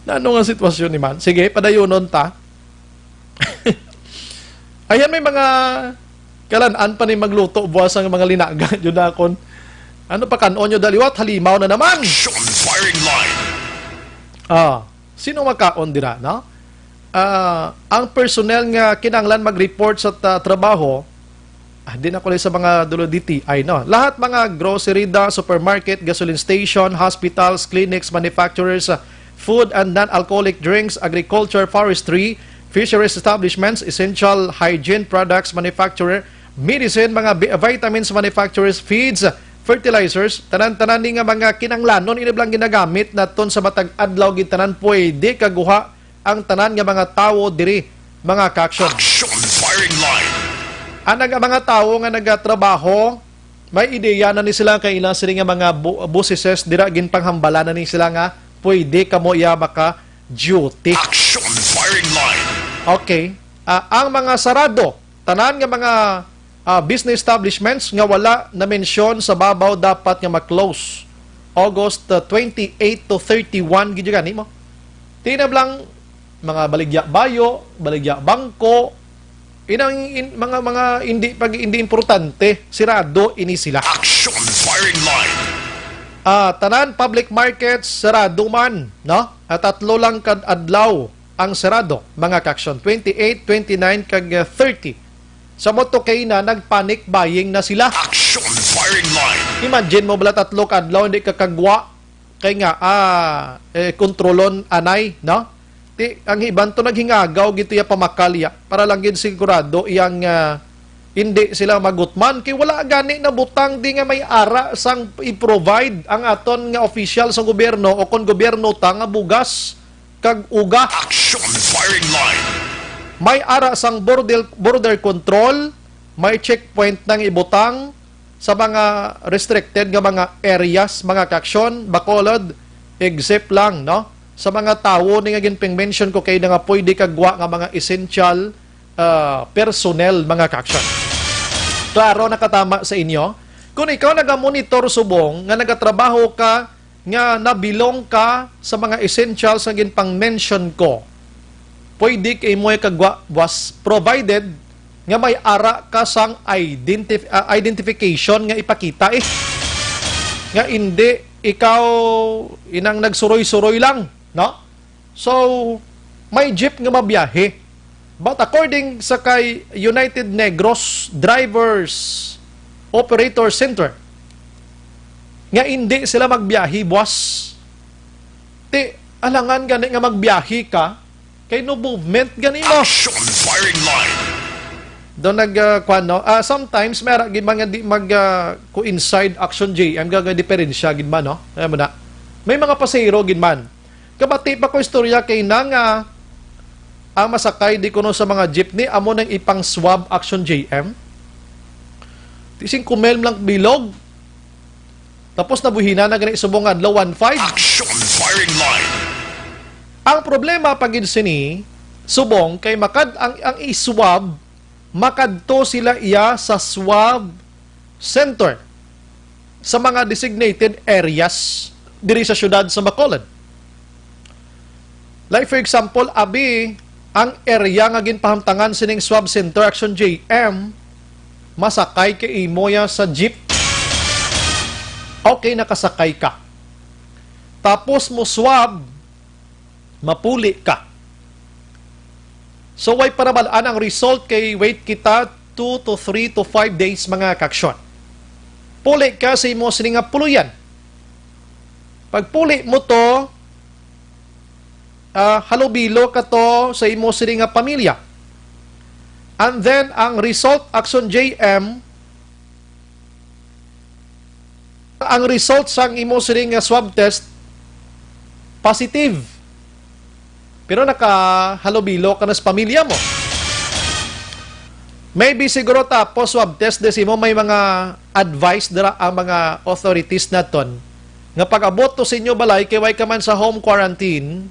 Nano nga sitwasyon ni man? Sige, padayunon ta. Ayan, may mga kalan-an pa ni magluto buwas ang mga linaga. Jud akon. Ano pa kanon nyo daliwat? Halimaw na naman. Action firing line. Ah, sino makaon dira, no? Ah, ang personnel nga kinahanglan mag-report sa ta-, trabaho, ah, di na ko sa mga dulo D T I, no? Lahat mga grocery da, supermarket, gasoline station, hospitals, clinics, manufacturers, ah, food and non-alcoholic drinks, agriculture, forestry, fisheries establishments, essential hygiene products manufacturer, medicine, mga bi-, vitamins manufacturers, feeds, fertilizers, tanan-tanan ni nga mga kinanglanon ini lang ginagamit naton sa matag adlaw gid tanan pwede kaguha ang tanan nga mga tawo diri, mga ka-aksyon. Action firing line. Ang nga mga tawo nga nagatrabaho, may ideya na ni sila kay ila sini nga mga bu-, busises dira ginpanghambala na ni sila nga pwede kamo iya maka-duty. Action firing line. Okay. Ah, ang mga sarado, tanan nga mga, ah, business establishments nga wala na-mention sa babaw dapat nga ma-close August, ah, twenty-eight to thirty-one gid gani mo. Tinablang mga baligya bayo, baligya bangko, inang in-, mga, mga hindi pag hindi importante, sirado ini sila. Action firing line. Ah, tanan public markets sarado man, no? At tatlo lang kad adlaw ang sarado, mga ka-aksyon, twenty-eight, twenty-nine, kag, ah, thirty. Sa mo to kay na nag-panic buying na sila. Action firing line. Imagine mo bala tatlo ka adlaw hindi ka kagwa kay nga, ah, eh, kontrolon anay, no? Ti, ang iban to naghingagaw gito ya pamakalya para lang gid sigurado iyang, ah, hindi sila magutman kay wala gani na butang di nga may ara sang i-provide ang aton nga opisyal sa gobyerno o kon gobyerno ta nga bugas kag uga. Action firing line. May ara sang border, border control, may checkpoint nang ibutang sa mga restricted nga mga areas, mga ka-aksyon, Bacolod, except lang, no? Sa mga tawo ni nga ginping-mention ko kay na nga pwede kagwa nga mga essential, ah, personnel, mga ka-aksyon. Klaro, nakatama sa inyo? Kung ikaw nagamonitor subong nga nagatrabaho ka nga nabilong ka sa mga essentials nga ginpang-mention ko, pwede kay mo kagwa was provided nga may ara ka sang identif-, ah, identification nga ipakita eh. Nga hindi ikaw inang nagsuroy-suroy lang, no? So, may jeep nga mabiyahe. But according sa kay United Negros Drivers Operator Center, nga hindi sila magbiyahe, buwas. Ti, alangan gani nga magbiyahe ka, kay no movement gani mo. Action firing line. Do nag, ah, kwan, no? Ah, sometimes, may ara gid man nga di mag, ah, coincide Action J M, ga, ga diferensya gid man, no? Alam mo na. May mga pasahero gid man. Kabati pa ko istorya kay na nga ang masakay di kuno sa mga jeepney, amo nang ipang swab Action J M. Ti singko mil lang bilog. Tapos nabuhina na gani subong nga adlaw, one five. Action firing line. Ang problema pa gid sini, subong kay makad ang, ang i-swab, makadto sila iya sa swab center sa mga designated areas diri sa siyudad sa Bacolod. Like for example, abi ang area nga ginpahamtangan sining swab center Action J M, masakay kay imo ya sa jeep. Okay, nakasakay ka. Tapos mo swab, mapuli ka. So, way parabal-an ang result kay wait kita two to three to five days, mga ka-aksyon. Puli ka sa imo sini nga puloyan. Pagpuli mo to, ah, halubilo ka to sa imo sini nga pamilya. And then, ang result, Action J M, ang result sang imo sini nga swab test, positive. Pero nakahalubilo ka na sa pamilya mo. Maybe siguro tapos swab test di mo may mga advice dira ang mga authorities naton nga pag-abot to sa inyo balay kay way ka man sa home quarantine,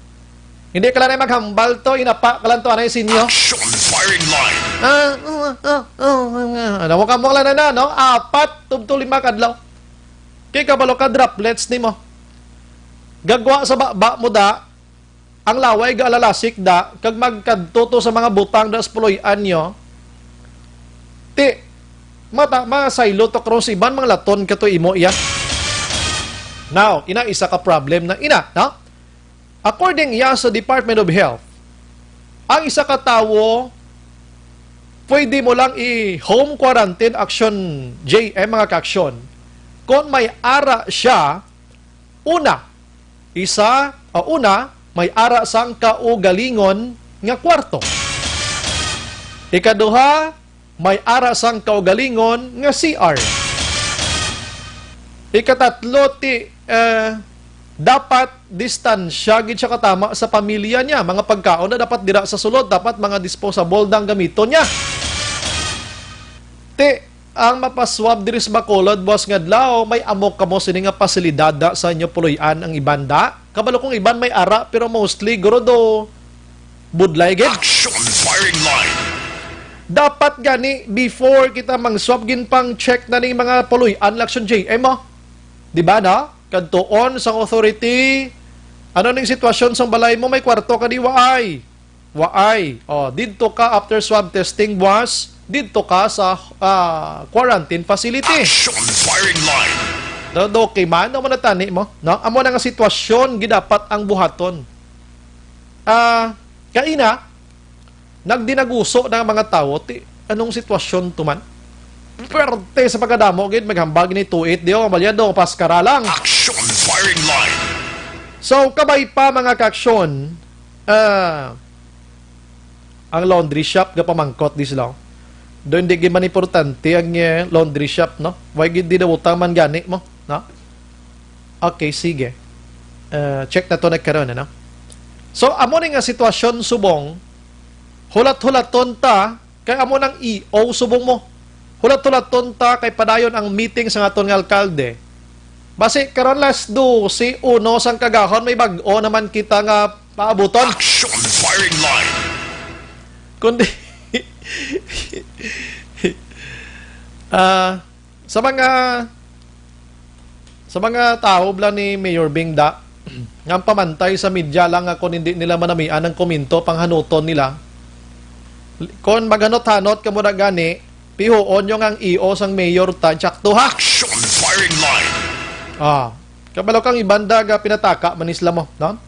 hindi ka lang na maghambal to, inapa ka lang to, anay sa inyo. Action firing line. Ah, ah, ah, ah, ah. Ano mo ka mo lang na, no? Apat, tubto lima kadlaw. Kay kabalo ka, droplets nimo. Gagwa sa baba mo da, ang laway gaalalasik da, kag magkadto to sa mga butang da sa puloy-an nyo. Ti, mata, masaylo to karon sa iban, mga laton ka to imo iya. Now, ina isa ka problem na ina, no? According iya sa Department of Health, Ang isa ka tawo, pwede mo lang i-home quarantine, Action J M, mga ka-aksyon, kung may ara siya, una, isa, o una, may ara sang kaugalingon nga kwarto. Ikaduha, may ara sang kaugalingon nga C R. Ikatatlo, ti, eh, dapat distansya gid siya katama sa pamilya niya. Mga pagkaon na dapat dira sa sulod, dapat mga disposable na ang gamiton niya. Ti, ang mapaswab diri sa Bacolod, buwas nga adlaw, may amo kamo sini nga pasilidad da sa inyo puloy-an ang iban da? Kabalo kong iban may ara, pero mostly, guro do, budlay gid. Action firing line. Dapat gani, before kita mang-swab, ginpang-check na ning mga puloy-an, Action J M, oh. Di ba na? Kadtuon sang authority, ano ning sitwasyon sang balay mo, may kwarto ka di, waay? Waay. Oh, didto ka after swab testing, buwas, didto ka sa, ah, quarantine facility. Action firing line. Do, do, kay man, amo na tani mo, no? Amo na nga sitwasyon, gidapat ang buhaton. Ah, kaina, nagdinaguso na ang mga tawo, ti, anong sitwasyon to man? Perte sa pagkadamo, gid, maghambal gini, tuit, di, oh, malyado, paskara lang. Action firing line. So, kabay pa, mga ka-aksyon, ah, ang laundry shop, gapamangkot, di sila, oh. Do, hindi gid man importante ang, eh, laundry shop, no? Why gid di daw utang man gani mo, no? Okay, sige. Uh, check na to na karon, ano? So, amo ni nga sitwasyon subong, hulat-hulaton ta, kay amo nang E O subong mo. Hulat-hulaton ta, kay padayon ang meeting sa aton nga alkalde. Basi karon las dose uno sang kagahon, may bag-o naman kita nga paabuton. Action firing line. Kundi, ah, sa mga, sa mga tawo bala ni Mayor Bing da, nga pamantay sa media lang nga kung hindi nila manamian ang komento, panghanuton nila. Kung maghanot-hanot kamo na gani, pihuon nyo nga ang E O sang mayor ta, tsakto ha? Action firing line. Ah, kabalo kang iban da ga pinataka man isla mo, no?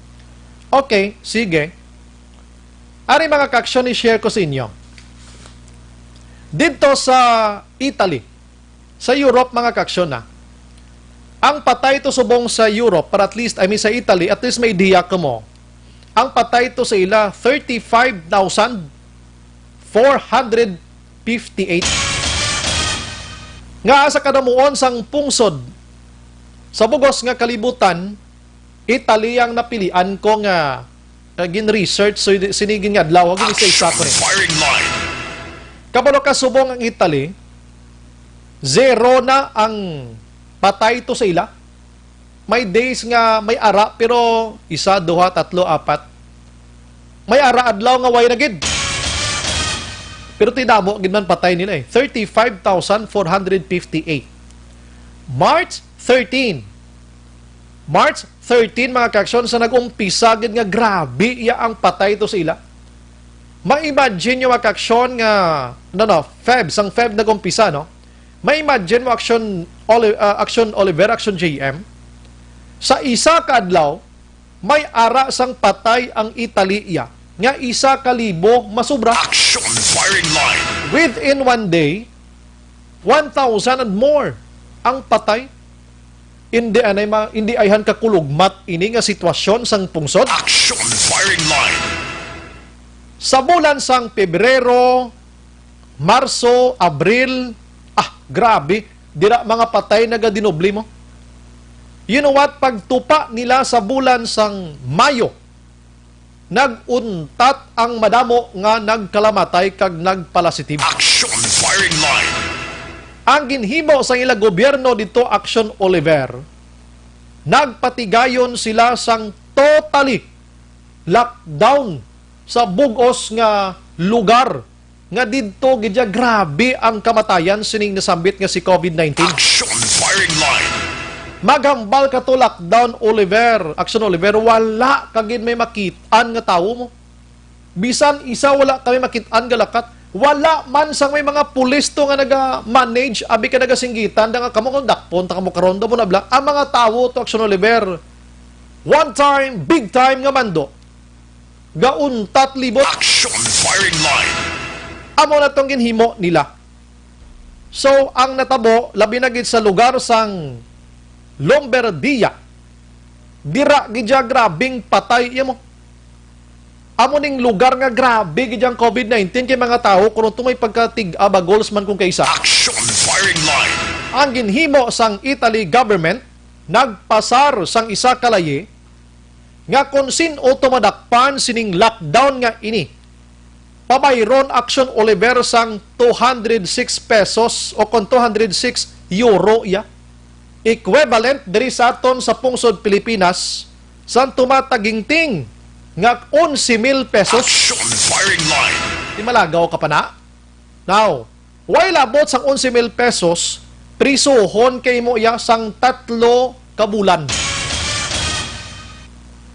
Okay, sige. Ari, mga ka-aksyon, i-share ko sa inyo. Didto sa Italy, sa Europe, mga ka-aksyon, na ang patay to subong sa Europe, para at least, I mean, sa Italy, at least may idea kamo. Ang patay to sa ila, thirty-five thousand four hundred fifty-eight. Nga sa kadamuon sang pungsod sa bugos nga kalibutan, Italy ang napilian ko nga, nga gin-research, so, sini gid nga adlaw, gin-isa-isa ko ni. Action firing line. Kabalo ka, subong ang Italy, zero na ang patay to sa ila. May days nga may ara, pero isa, duha, tatlo, apat. May ara adlaw nga way na gid. Pero ti damo gid man patay nila, eh. Thirty-five thousand four hundred fifty-eight. March thirteen. March thirteen, mga ka-aksyon, sa nag-umpisa gid nga grabe iya ang patay to sa ila. Ma-imagine nyo, mga ka-aksyon, nga, no, no, Feb, sang Feb nag-umpisa, no? Ma-imagine mo, Action Oli-, ah, Action Oliver, Action J M, sa isa ka adlaw, may ara sang patay ang Italia nga isa ka libo masubra. Action firing line. Within one day, one thousand and more ang patay. Indi anay ma-, indi ayhan kakulugmat ini nga sitwasyon sang pungsod. Action firing line. Sa bulan sang Pebrero, Marso, Abril, ah, grabe, dira mga patay nagadinoble mo. You know what? Pagtupa nila sa bulan sang Mayo, nag-untat ang madamo nga nagkalamatay kag nagpalasitib. Action firing line. Ang ginhimo sa ila gobyerno dito, Action Oliver, nagpatigayon sila sang totally lockdown sa bug-os nga lugar nga didto gid ya grabe ang kamatayan sining nasambit nga si COVID nineteen. Action firing line. Maghambal ka to, Lockdown Oliver, Action Oliver, wala ka gid may makit-an nga tawo mo. Bisan isa wala kami makit-an nga lakat. Wala man sang may mga pulis to nga naga-manage, abi ka nagasinggitan, da nga kamo kung dakpon ta kamo karon, da mo na bla. Ang mga tawo to, Action Oliver, one time, big time nga mando. gauntat libot. Action firing line. Amo na tong ginhimo nila. So, ang natabo, labi na gid sa lugar sang Lombardia, dira gid siya grabing patay, iya mo. Amo ning lugar nga grabe gid ang covid nineteen kay mga tawo, kung ito may pagkatig-a, bagols man kung kaisa. Action firing line. Ang ginhimo sang Italy government, nagpasar sang isa ka layi nga kon sin-o to madakpan sining lockdown nga ini. Pabayron, Action Oliver, sang two hundred six pesos o kon two hundred six euro iya. Equivalent diri sa aton sa pungsod Pilipinas sang tumatagingting nga onse mil pesos. Action firing line. Di malagaw ka pa na? Now, way labot sang onse mil pesos, prisuhon kay mo iya sang tatlo ka bulan.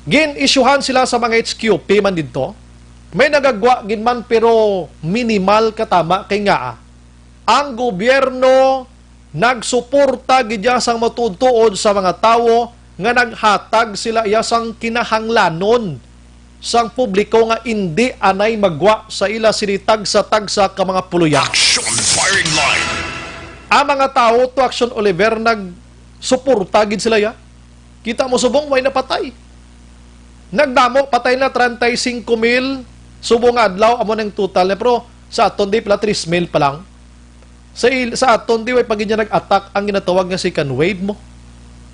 Gin-isyuhan sila sa mga H Q P man didto. May nagagwa gid man, pero minimal katama kay nga, ah, ang gobyerno nagsuporta gid iya sang matuod-tuod sa mga tawo nga naghatag sila iya sang kinahanglanon sang publiko nga indi anay magwa sa ila sini tagsa-tagsa ka mga puloy-an. Action firing line. Ang mga tawo to, Action Oliver, nagsuporta gid sila iya. Kita mo subong, way napatay. Nagdamo, patay na treinta y cinco mil subong nga adlaw, amo nang total na. Pero sa aton, di pala, tres mil pa lang. Sa, il- sa aton, di way pa gid niya nag-attack ang ginatawag nga second wave mo.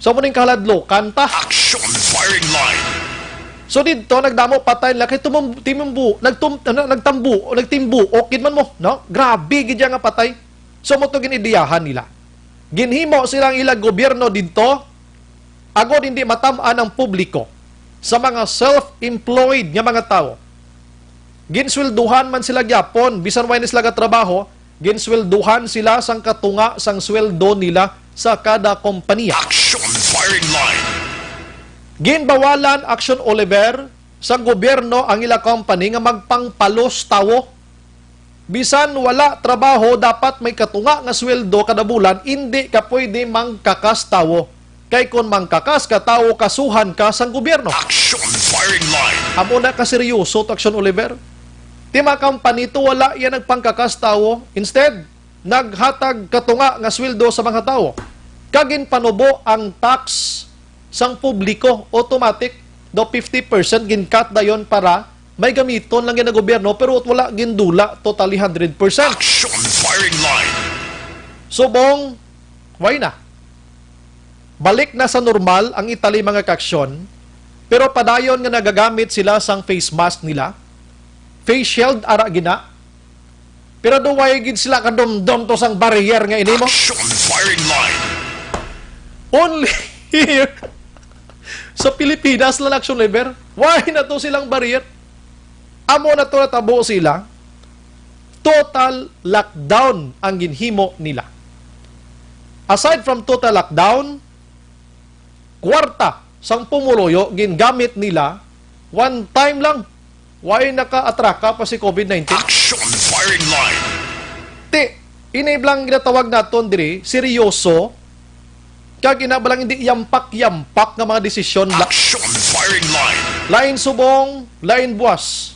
So, amo ning kahaladlokan ta. Action firing line. So, didto, nagdamo patay nila kay tumum- timumbu-, nagtum- ano, nagtambu-, nagtimbuok gid man mo, no? Grabe gid iya nga patay. So, mo to ginidiyahan nila. Ginhimo silang ilang gobyerno didto, agod hindi matam-an ang publiko sa mga self-employed nga mga tawo. Ginswelduhan man sila gyapon, bisan way na sila gatrabaho, ginswelduhan sila sang katunga sang sweldo nila sa kada kompanya. Action firing line. Ginbawalan, Action Oliver, sang gobyerno ang ila company nga magpangpalos tawo. Bisan wala trabaho, dapat may katunga nga sweldo kada bulan, indi ka pwede mangkakas tawo. Kay kon mangkakas ka tawo, kasuhan ka sang gobyerno. Action firing line. Amo na kaseryoso to, Action Oliver. Ti mga company to, wala yan nagpangkakas tawo. Instead, naghatag katunga nga sweldo sa mga tawo. Kag ginpanubo ang tax sang publiko, automatic daw fifty percent gin-cut dayon para may gamiton lang gid ang gobyerno, pero wala gindula totally hundred percent. Action firing line. Subong, way na. Balik na sa normal ang Italy, mga kaaksyon, pero padayon nga nagagamit sila sang face mask nila, face shield, ara gina. Pero duway gid sila kadumdom to sang barrier nga ini mo. Action firing line. Only here sa Pilipinas lang, Action Oliver. Why na to silang barrier? Amo na to natabo sila. Total lockdown ang ginhimo nila. Aside from total lockdown, kwarta sang pumuluyo gingamit nila one time lang. Way nakaatraka pa si covid nineteen. Action firing line. Ti, ini bala ang ginatawag naton diri, seryoso, kag ina bala hindi yampak-yampak nga mga desisyon bala. Action firing line. Lain subong, lain buwas.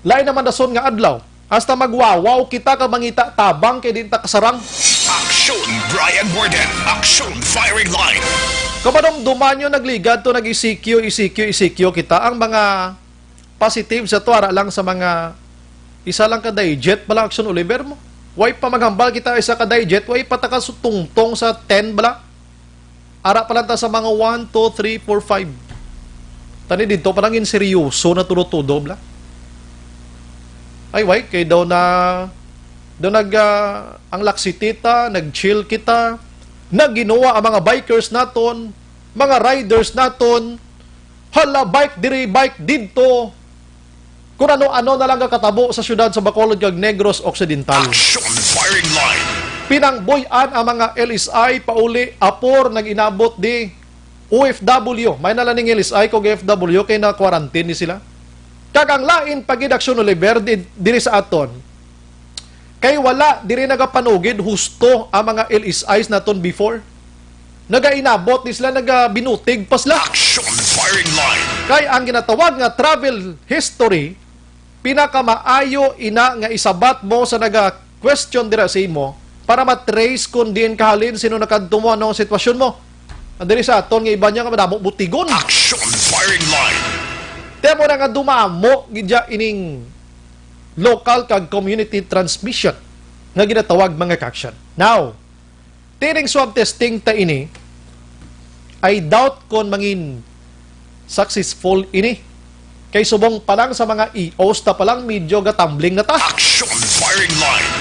Lain naman dason nga adlaw. Hasta magwawaw kita ka mangita tabang kay di ta kasarang. Action, Brian Warden. Action, firing line. Kamadumduman nyo, nagligad to, nag-E C Q, E C Q, E C Q kita. Ang mga positive sa to, ara lang sa mga isa lang ka digit bala, Action Oliver mo. Way pa maghambal kita isa ka digit, way pa ta kasutungtong sa ten bala. Ara pa lang ta sa mga one, two, three, four, five. Tani dito pa lang in seryoso na tudo-tudo, bla. Ay, why? Kay daw na, daw nag, ah, ang laksitita, nag-chill kita, naginuwa ang mga bikers naton, mga riders naton, hala, bike diri, bike didto. Kung ano-ano na lang kakatabo sa siyudad sa Bacolod kag Negros Occidental. Action firing line. Pinangbuy-an ang mga L S I pauli, apor nag-inabot di O F W. May na lang ning L S I kag O F W kay na-quarantine ni sila. Kag ang lain pa gid, Action Oliver, di, diri sa aton. Kay wala diri nagapanugid husto ang mga L S Is naton before. Nagainabot ni sila, nagabinutig pa sila. Action firing line. Kay ang ginatawag nga travel history, pinakamaayo ina nga isabat mo sa naga-question dira sa imo para ma-trace kung diin ka halin, sino nakadto mo, ano ang sitwasyon mo. Ang diri sa aton nga iban niya nga madamo butigon. Action firing line. Kaya mo na nga dumamo gidya ining local kag community transmission nga ginatawag, mga ka-action. Now, tiring swab testing ta ini, I doubt kon mangin successful ini. Kay subong pa lang sa mga E Os ta pa lang, medyo gatumbling na ta. Action firing line.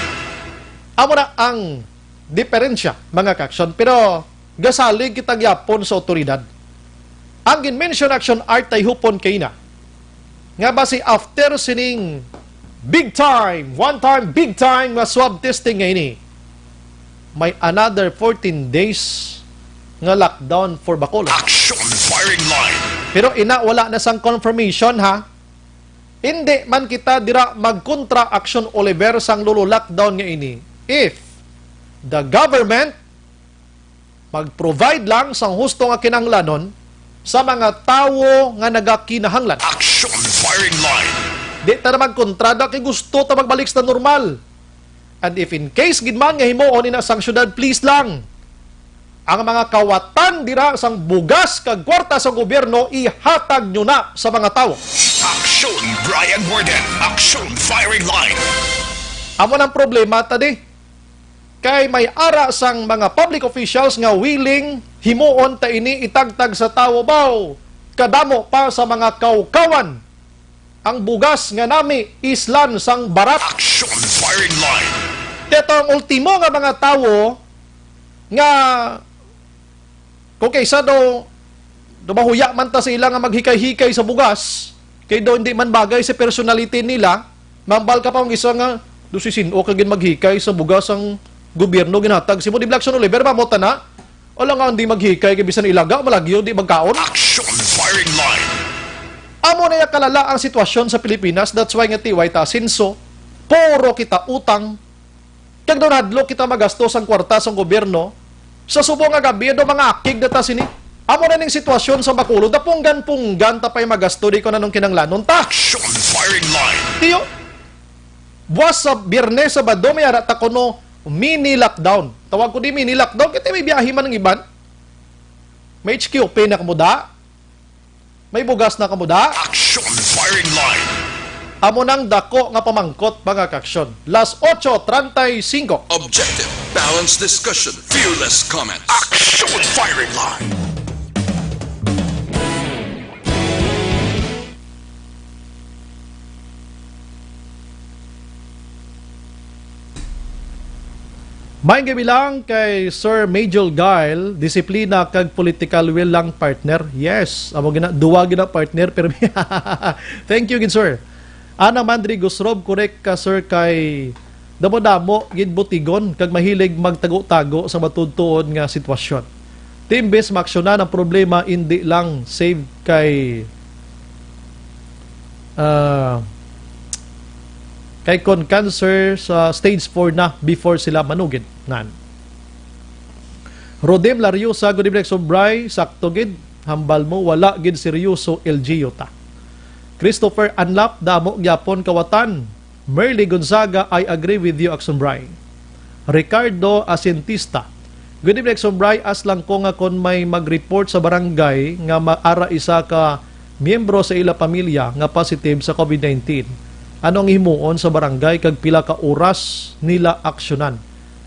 Amo na ang diferensya, mga ka-action. Pero gasalig kita gyapon sa otoridad. Ang gin-mention action art tay hupon kay na nga basi after sining big time, one time big time nga swab testing nga ini, may another fourteen days nga lockdown for Bacolod. Action firing line. Pero ina, wala na sang confirmation, ha. Hindi man kita dira magkontra, Action Oliver, sang lolo lockdown nga ini if the government mag-provide lang sang husto nga kinahanglanon sa mga tawo nga nagakinahanglan. Action firing line. Di ta na magkontrada kay gusto ta magbalik sa normal. And if in case gid man nga himuon ina sang syudad, please lang, ang mga kawatan dira sang bugas kag kwarta sa gobyerno ihatag nyo na sa mga tawo. Action Brian Warden. Action firing line. Amo nang problema ta di. Kay may ara sang mga public officials nga willing himuon ta ini itagtag sa tawo, baw kadamo pa sa mga kawkawan ang bugas nga nami islan sang barat. Action firing line. Kaya to ang ultimo nga mga tawo nga kung kaysa daw, daw mahuya man ta sa ila nga maghikay-hikay sa bugas, kay daw hindi man bagay sa personality nila, mambal ka pa ang isa nga, "Do si sin-o ka gid maghikay sa bugas ang gobyerno ginhatag?" Si mo di Blackson Oliver, mamota na. Wala nga hindi maghikay kay bisan ilaga, malagyo, di magkaon. Action firing line. Amo na yung kalala ang sitwasyon sa Pilipinas. That's why nga tiway ta asenso, puro kita utang. Kag daw nahadlok kita magastos ang kwarta sang gobyerno. Sa subong nga gabi, daw mga akig na ta sini. Amo na ning sitwasyon sa Bacolod, da punggan-punggan ta pa'y magasto, di ko na nung kinanglanon ta. Action firing line. Tiyo, buwas sa Biyernes, Sabado, may ara ta kuno mini lockdown. Tawag ko di mini lockdown, kaya may biyahe man ang iban. May H Q P na kamo da. May bugas na kamo da. Action firing line. Amo nang dako nga pamangkot, mga ka-action. Las ocho treinta y cinco. Objective, balanced discussion, fearless comments. Action firing line. May gabi lang kay Sir Major Guile, disiplina kag political will lang, partner. Yes, amo gina, duwa gina, partner, pero thank you gid, sir. Ana Mandri Gusrob, correct ka, sir, kay damo-damo gid butigon kag mahilig magtago-tago sa matuod-tuod nga sitwasyon. Ti imbes maaksyonan ang problema, indi lang save kay, ah, kay kon cancer sa stage four na before sila manugid. Nan. Rodem Lariosa, good evening, Sobray. Sakto gid, hambal mo, wala gid seryoso, L G U ta. Christopher Anlap, damo gyapon kawatan. Merly Gonzaga, I agree with you, Akson Bray. Ricardo Asintista, good evening, Akson Bray. Ask lang ko nga kon may mag-report sa barangay nga maara isa ka miyembro sa ila pamilya nga positive sa COVID nineteen, ano ang himuon sa barangay kag pila ka oras nila aksyonan?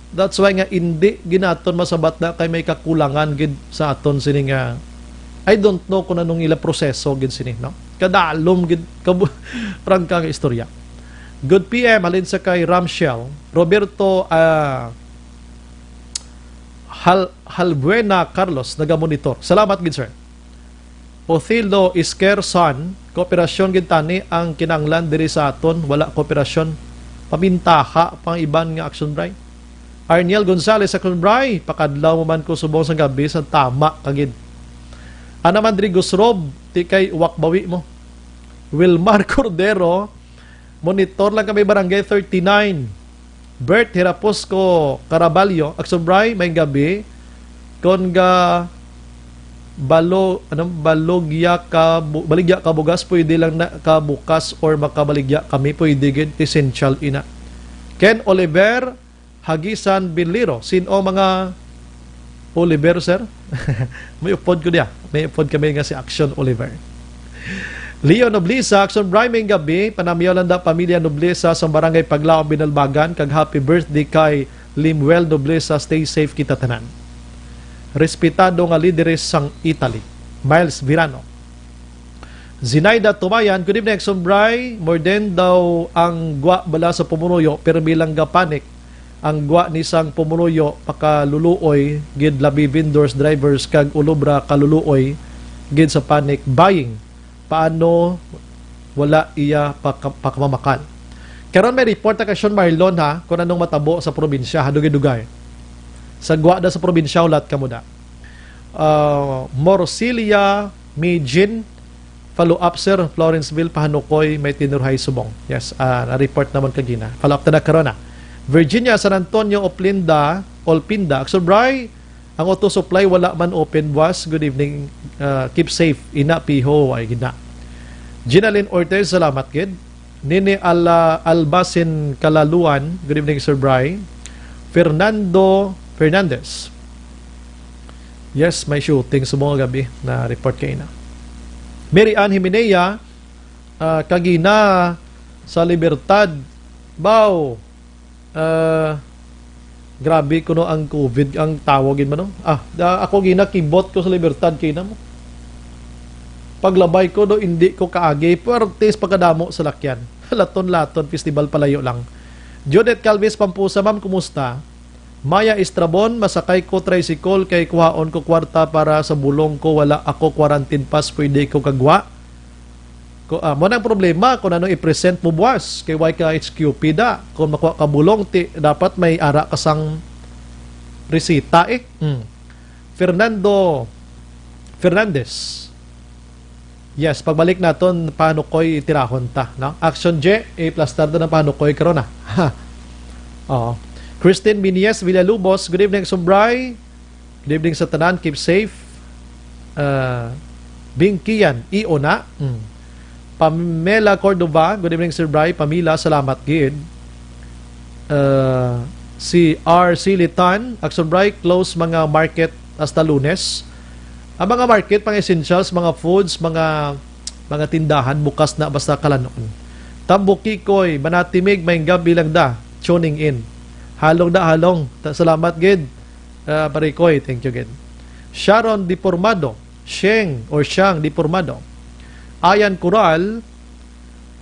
That's why nga indi ginaton masabat na kay may kakulangan gid sa aton sini nga, I don't know kung anong ila proseso gid sini, no? Kadalom gid, kabu-, prangka nga istorya. Good P M, halin sa kay Ramshel. Roberto, ah, Hal-, Halbuena Carlos, nagamonitor. Salamat gid, sir. Othelio Isker, son, kooperasyon gid tani ang kinahanglan diri sa aton, wala kooperasyon. Pamintaha pang iban nga aksyon, Bray. Arniel Gonzalez, aksyon, Bray, pakadlaw mo man ko subong sa gabi sa tama ka gid. Ana man diri, Gus Rob, ti kay wakbawi mo. Wilmar Cordero, monitor lang kami, Barangay thirty-nine. Bert Hiraposco Caraballo, aksyon, Bray, may gabi. Kon ga balo, ano, balugya ka, bu-, baligya ka bugas, pwede lang na ka bukas or makabaligya kami, pwede gid, essential ina. Ken Oliver, Hagisan Binliro, sin-o mga Oliver, sir? May upod ko diya. May upod kami nga si Action Oliver. Leo Noblesa, Action Bri, may gabi. Panamyaw lang da pamilya Noblesa sa Barangay Paglaom, Binalbagan, kag happy birthday kay Limuel Noblesa. Stay safe kita tanan. Respetado nga lideres sang Italy. Miles Virano. Zinaida Tumayan, good evening, Action Bri. More than daw ang gwa bala sa pumunuyo, pero bilang gapanik ang gwa ni sang pumunuyo, pakaluluoy gid, labi vendors, drivers, kag ulobra kaluluoy gid sa panic buying. Paano wala iya paka-, pakamamakal? Karon may report na kay Sean Marlon, ha, kung anong matabo sa probinsya, ha, dugay-dugay. Sa gwa da sa probinsya, hulat kamo da. Ah, Morcilia Mijin, follow up, sir. Florenceville, Pahanukoy, may tinurhay subong. Yes, ah, na-report naman kagina. Follow up ta na karon, ah. Virginia, San Antonio, Oplinda, Olpinda, Action Bri, ang auto supply wala man open buwas. Good evening, ah, keep safe. Ina, piho, ay gina. Ginaline Ortez, salamat gid. Nini Ala-, Albasin Kalaluan, good evening, Sir Bri. Fernando Fernandez. Yes, may shooting sa mga gabi na report kay na. Mary Ann Himenea, ah, kagina sa Libertad. Baw, ah, grabe kuno ang COVID, ang tawag gid man, no? Ah, da-, ako gina kibot ko sa Libertad kay na mo. Paglabay ko do, hindi ko kaagi, puwertes pagkadamo sa lakyan. Laton-laton, festival palayo lang. Judith Calvis Pampusa, ma'am, kumusta? Maya Estrabon, masakay ko tricycle kay kuhaon ko kwarta para sa bulong ko, wala ako quarantine pass, pwede ko kagwa? Ko, ah, mo nang problema kung ano i-present mo buwas kay Y K H Q P da. Kung makuha ka bulong, ti, dapat may ara ka sang resita eh. Hmm. Fernando Fernandez. Yes, pagbalik naton, Pahanukoy, tirahon ta, no? Action J, i-plastar na ng Pahanukoy karon na. Oo. Christine Binies Villalubos, good evening, Sumbray. Good evening sa tanan, keep safe. Ah, Bingkian, Io na. Mm. Pamela Cordova, good evening, Sir Bry. Pamela, salamat gid. Ah, si R C Litan, Action Bry, close mga market hasta Lunes. Ang mga market, mga essentials, mga foods, mga, mga tindahan, bukas na basta kalanon. Tambo Kikoy, Manatimig, may gabi lang da. Tuning in. Halong da, halong. Ta-, salamat gid. Ah, Parikoy, thank you gid. Sharon Depormado, Sheng or Shang Depormado. Ayan Coral,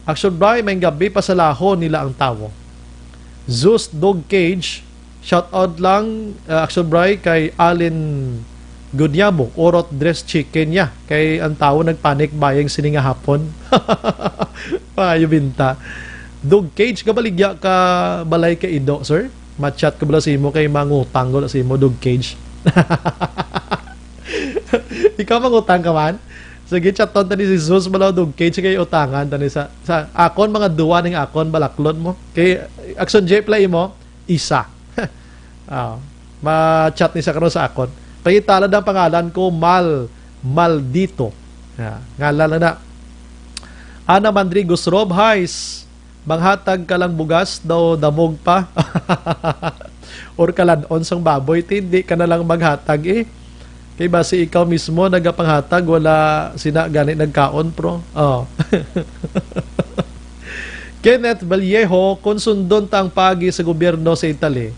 Action Bry, may gabi, pasalahon nila ang tawo. Zeus Dog Cage, shout out lang, ah, Action Bry, kay Alin Gunyabo, Orot Dress Chicken niya. Kay ang tawo nagpanic buying sini nga hapon. Maayo binta. Dog Cage, kabaligya ka balay ka Ido, sir? Ma-chat ko bala sa imo kay mangutang ko na sa imo, Dog Cage. Ikaw mangutang ka man? Sige, chaton tani si Jesus bala, Dog Cage, kay utangan tani sa, sa akon, mga duwa ning akon, balaklon mo. Kay Action J play mo, isa. Ah, ma-chat ni sa karon sa akon. Pangitala ang pangalan ko, Mal, Maldito. Ah, ngalan na na. Ana Mandrigos Rob, hi, s-, manghatag ka lang bugas daw, damog pa. Or kalanon sang baboy, ti, hindi ka na lang maghatag, eh. Kay basi ikaw mismo nagapanghatag, wala sina gani nagkaon, pro. Oh. Kenneth Vallejo, kung sundon ta ang paagi sa gobyerno sa Italy,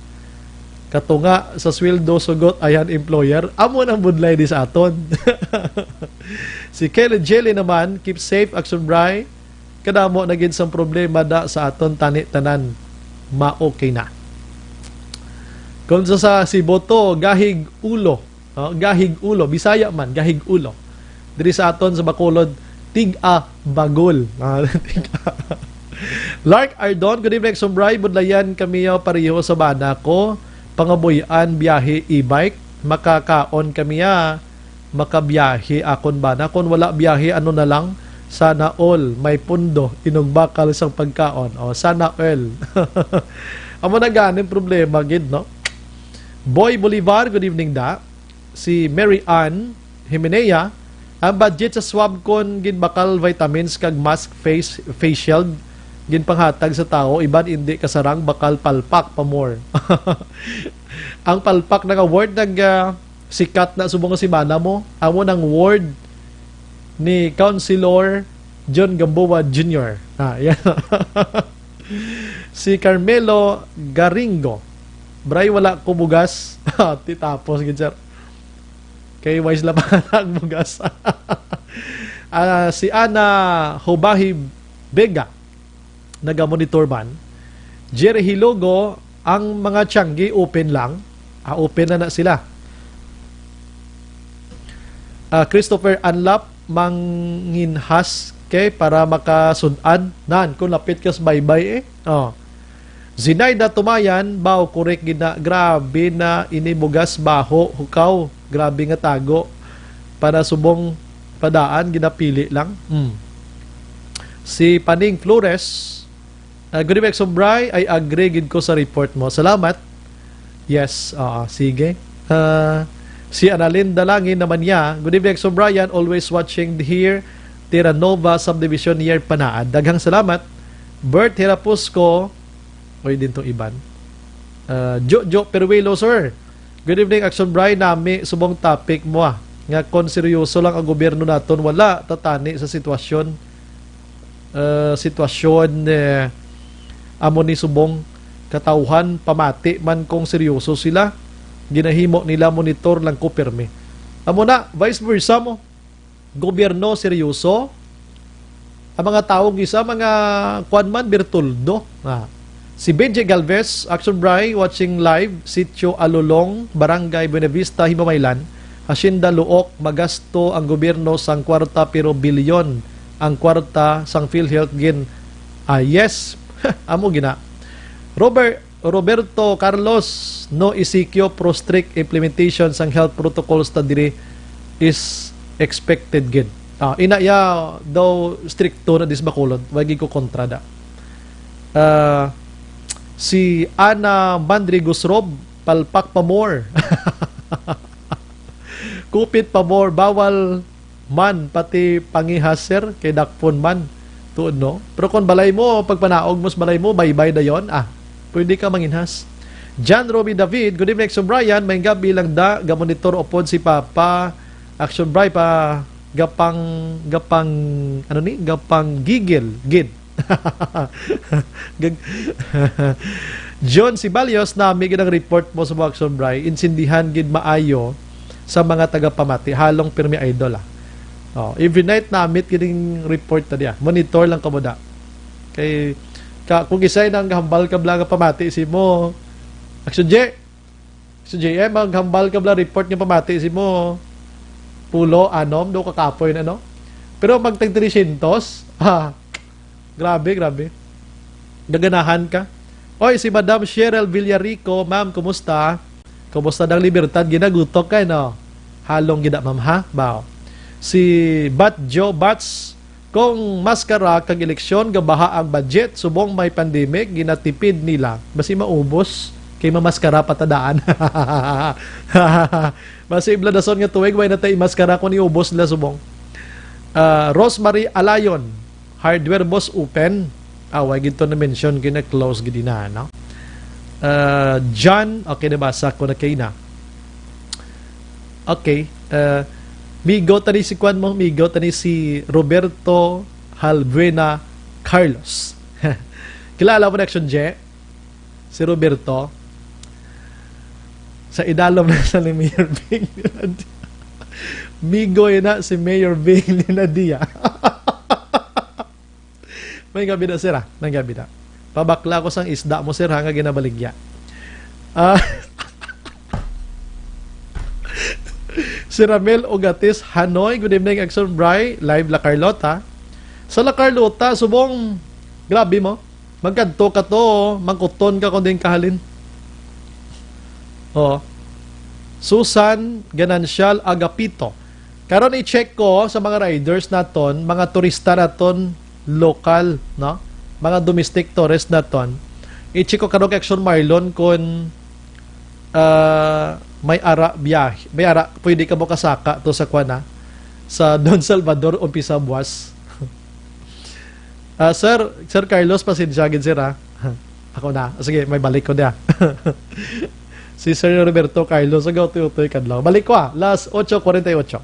katunga sa sweldo, sugot ayan employer, amo nang budlay di sa aton. Si Kelly Jelly naman, keep safe, Action Bry. Kadamo na gid sang problema da sa aton tani tanan. Ma-okay na. Kung sa, sa Cebu to, gahig ulo. Oh, gahig ulo. Bisaya man, gahig ulo. Diri sa aton sa Bacolod, tig-a bagol. Ah, tig-a. Lark Ardon, good evening, Sumbray. Budlayan kami, oh, pareho sa bana ko. Pangabuy-an, biyahe, e-bike. Makakaon kami, ah. Makabiyahe akon bana. Kung wala biyahe, ano na lang? Sana all. May pundo. Inugbakal sang pagkaon. Oh, sana all. Amo na ganing problema gid, no? Boy Bolivar, good evening, da. Si Mary Ann Himenea, ang budget sa swab kon ginbakal vitamins kag mask face, face shield ginpanghatag sa tawo, iban indi kasarang bakal palpak pa more. Ang palpak na nga word nag, ah, sikat na subong nga semana mo, amo nang word ni Councilor John Gamboa Junior. Ah, yan. Si Carmelo Garingo, "Bray, wala ko bugas." Ti tapos gid, sir. Kay wise la pa ang bugas. Ah, si Ana Hubahi Vega, naga-monitor man. Jerry Hilogo, "Ang mga tiyanggi open lang." Ah, open na na sila. Ah, Christopher Anlap, "Manginhas kay para makasud-an." Nan, kung lapit ka sa baybay eh. Oh. Zinaida Tumayan, "Baw, korek gid na. Grabe na ini bugas, baho, hukaw. Grabe nga tago. Para subong padaan, ginapili lang." Hmm. Si Paning Flores, ah, "Good evening, Action Bri. I agree gid ko sa report mo. Salamat." Yes, oo, sige. Ah, si Analin Dalangin naman niya, "Good evening, Action Brian. Always watching here, Terra Nova Subdivision near Panaad. Daghang salamat." Bert Hirapusco, oy, din tong iban. Ah, Jojo Peruelo, sir. "Good evening, Action Bri. Nami subong topic mo, ah, nga kon seryoso lang ang gobyerno naton, wala tatani sa sitwasyon, ah, sitwasyon, eh, amo ni subong katawhan, pamati man kung seryoso sila, ginahimo nila monitor lang ko pirmi." Amo na, vice versa mo. Gobyerno seryoso, ang mga tawo gisa mga kuan man, birtuldo. Ah. Si B J Galvez, "Action Bri, watching live, Sitio Alulong, Barangay Buenavista, Himamaylan, Hacienda Luok, magasto ang gobyerno sang kwarta pero bilyon ang kwarta sang PhilHealth gin." Ah, yes. Amo gina. Robert, Roberto Carlos, "No, Ezekiel, pro strict implementation sang health protocols ta diri is expected gid." Ah, ina ya daw stricto na dis Bacolod, wa gid ko kontra da. Ah, si Ana Mandri Gusrob, "Palpak pa more." "Kupit pa more, bawal man pati pangihas, sir, kay dakpon man." Tuod, no? Pero kung balay mo, pagpanaog mo sa balay mo, baybay dayon, ah, pwede ka manginhas. John Roby David, "Good evening, Action Brian. May gabi lang da, gamonitor upod si Papa. Action Bri pa gapang, gapang, ano ni? Gapang gigil, gid." Gag-, John Sibalios, "Nami gid ang report mo sa Action Bri. Insindihan gid maayo sa mga tagapamati. Halong pirmi, idol, ah." Oh, every night namit gid ang report ta diya. Monitor lang kamo da. Kay ka, kung isay nang hambal ka bala nga pamati si mo, Action J, Action J M, maghambal ka bala report nga pamati si mo, pulo, anom, do ka kapoy na, no? Pero magtag tresyentos, ha, grabe, grabe. Gaganahan ka. Oy, si Madam Cheryl Villarico, ma'am, kumusta? Kumusta dang Libertad? Ginagutok kay, no? Halong gida, ma'am, ha? Bao. Si Bat Joe Bats, "Kung maskara kag eleksyon, gabaha ang budget, subong may pandemic, ginatipid nila. Basi maubos, kay mamaskara pa ta daan." Basi bladason nga tuig, way na tay maskara kung iubos nila subong. Ah, Rosemary Alayon, "Hardware boss open." Ah, way gid to na-mention, kina-close gid na, no? Ah, John, okay, nabasa ko na kay na. Okay. Ah, migo tani si kwan mo, migo tani si Roberto Halbuena Carlos. Kilala mo na, Action J? Si Roberto. Sa idalom na sa ni Mayor Bing ni Nadia. Migo yun na si Mayor Bing ni Nadia. May gabi na, sir, ah. May gabi na. Pabakla ko sang isda mo, sir, ha, nga ginabaligya. Ah, si Ramel Ogatis Hanoy, "Good evening, Action Bri. Live La Carlota." Sa La Carlota, subong, grabe mo. Magkadto ka to, mangkuton ka kung din kahalin. Oh. Susan Ganancial Agapito, "Karon i-check ko sa mga riders naton, mga turista naton lokal, no? Mga domestic tourist naton. I-check ko karon kay Action Marlon kung, ah, may ara biyahe, may ara, pwede ka mo kasaka to sa kwan, ah, sa Don Salvador, umpisa buwas. Ah, sir, Sir Carlos, pasensya gid, sir, ah. Ako na. Sige, may balik ko niya. Si Sir Roberto Carlos, ang utoy-utoy kadlaw. Balik ko, ah, las ocho cuarenta y ocho.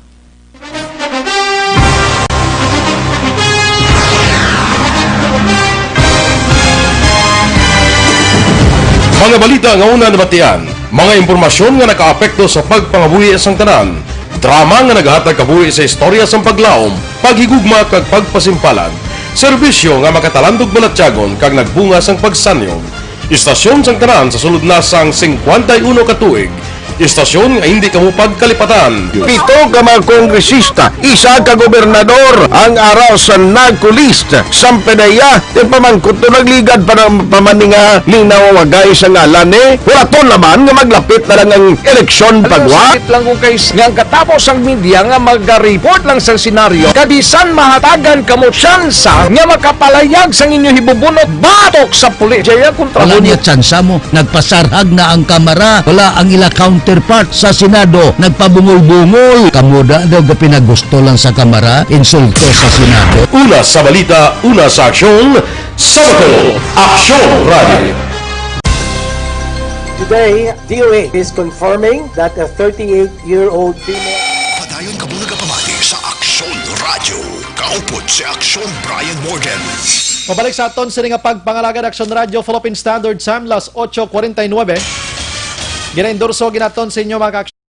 Mga balita nga una nabatian, mga impormasyon nga nakaapekto sa pagpangabuhi sang tanan, drama nga nagahatag kabuhi sa istorya sang paglaom, paghigugma kag pagpasimpalan, serbisyo nga makatalandog balatyagon kag nagbunga sang pagsanyog. Istasyon sang tanan sa sulod na sang singkwenta y uno ka tuig. Istasyon nga hindi kamo pagkalipatan. Pito ka mga kongresista, isa ka gobernador ang ara sa NACO list. Sampe na iya, ti pamangkot to nagligad pa na, pa man ni nga linaw ang wagay sa ngalan ni. Wala to naman nga maglapit na lang ang eleksyon Ano pagwa. Sakit lang kung kay nga ang katapos ang media nga maga-report lang sa senaryo, kabisan mahatagan kamo tsansa nga makapalayag sang inyo hibubunot batok sa pulis. Jaya kontra Wala mo. Niya tsansa mo. Nagpasarhag na ang Kamara. Wala ang ila counterpart sa Senado. Nagpabungol-bungol. Kamo da daw ga pinagusto lang sa Kamara, insulto sa Senado. Una sa balita, una sa aksyon, Sabado, Aksyon Radio. Today, D O A is confirming that a thirty-eight-year-old female Padayon kamo nagapamati sa Aksyon Radio. Kaupod si Aksyon Brian Morgan. Pabalik sa aton sini nga pagpangalagad, Aksyon Radio, Philippine Standard Time, las ocho cuarenta y nueve. Ginaendorso ginaton sa inyo, mga ka-aksyon.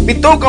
Pito ka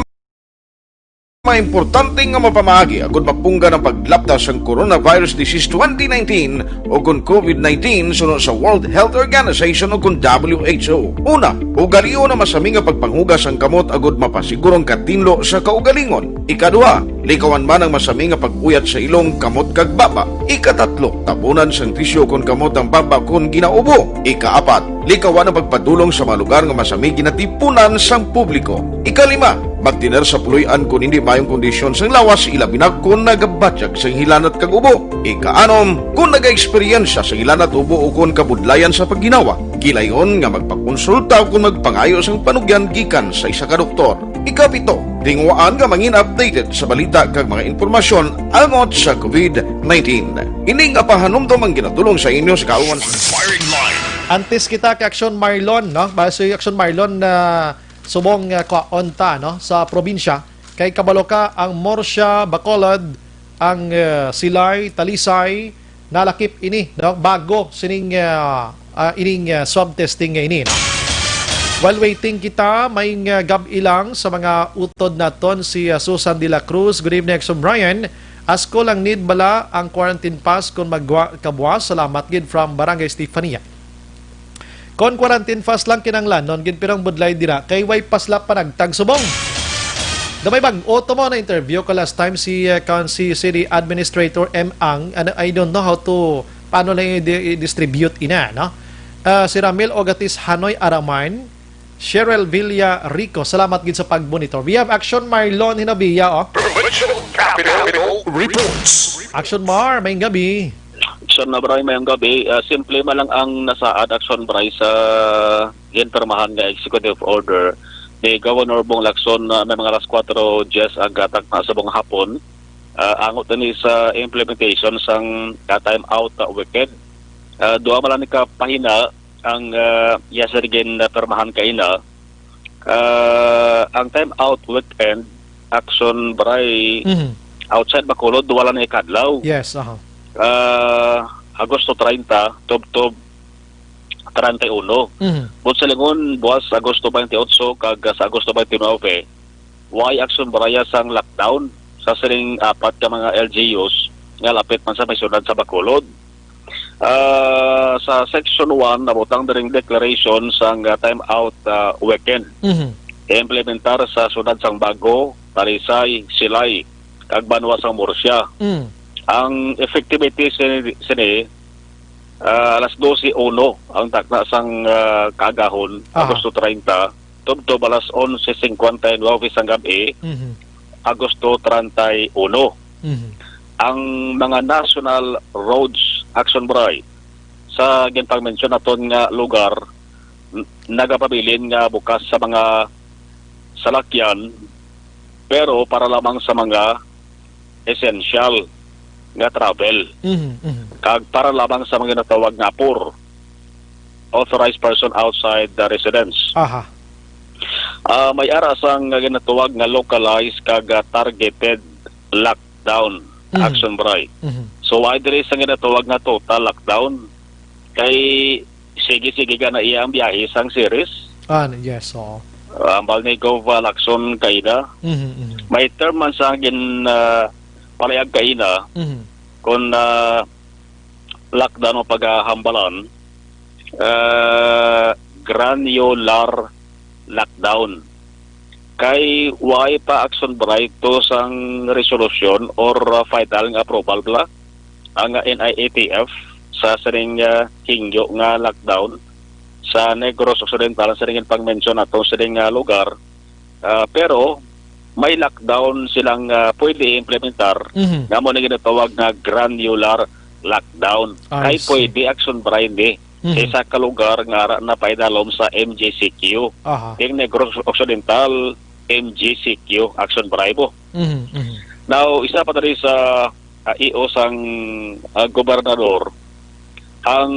mga importante nga mapamaagi agud mapunggan ang paglapta sang coronavirus disease twenty nineteen o kon COVID nineteen suno sa World Health Organization o kon W H O. Una, ugalion ang masami nga pagpanghugas sang kamot agud mapasiguro ang katinlo sa kaugalingon. Ikaduha, likawan man ang masami nga pag-uyat sa ilong, kamot kag baba. Ikatatlo, tabunan sang tisyu kon kamot ang baba kon ginaubo. Ikaapat, likawan ang pagpadulong sa mga lugar nga masami ginatipunan sang publiko. Ikalima, magtener sa puloy-an kon hindi maayong kondisyon sang lawas, ilabi na kon nagabatyag sang hilanat kag ubo. Ikaanom, kon nagaeksperyensya sang hilanat, ubo, o kon kabudlayan sa pagginawa, gilayon nga magpakonsulta o kon magpangayo sang panugyan gikan sa isa ka doktor. Ikapito, tinguhaan nga mangin updated sa balita kag mga impormasyon angot sa COVID nineteen. Ini nga pahanumdom ang ginadulong sa inyo sa Kaawan. Firing line. Antes kita kay Aksyon Marlon, no? Base Aksyon Marlon na subong, ah, kwaon ta, no, sa probinsya. Kay kabalo ka, ang Murcia, Bacolod, ang, ah, Silay, Talisay, nalakip ini, no? Bago sining, ah, ah, ining, ah, swab testing nga ini, no? While waiting kita, may, ah, gab-i lang sa mga utod naton si, ah, Susan de la Cruz. Good evening, Aksyon Brian. Asko lang, need bala ang quarantine pass kon magwa-, kabuas? Salamat gid from Barangay Estefania. Kon quarantine pass lang kinahanglanon gid, pero ang budlay dira kay way pass la panagtag subong. Gamay bag-o to mo na interview ko last time si, uh, kan-, si City Administrator M Ang, ano, I don't know how to, paano lang i-, i-distribute ina, no? Ah, si Ramil Ogatis Hanoy Araman, Cheryl Villa Rico, salamat gid sa pag-monitor. We have Action Marlon Hinabia, oh. Provincial Capitol Reports. Action Mar, may gabi. Action na, Bray, mayong gabi. Ah, simple man lang ang nasaad, Action Bray, sa ginpirmahan nga executive order ni Governor Bong Lacson na may mga alas kwatro diyes ang gatak na sa buong hapon. Ah, angot din sa implementation sang, ah, time out, ah, weekend. Ah, duha man lang ni ka pahina ang, ah, iya sa ginpirmahan kaina. Ah, ang time out weekend, Action Bray, Mhm. outside Bacolod, wala na ikadlaw. Yes, aha. Ah, Agosto treinta, tubtob treinta y uno. Mhm. But sa lingon, buwas Agosto twenty-eight kag sa Agosto twenty-nine, why Action Bray sang lockdown sa sining apat ka mga L G Us nga lapit man sa may syudad sa Bacolod. Ah, sa Section one, nabutang diring declaration sang, ah, time out, ah, weekend. Mhm. Implementar sa siyudad sang Bago, Talisay, Silay, kag banwa sang Murcia. Mm. Ang effectivity sini, sini, ah, alas dose uno ang takna sang, ah, kaagahon, Aha. Agosto treinta, tubtob alas onse cincuenta y nueve sang gab-i, Mhm. Agosto treinta y uno. Mhm. Ang mga national roads Action Bray, sa ginpangmensyon naton nga lugar, n-, nagapabilin nga bukas sa mga salakyan, pero para lamang sa mga essential nga travel, Mhm, mhm. kag para lamang sa mga natawag nga apor, authorized person outside the residence. Aha. Ah, may ara sang ginatawag nga localized kag, ah, targeted lockdown Mhm. Action Bray. Mhm. So, wala diri sa ginatawag nga total lockdown. Kay sige-sige ka na iya ang biyahe sang series. Ah, yes, oo. Ah, ambal ni Gov, ah, Lacson kaina. Mhm, mhm. May term man sa gin, ah, palayag kaina Mhm. kung, ah, lockdown o pagahambalan, ah, granular lockdown. Kay wala pa Action Bray to sang resolusyon or, ah, final nga approval bala ang N I A T F sa sining, ah, hingyo nga lockdown sa Negros Occidental, sa sining pangmensyon nato sining, ah, lugar. Ah, pero may lockdown silang, ah, pwede implementar Mhm. nga mo na ginatawag nga granular lockdown. I Kay see. pwede Action Bray ni Mhm. sa isa ka lugar nga ara na paidalom sa M G C Q. Aha. Ting Negros Occidental, M G C Q, Action Bray mo. Mhm, mhm. Now, isa pa diri sa, ah, E O sang, ah, gobernador, ang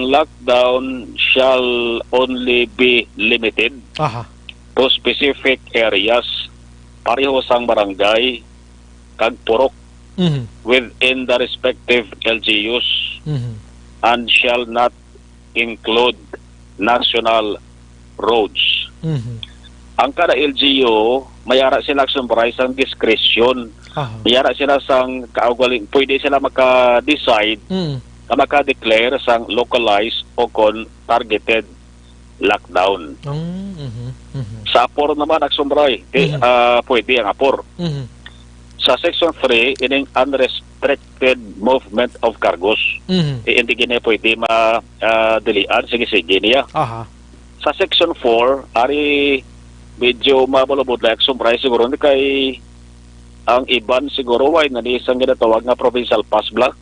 lockdown shall only be limited Aha. to specific areas, pareho sang barangay kag purok Mhm. within the respective L G Us Mhm. and shall not include national roads. Mhm. Ang kada L G U, may ara sila sang baray sang diskresyon. Aha. May ara sila sang kaugaling, pwede sila maka-decide Mm. nga maka-declare sang localized o kon targeted lockdown. Mm, mhm, mhm. Sa apor naman, Action Bray, eh, Mhm. ah, pwede ang apor. Mhm. Sa Section three, ining unrestricted movement of cargos. Mhm. Eh, hindi gini pwede ma, ah, dilian. Sige, sige niya. Aha. Sa Section four, ari medyo mabalubod lang, Action Bray, siguro, hindi kay ang iban siguro, why na ni isang ginatawag nga provincial pass bla?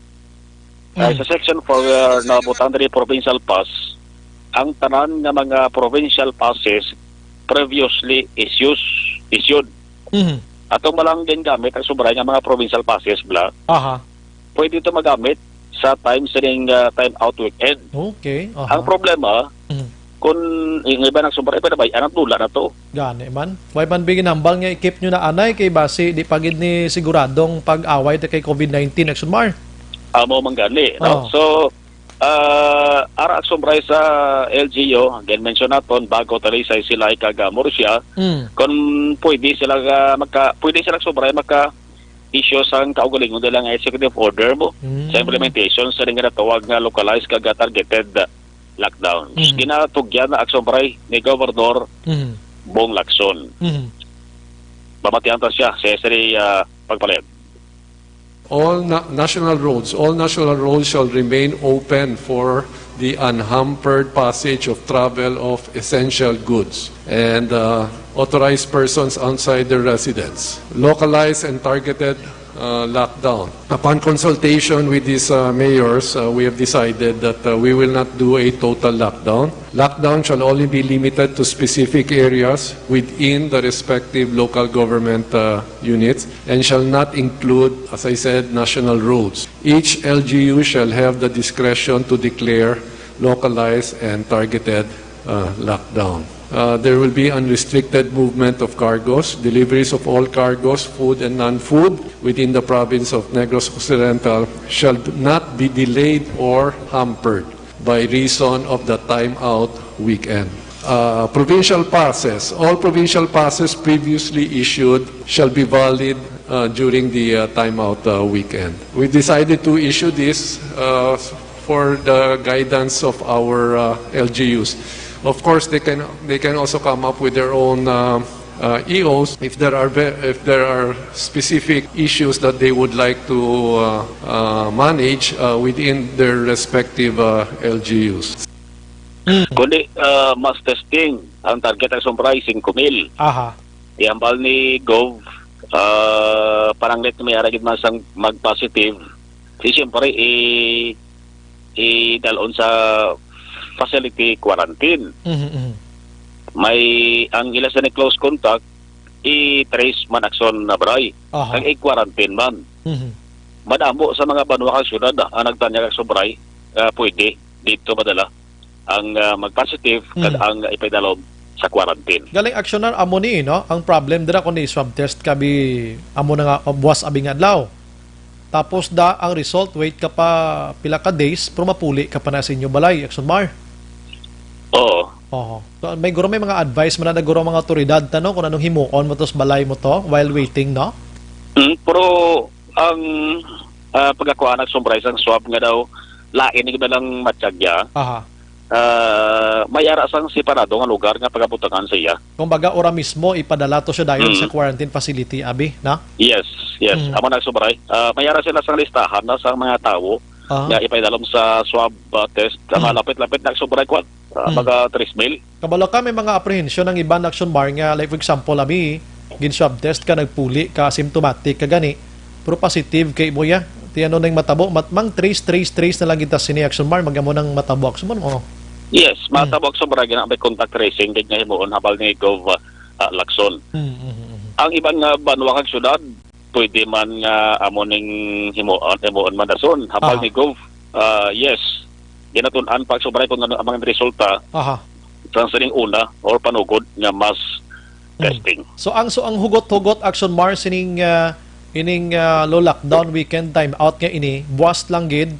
Ay, Mm. sa Section four, uh, na butang diri provincial pass, ang tanan nga mga provincial passes previously issues, issued. Mhm. Atong malang gingamit ang sobra nga mga provincial passes, bla, Aha. pwede ito magamit sa time sining, uh, time out weekend. Okay, aha. Ang problema, Mhm. kung yung iba nagsobra, iba na ba? Anong tula na to? Gani man. Why man bigyan hambal nga i-keep nyo na anay kay basi di pa gid ni siguradong pag-away ta kay covid nineteen, Action Mar? Amo man gani, no? Oh. So, ah, ara Action Bray sa L G U, again, mention naton, Bago, Talisay, Silay, kag, ah, Murcia. Mm. Kung pwede sila, ah, magka-, pwede sila Action Bray maka-issue sang kaugalingon nila nga executive order mo Mm. sa implementation sa ginatawag nga localized kag targeted lockdowns. Mm. Ginatugyan na Action Bray ni Gobernador Mm. Bong Lacson. Mm. Pamatian ta siya, sa isa ni, ah, pagpalit. All na-, national roads, all national roads shall remain open for the unhampered passage of travel of essential goods and, uh, authorized persons outside their residence. Localized and targeted, uh, lockdown. Upon consultation with these, uh, mayors, uh, we have decided that, uh, we will not do a total lockdown. Lockdown shall only be limited to specific areas within the respective local government, uh, units and shall not include, as I said, national roads. Each L G U shall have the discretion to declare localized and targeted, uh, lockdown. Uh, there will be unrestricted movement of cargos. Deliveries of all cargos, food and non-food, within the province of Negros Occidental shall not be delayed or hampered by reason of the timeout weekend. Uh, provincial passes. All provincial passes previously issued shall be valid, uh, during the, uh, timeout, uh, weekend. We decided to issue this, uh, for the guidance of our, uh, L G Us. Of course, they can, they can also come up with their own, uh, uh, E Os if there are ve-, if there are specific issues that they would like to, uh, uh, manage, uh, within their respective, uh, L G Us. Mm. Kundi, ah, mass testing, ang target ay sumbray, singko mil. Aha. Ihambal ni Gov, ah, pananglit nga may ara gid man sang mag-positive. Di siyempre, i-, idalon sa facility quarantine. Mhm, mhm. May ang ila sa ni close contact, i-trace man, Action, na, Bray. Aha. Kag i-quarantine man. Mhm. Madamo sa mga banwa kag syudad, ah, ang nagtanyag, Action, Bray, ah, pwede dito madala ang, ah, mag-positive kag Mm. ang ipaidalom sa quarantine. Galing, Action, na amo ni, no? Ang problem dira kung ni-swab test ka bi, amo na nga, buwas abi nga adlaw. Tapos da ang result, wait ka pa pila ka days, pero mapuli ka pa na sa inyo balay, Action Mar. Oo. Oho. So, may guro, may mga advice man na guro mga otoridad ta, no, kung anong himuon mo to sa balay mo to while waiting, no? Mm, pero ang, ah, pagkakuha, Action, Bray, sang swab nga daw lain ni lang matyagya. Aha. Ah, may ara sang separado nga lugar nga pagabutangan sa iya. Kumbaga, ora mismo ipadala to siya dayon Mm. sa quarantine facility, abi, na? Yes, yes. Mm. Amo na, Action, Bray. Ah, may ara sila sang listahan na sang mga tawo Ah. nga ipaidalom sa swab, ah, test. Ang Mm. lapit-lapit na, Action, Bray, kwan, ah, Mm. mga tres mil. Kabalo ka, may mga apprehension ang iban, Action Mar, nga, like, for example, abi, gin-swab test ka, nagpuli ka, asymptomatic ka gani, pero positive kay mo ya. Ti ano nang matabo? Mat-, mang trace, trace, trace na lang kita sini, Action Mar, magamo nang matabo, Action Mar, oh. Yes, Hmm. matabo, Action Mar, gina-, may contact tracing, gid nga himuon, habal ni Gov, ah, ah, Lacson. Hmm, hmm, hmm, hmm. Ang iban nga banwa kag syudad, pwede man nga amo ning himuon, himuon man dason, habal Ah. ni Gov, ah, yes. Ginatun-an pa, Action Mar, kung ano ang mga resulta Aha. sang sining una or panugod nga mass Mm. testing. So, ang, so, ang hugot-hugot, Action Mar, sining, ah, ining, ah, lo-, lockdown weekend time out nga ini, buwas lang gid,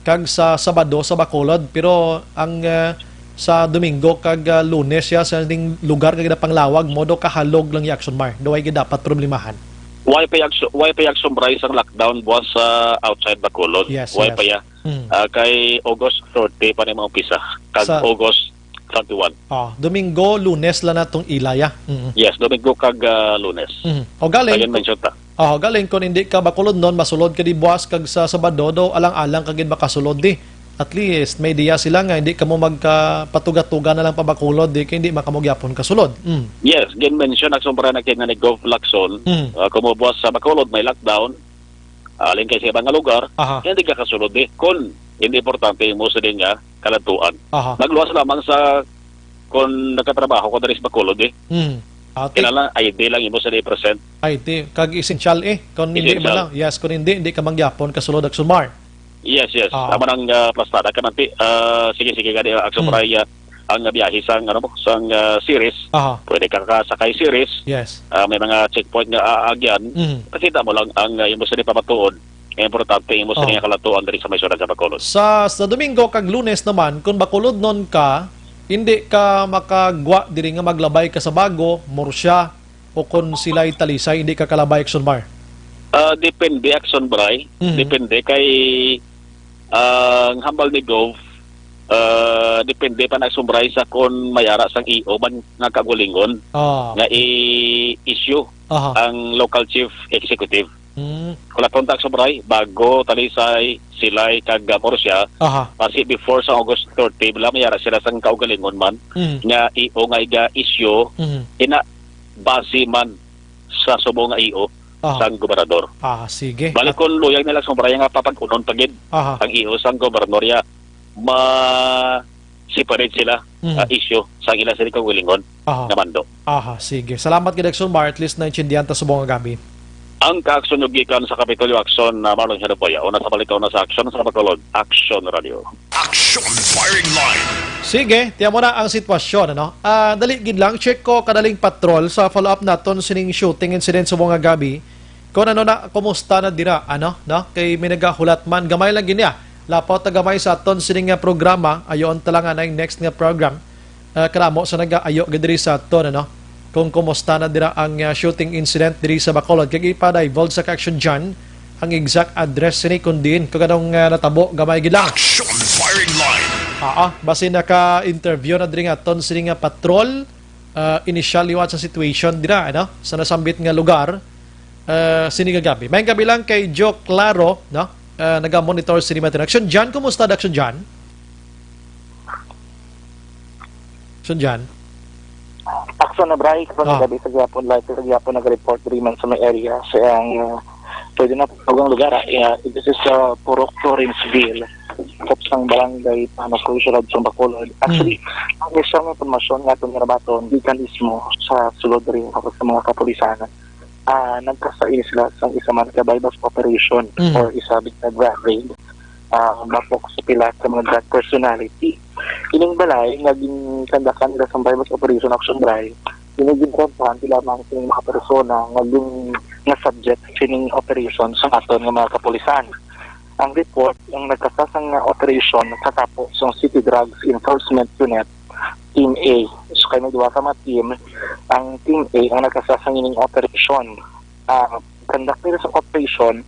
kag sa Sabado sa Bacolod, pero ang, ah, sa Domingo kag, ah, Lunes siya sa ning lugar nga ginapanglawag mo do kahalog lang ya, Action Mar. Duway gid dapat problemahan. Why pa, Action, why pa, Action Mar, sang lockdown buwas sa outside Bacolod? Yes, Why yes. pa ya? Mm. Ah, kay August thirty pa ni maumpisa, kag Sa August twenty-one. Oh, Domingo, Lunes lang natong ila ya. Mm. Yes, Domingo kag, ah, Lunes. Mm. O galing Ayun, ko-, mention ta. Oh, galing kung hindi ka Bacolod nun, masulod ka di buwas kag sa Sabado, do alang-alang ka gid makasulod di. At least, may diya sila nga hindi ka mo magkapatuga-tuga na lang pa Bacolod di, kay hindi man ka mo gyapon kasulod. Mm. Yes, gin-mention, Action Mar, na kay nga ni Gov Lacson, Mm. ah, kung mo buwas sa Bacolod, may lockdown, alin kay sa ibang nga lugar, Aha. hindi ka kasulod di. Kung hindi importante mo sa din nga kaladtuan. Aha. Magluwas lamang sa kung nagkatrabaho ka diri sa Bacolod di. Mm. Ah, ti- Kinahanglan I D lang imo sa di present. I D, kag essential eh. Kung hindi man Essential. lang, yes, kung hindi, hindi ka man gyapon kasulod, Action Mar. Yes, yes. Ah. Tama nang, ah, plastada ka nanti. Ah, sige, sige, gani, ah, Action Hmm. Mar, ah, ang biyahe sang, ano mo, sang, ah, Ceres. Aha. Pwede ka kasakay Ceres. Yes. Ah, may mga checkpoint nga aagyan. Mhm. Nakita mo lang ang, ah, imo sa di pamatuod. Importante imo sa Oh. nga kalatuan diri sa may syudad sa Bacolod. Sa, sa Domingo kag Lunes naman, kung Bacolod nun ka, hindi ka makagwa diri nga maglabay ka sa Bago, Murcia, o kon sila'y Talisay, hindi ka kalabay, Action Mar? Ah, depende, Action Mar. Mhm. Depende kay, ah, ang hambal ni Gov, ah, depende pa na, Action Mar, sa kon may ara sang E O man nga kaugalingon Ah. nga i-issue Aha. ang local chief executive. Mm. Kung laton ta, Action Mar, Bago, Talisay, Silay, kag, ah, Murcia, Aha. basi before sa August thirty, wala may ara sila sang kaugalingon man Mm. nga E O nga iga-issue, Mhm. ina base man sa subo nga E O Aha. sang gobernador. Ah, sige. Balik At kung luyag nila, Action Mar, nga papag-unon pa gid Aha. ang E O sang gobernador, ya ma-separate sila, Mhm. ah, issue sang ila sila kaugalingon Aha. nga mando. Aha, sige. Salamat gid, Action Mar. At least naintindihan ta subong nga gabi. Ang kaaksyon nyo gikan sa Kapitolyo, Action, ah, Marlon Hedopoya. Una sa balikaw na sa Action sa Bacolod, Action Radio. Action Firing Line. Sige, tiyan mo na ang sitwasyon, ano? Ah, dali gid lang, check ko kadaling patrol sa follow-up naton sining shooting incident subong nga gabi. Kung ano na, kumusta na dira, ano, no? Kay may nagahulat man, gamay lang gid niya. Lapaw ta gamay sa aton sining nga programa, ayoon ta lang anay next nga program. Ah, karamo sa nagaayo gid diri sa aton, ano? Kung kumusta na dira ang, ah, shooting incident diri sa Bacolod, kag ipa-divulge sa ka-Action John ang exact address sini kung diin kung anong, ah, natabo, gamay gid lang. Action Firing Line. Aa, basi naka-interview na diri nga aton sini nga patrol, ah, initial liwat sa situation dira, ano, sa nasambit nga lugar, ah, sini nga gabi. May gabi lang kay Joe Claro, no? Ah, naga-monitor sini, Action John, kumusta, Action John? Action John? Action na, Bray. Kapag Ah. gabi sa gihapon, live sa gihapon, nag-report diri man sa may area. Sa ang, ah, Pwede na po ang lugar, ah. Yeah, this is, uh, Purok Lawrenceville, Kupsang Barangay, Pano, Provincial of Bacolod. Actually, ang isang impormasyon nga itong narabaton, gikan mismo sa sulod rin ako sa mga kapulisan, ah, nagkasait sila sa isa man ka buy-bust operation Mm. or isa big na drug raid, ah, bapok sa pila sa mga drug personality. Ining balay nga ginkandakan nila sa buy-bust operation, Action Bri, ini ginrentahan sila lamang sa mga persona nga gin-, nga subject sining operation sa aton nga mga kapulisan. Ang report, ang nagkasasang nga operation sa tapo sang City Drugs Enforcement Unit, Team A. So, kay may duha ka mga team, ang Team A ang nagkasasang ining operation. Ah, conduct nila sa operation,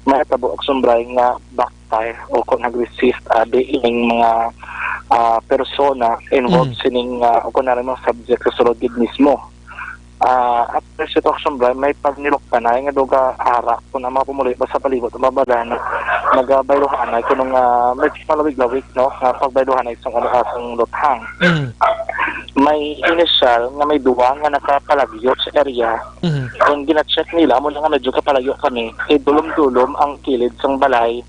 may tabo, Action Bri, nga backfire o kung nag-resist, ah, di ining mga, ah, persona involved Mm. sining, ah, o kung ano mga subject sa sulod gid mismo. Ah, after sa Action Bri, may pagniluktanay nga duga ara kung ang mga pumuluyo pa sa palibot ang babalan, nagabayluhanay kuno nga may palawig-lawig, no, nga pagbayluhanay sa ano, asang luthang. Mm. May initial nga may duwa nga nakapalagyo sa area. Mm. Kung gina-check nila, amo na nga medyo kapalayo kami, kay dulom-dulom ang kilid sang balay,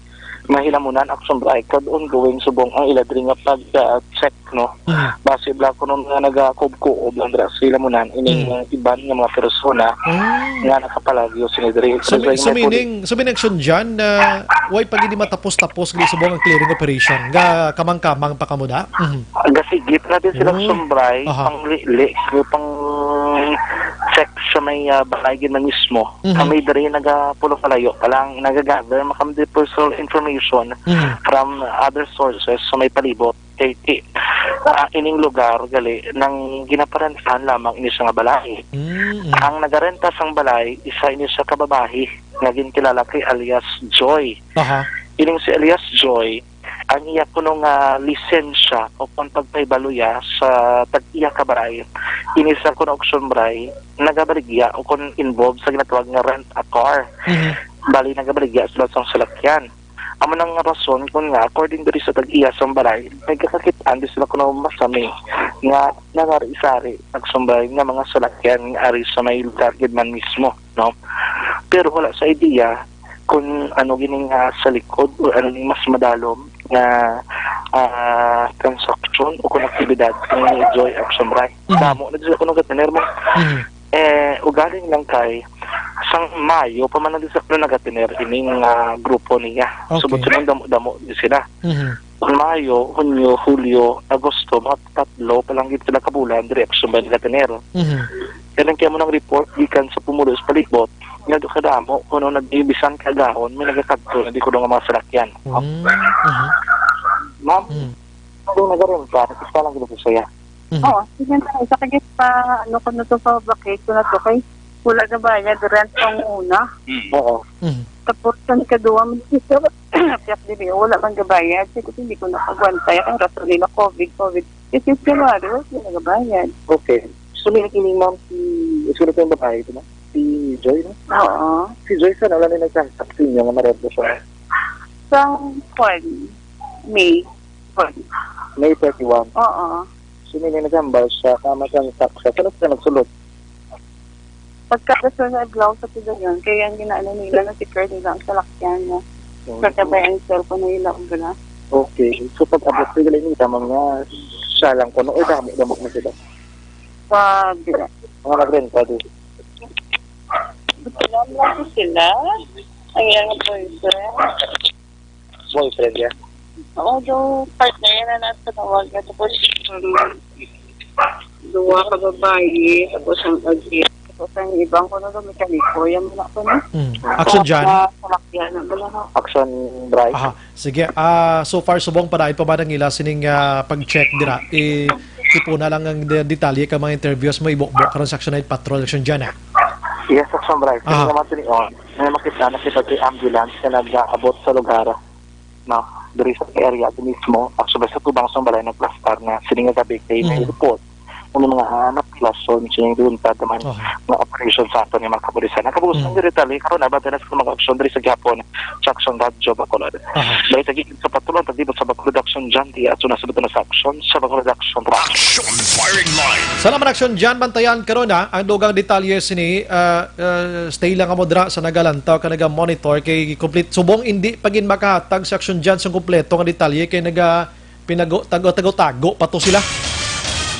mahilamunan, Action Bri, kag ongoing subong ang ila diri nga pag, ah, check, no? Mm. Basi bala kuno nga nagakubkuob lang dira sa hilamunan ining Mm. mga iban nga mga persona Oh. nga nakapalagyo sini diri. So, Kay mi-, so may pwede meaning, so meaning, Action John, na way pa gid matapos-tapos gid subong ang clearing operation. Ga kamang-kamang pa kamo da? Mhm. Gasigit na din sila Oh. Action Bri, Aha. pang li-, li-, pang check sa may, ah, balay gid na mismo. Mhm. Kami diri nagapulo palayo pa lang, nagagather man kami personal information Mhm. from other sources sa may palibot. Kay ti-, ah, ining lugar gali nang ginaparentahan lamang ini siya nga balay. Mm. Ang nagarenta sang balay, isa ini siya ka babayi nga ginkilala kay alias Joy. Aha. Ining si alias Joy, ang iya kuno nga lisensya o kon pagpahibalo iya sa tag-iya ka balay, ini sa kuno Action Bri, nagabaligya o kon involved sa ginatawag nga rent a car. Mhm. Bali, nagabaligya sila sang salakyan. Amo na nga rason kun nga, according diri sa tag-iya sang balay, may kakakit-an di sila kuno masami nga nangarisari, Action Bri, nga mga salakyan nga ari sa may lugar gid man mismo, no? Pero wala sa idea kung ano gini nga sa likod o ano ni mas madalom nga, ah, transaksyon o kung aktibidad ni Joy, Action Bri. Mhm. Damo na sila kuno gatener mo. Mhm. Eh, ugaling lang kay sang Mayo pa man ang sila nagatener ining, ah, grupo niya. Okay. Subot sa mga damo-damo di sila. Mhm. Mayo, Hunyo, Hulyo, Agosto, mga tatlo pa lang gid sila ka bulan diri Action Bri nagatener. Mhm. Kaya lang kaya mo nang report gikan sa pumulo sa palibot nga do kadamo kuno nagbibisan kagahon may nagatagto na di kuno nga mga salakyan. Mm, mhm. Ma'am, Mm. kung nagarenta, nakita lang gid sa saya. Mhm. Oo, sige na. Isa ka gid pa, ano ko na to, pa-vacate ko na to kay wala gabayad rent ang una. Mm. Oo. Mhm. Tapos sa ikaduha, may isa, piyak dili, wala man gabayad. Sige, hindi ko nakagwantay. Ang rason nila, COVID, COVID. Kasi January, wala sila gabayad. Okay. So, may ini, ma'am, si, siguro ko yung babae ito, ma'am? Si Joy, no? Oo. Si Joy, sana wala na nagsasak sa inyo nga marerdo siya? Sa, kwan, May. Kwan. May thirty-one. Oo. So, may na naghambal siya, tama siya ang saksa. Saan siya nagsulod? Pagkagasto na adlaw sa Pidalyon, kaya ang ginaano nila na si Kurt nila ang salakyan niya. Oo. Kagabay ang cellphone na nila, ang gana. Okay. So, pag-abot ko, galing nila, mga siya lang kuno, o damo-damo na sila? Pag Mga nagrenta, di. Alam lang ko sila. Ang iyang boyfriend. Boyfriend niya? Oo, yung partner niya na nasa tawag niya. Tapos, um, duwa ka babae, tapos ang agi. Tapos ang ibang ko na mekaniko, yan mo na ko na. Mm. Action dyan. Sa salakyan na ba na? Action drive. Aha. Sige, ah, so far, subong pa dahil pa ba nang ila sining, ah, pag-check dira? I-, ipuna lang ang de-, detalye ka mga interviews mo, ibukbok karon sa Action Night Patrol, Action dyan, ah. Yes, Action Bright. Kaya Aha. naman sini on, may makita, nakita ko yung ambulance na nag-aabot sa lugar, no? Diri sa area din mismo, actually sa tubang sa balay nagplastar na sini nga gabi kay may Mhm. report. Ano mga hanap, lason, sining duntad naman Aha. nga operasyon sa aton nga mga kapulisan. Ang kabuusan Mm. diri tali, karon, abante na sa mga aksyon diri sa gihapon sa Aksyon Radyo Bacolod. Aha. Dahil sa gikan sa patuloy ang pagdibot sa Bacolod Aksyon Radyo, at suna sa buto na sa aksyon sa Bacolod Aksyon Radyo. Action firing line. Salamat, Aksyon Radyo. Bantayan karon, ha, ang dugang detalye sini, ah, ah, stay lang kamo dira sa nagalantaw kag naga-monitor kay komplet-, subong hindi pa gid makahatag sa Aksyon Radyo sang kompleto nga detalye kay naga-, pinago-, tago-, tago-tago pa to sila.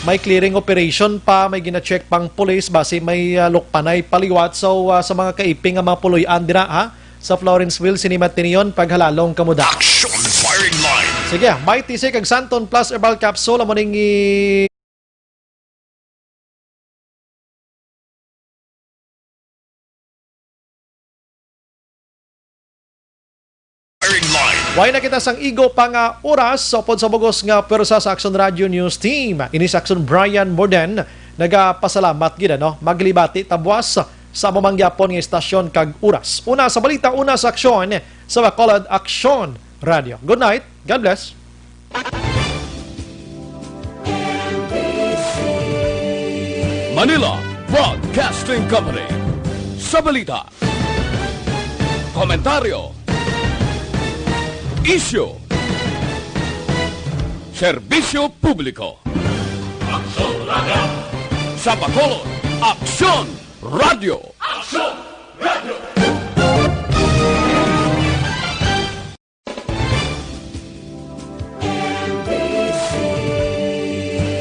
May clearing operation pa, may gina-check pang police, basi may, ah, lukpanay pa liwat. So, ah, sa mga kaiping nga mga puloy-an dira, ha, sa Florenceville, sini matinion, paghalalong kamo da. Action firing line. Sige, may T C kag Santon Plus Herbal Capsule, amo ning i- Firing line. Way na kita sang igo pa nga oras sa upod sa bugos nga pwersa sa Aksyon Radyo News Team. Ini si Aksyon Brian Morden, nagapasalamat gid, ano, maglibati ta buwas sa amo man gyapon nga istasyon kag oras. Una sa balita, una sa aksyon sa Bacolod Aksyon Radyo. Good night. God bless. Manila Broadcasting Company. Sa balita, komentaryo, isyu, serbisyo publiko. Aksyon Radyo. Sa Bacolod, Aksyon Radyo. Aksyon Radyo.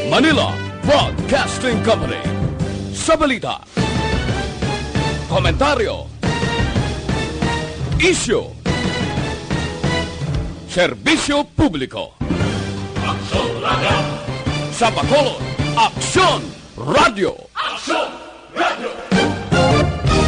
Manila Broadcasting Company. Sa balita, komentaryo, isyu, serbisyo publiko. Aksyon Radyo. Sa Bacolod, Aksyon Radyo. Aksyon